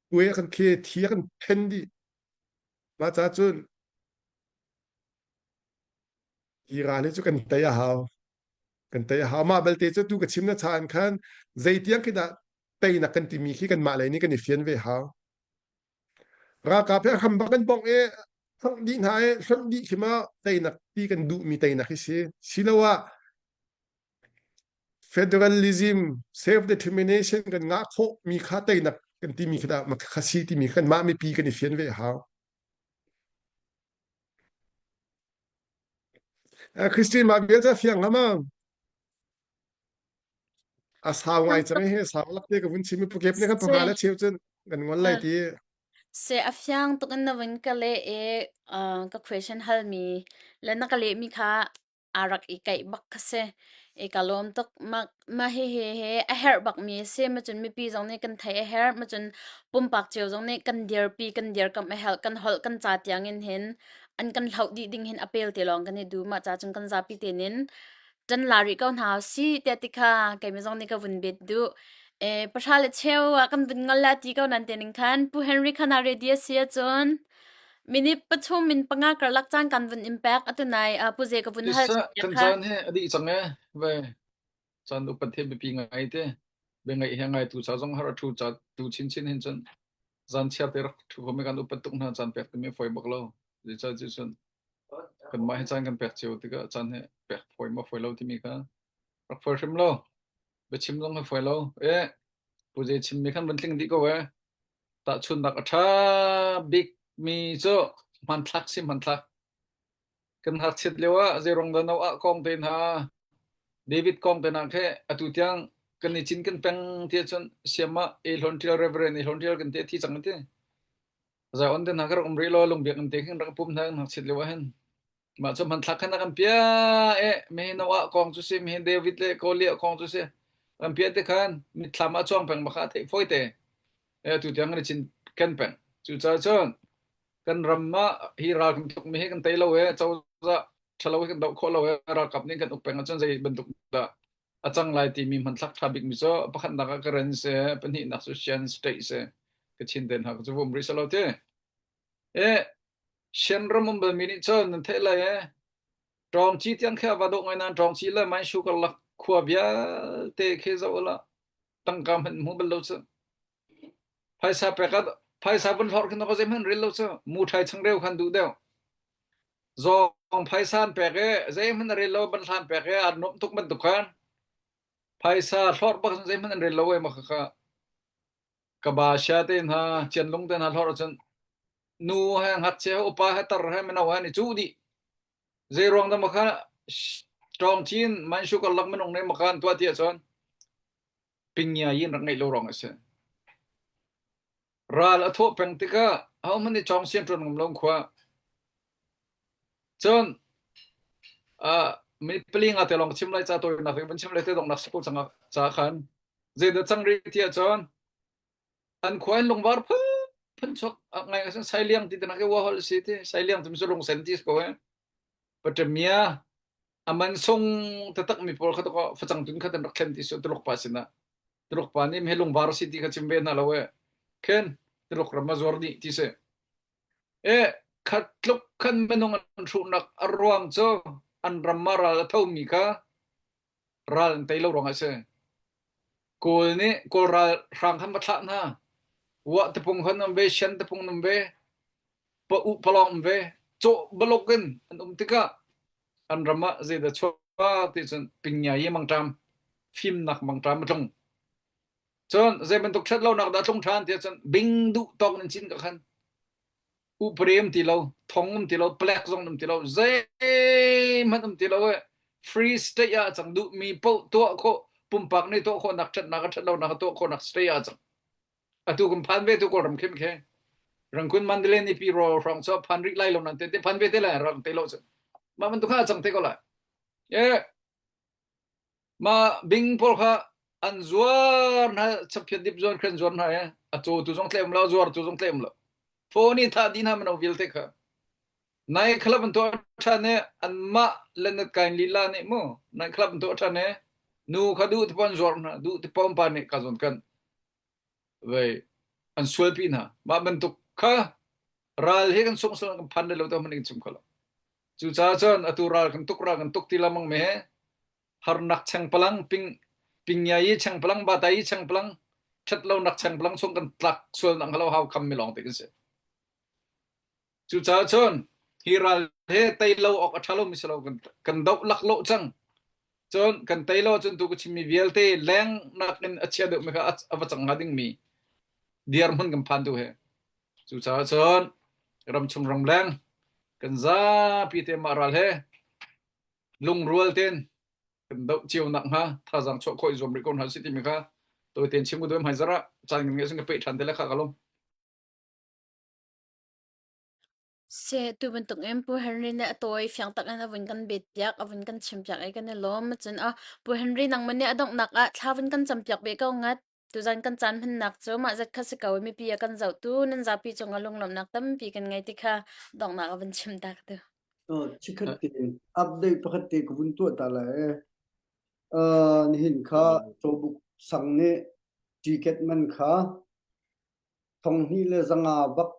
kuai a kan khe thi a kan then dih mah ca cun Hi ral hi cu kan tei a hau. Kan tei a hau. Mah belte cu tu ka chim na chan khan zeitiang khi dah teinak kan timi khi kanmah lei nih kan i fian ve hau. Ralkap he hram bak kan bongh i hlonh dih hna i hlonh dih khi ma teinak ti kan duhmi teinak hi si. Siloah federalism, self-determination kan ngah khawh mi kha teinak kan timi khi dah kha si timi kan mah mipi kan i fian ve hau. Christine mah vial cu a fiang hlama. A sau ngai cang hi sau lak te ka vun chim i pukep ne kan panga le cheu cun kan ngol lai ti. Se a fiang tuk in na vun ka leh i ka question hal mi le na ka leh mi kha aa rak i kaih bak kha si. I ka lawm tuk. Mah, mah hihi hi a herh bakmi a si. Macun mipi zong nih kan theih a herh. Macun pumpak cio zong nih kan dirpi, kan dirkamh a herh. Kan holh, kan ca tiang in hin an kan hloh dih ding hin a pel te lawng kan i duh. Mah ca cun kan zapi tein in ṭan la rih ko hna usih tiah ti kha keimah zong nih ka vun bet duh. E, pahra le cheu ah kan vun ngol la ti ko nan te ning khan Pu Henry khan a ready a si ahcun Minute pathum min panga karlak caan kan vun in pek atu nai pu ze ka vun hal Tisa kan kha. caan hi a dih cang e ve caan upat hi biapi ngai te be ngai he ngai tu cha zong har a thu cha tu chin chin hin cun zan chiar te rak thu ko me kan upat tuk hna caan pek timi foi bak lo zeicah ti cun kan mah hi caan kan pek cio tikah caan hi pek foi ma foi lo timi kha rak foi hrim lo biachim zong hi foi lo e pu ze chim mi khan van tling dih ko e Tahchunhnak a ṭha bikmi cu hmanthlak si hmanthlak. Kan ngakchiat lio ah zeiruang dah Noah kong te hna, David kong te hna khi atu tiang kan i cinken peng ti ahcun siam ah E Hlawn Ṭial Reverend E Hlawn Ṭial kan ti a thi cang an ti. Zion te hna ka rak um rih lo lungbiak in te khin rak pum hna kan ngakchiat lio ah hin. Mah cu hmanthlak khan a kan piah e mihi Noah kong cu si mihi David le Goliath kong cu si kan piah te khan mitthlam ah chuang peng baka theih fawi te e tu tiang kan i cin ken peng cucaah cun kan ram ah hi ral kan tuk mi hi kan tei lo e cozah ṭhalo hi kan doh khawh lo e ralkap nih kan uk peng ahcun zei bantuk dah a cang lai timi hmanthlak ṭha bik mi cu pakhatnak ah Karen si pahnihnak cu Shan state si Kachin te hna cu vum rih selo ti e Shan ram um balmi nih cun nan theih lai e Ṭawngci tiang khi a va dawh ngai nain Ṭawngci le Maishu karlak khua vialte khi zoh la tangka hmanh hmu bal lo cu. Phaisa pek ah phaisa vun hlorh khin ka zeihmanh rel lo cu. Mu ṭhai changreu khan duh deuh. Zawng phaisa an pek i zeihmanh a rel lo banhla an pek i aa nuamh tuk bantuk khan phaisa hlorh bak cun zeihmanh an rel lo ei ma khakha. Kaba sia te hna cianlung te hna hlorh ahcun nu he ngakchia he upa he tar he mino he an i cuh dih. Zeiruang dah makha ṭawng chin Manshu karlak minung nih maka an tuah ti ahcun pingya yin rak ngeih lo ruang a si. Ral a thawh peng tikah ahohmanh nih cawng sian ṭuan ngam lo khua. Cun uh, mi pali nga te lawng chim lai ca tawinak van chim lai te donghnak si ko cang ca khan zeidah cang rih ti ahcun an khua in lungvar phun phun chuak ngai asin sailiang ti tenak i wahol si ti sailiang tu lung sen ti ko eh patamia aman sung tatak mi pawl kha to facang tun kha tan rak thlen ti su tuluk pa sinah tuluk pa nih me lungvar si ti kha chim ve na lo eh khen tuluk ram a zuar dih ti si. E khat tluk khan minung an hruhnak a ruang cu an ram ah ral a thomi kha ral an tei lo ruangah a si. Kawl nih Kawl ral hrang khan va thlah hna. Wah tapung khan um ve, Shan tapung um ve, pa u palong um ve. Cawh baluk in an um tikah an ram ah zeidah chuak ti cun pingnya yi mangṭam fimnak mangṭam a tlung. Cun zei bantuk ṭhat lonak dah tlung ṭhan tiah cun bing duh tawk nan cin ka khan upari um ti lo, thong um ti lo, palek zong um ti lo, zeihmanh um ti lo e free state ah cang duhmi paoh tuah khawh pumpak nih tuah khawhnak ṭhatnak a ṭhat lonak a tuah khawhnak state ah cang. Atu kan phan ve tu Kawlram khin khe Rangkun Mandalay ni pi ro hrawng chu phan rih lai lo nan te te phan ve te lai rang te lo cu. Mah bantuk kha cang te ko lai. E Mah bing pawl kha an zuar hna chaphiat dip zuar khan zuar hna i a cawtu zong tlem lo zuartu zong tlem lo phone i thah dih hna mino vialte kha nai club an tuah ṭhan i anmah le nat kain lila nih mu nai club an tuah ṭhan i nu kha duh te pon zuar hna duh te pon pa nih ka zawn kan vei an sualpi hna mah bantuk kha ral hi kan sung kan phan lo to man in chim kho lo cucaah cun atu ral kan tuk ral kan tuk ti lamang me harnak chengpalang ping pingya yi chengpalang bata yi chengpalang ṭhat lonak chengpalang chung kan tlak sual nak lo hau kham mi lawng te kan si cucaah cun hi ral he tei lo awk a ṭha lo mi si lo kan kan doh lak lo cang cun kan tei lo cun tu ka chimmi vialte leng nak in a chia deuh mi kha a va cang hnga ding mi dirhmun kan phan tu he cucaah cun ramchung ramleng kan zapi te mah ral he lungrual tein kan doh cio nak hnga thazaang chuah khawh i zuam rih ko hna si timi kha tawi tein chim ku duh hmai zarah caan kan ngeih cun ka peh ṭhan te le kha ka lawm. Se tu bantuk in Pu Henry nih a tawi fiang tak in a vun kan bet piak a vun kan chim piak i kan i lawm cun a Pu Henry nangman nih a donghnak ah thla vun kan cam piak ve ko ngat tuzan kan caan hmannak cu mah zat kha si ko i mipi a kan zohtu nan zapi cungah lunglawmhnak tampi kan ngei ti kha donghnak a vun chim tak tu. Chikkhat te update pakhat te ka vun tuah ta lai. Uh, nihin kha Cawbuk sang nih ticket man kha thonghnih le zanga bak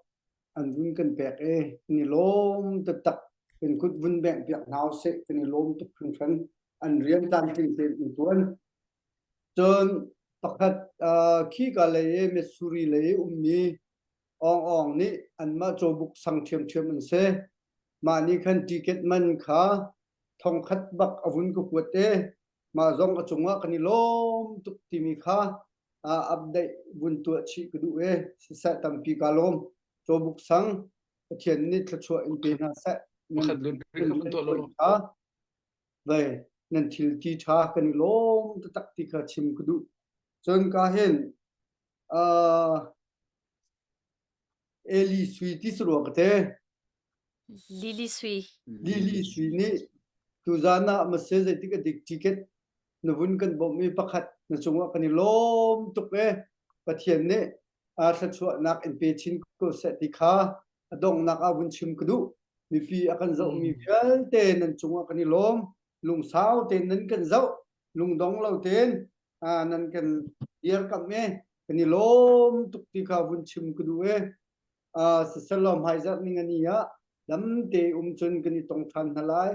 an vun kan pek i kan i lawm taktak kan kut vun bengh piak hna usih kan i lawm tuk hringhran an rian tlamtling tein an tuan cun pakhat uh, khika lei i Missouri lei i ummi Awng Awng nih anmah cawbuk sang ṭhiamṭhiam an si mah nih khan ticket man kha thongkhat bak a vun ka kuat i mah zong a cungah kan i lawm tuk timi kha uh, update vun tuah chih ka duh i siseh tampi ka lawm cawbuk sang Pathian nih thluachuah in pe hna seh Pakhat lut rih kha vun tuah lo kha ve nan thil ti ṭha kan i lawm taktak ti kha chim ka duh cun ka hin uh, Eli Sui ti si rua ka te Lily Sui. Lily Sui nih tuzan ah mase zeitik a dik ticket na vun kan bawmh i pakhat na cungah kan i lawm tuk e Pathian nih a thluachuahnak in pe chin ko seh ti kha a donghnak ah vun chim ka duh mipi a kan zohmi vialte nan cungah kan i lawm lungsau tein nan kan zoh lungdong lo tein nan kan dirkamh i kan i lawm tuk ti kha vun chim ka duh e siselaw hmaizarh ning ani ah lamte um cun kan i tong ṭhan hna lai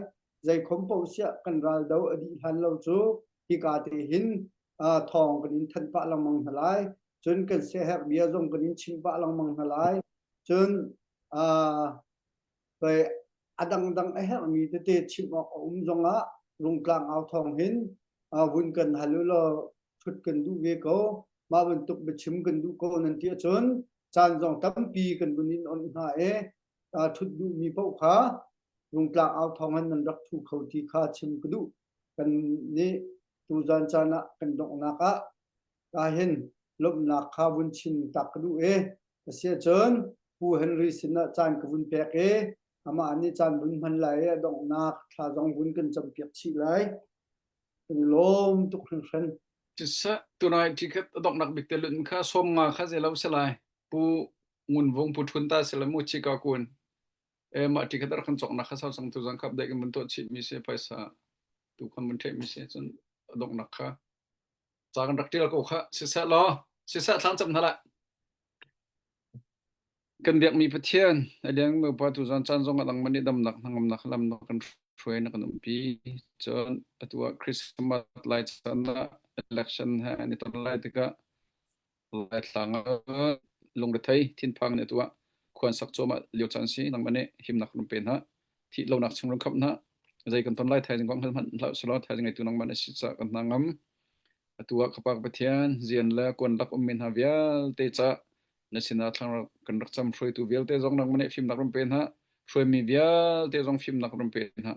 zeikhom paoh siah kan ral do a dih hlan lo cu hika te hin thawng kan in thanh pah lengmang hna lai cun kan siaherh bia zong kan in chim pah lengmang hna lai cun a dangdang a herhmi tete chim awk a um zongah rungtlang au thawng hin vun kan hal u law ṭhut kan duh ve ko mah bantuk biachim kan duh ko nan ti ahcun caan zong tampi kan vun in onh hna i ṭhut duhmi paoh kha rungtlang au thawng in nan rak ṭhu kho ti kha chim ka duh kan nih tuzan caan ah kan donghnak ah ka hin lawmhnak kha vun chim tak ka duh i asiahcun Pu Henry sinah caan ka vun pek i amah nih caan vun hman lai i a donghnak thla zong vun kan campiak chih lai. Kan i lawm tuk hringhran. Siseh, tunai ṭikhat a donghnak bik te lun kha sawm nga kha zei lo si lai. Pu Ngun Vung Pu Ṭhun ta si le mu Chica kun. E mah ṭikhat ar kan cawknak kha sau sang tu zang khap dek in mun tuah chih mi si paisa tu khan mun ṭheh mi si cun a donghnak kha ca kan rak ṭial ko kha siseh law siseh thlang cam hna lai. Kan biakmi Pathian, a liang pa tuzan caan zong ah nangmah nih damnak hnangamnak lam na kan hruai na kan umpi. Cun atu ah Christmas lai caan ah election he an i ton lai tikah Laitlang ah lungrethei thinphang nih atu ah khuan sak cuahmah lio caan si nangmah nih himnak run pe hna. Thih lonak chung run khamh hna. Zei kan ton lai thaizing kong hngal hmanh hlah usih thaizing ngeitu nangmah na si caah kan hna ngam. Atu ah ka Pa ka Pathian, zian le kuan lak ummi hna vialte ca na sinah thlang kan rak cam hruaitu vialte zong nangmah nih fimnak run pe hna. Hruaimi vialte zong fimnak run pe hna.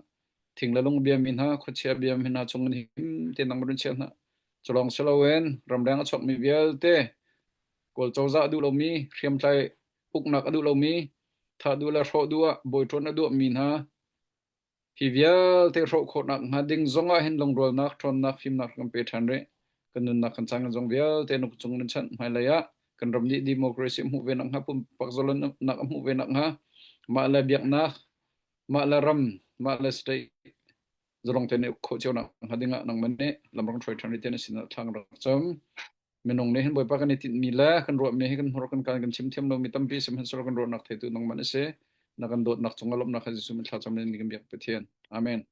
Thing le lung biami hna, khuachia biami hna chung in him te nangmah run chia hna. Culawng si loin ramleng a chuakmi vialte Kawl cozah a duh lomi, hriamtlai uknak a duh lomi, thah duh le hrawh duh ah bawi ṭuan a duhmi hna Hi vialte hrawh khawhnak hnga ding zong ah hin lungrualnak, ṭhawnnak, fimnak kan pe ṭhan rih. Kan nunnak kan caan kan zong vialte na cung nan chanh hmailei ah kan ram nih democracy a hmuh ve nakhnga, pumpak zalonnak a hmuh ve nakhnga, mah le biaknak, mah le ram, mah le state zalong tein i uk khawh cio nakhnga ding ah nangmah nih lam rak hruai ṭhan rih tiah na sinah thla kan rak cam. Minung nih hin Bawipa kan i tinhmi le kan ruahmi hi kan hmur kan kaan kan chim thiam lomi tampi sihmanhsehlaw kan ruahnak theitu nangmah na si. Na kan dawtnak cungah lawmhnak kha Jesuh min thlacam in kan biak Pathian. Amen.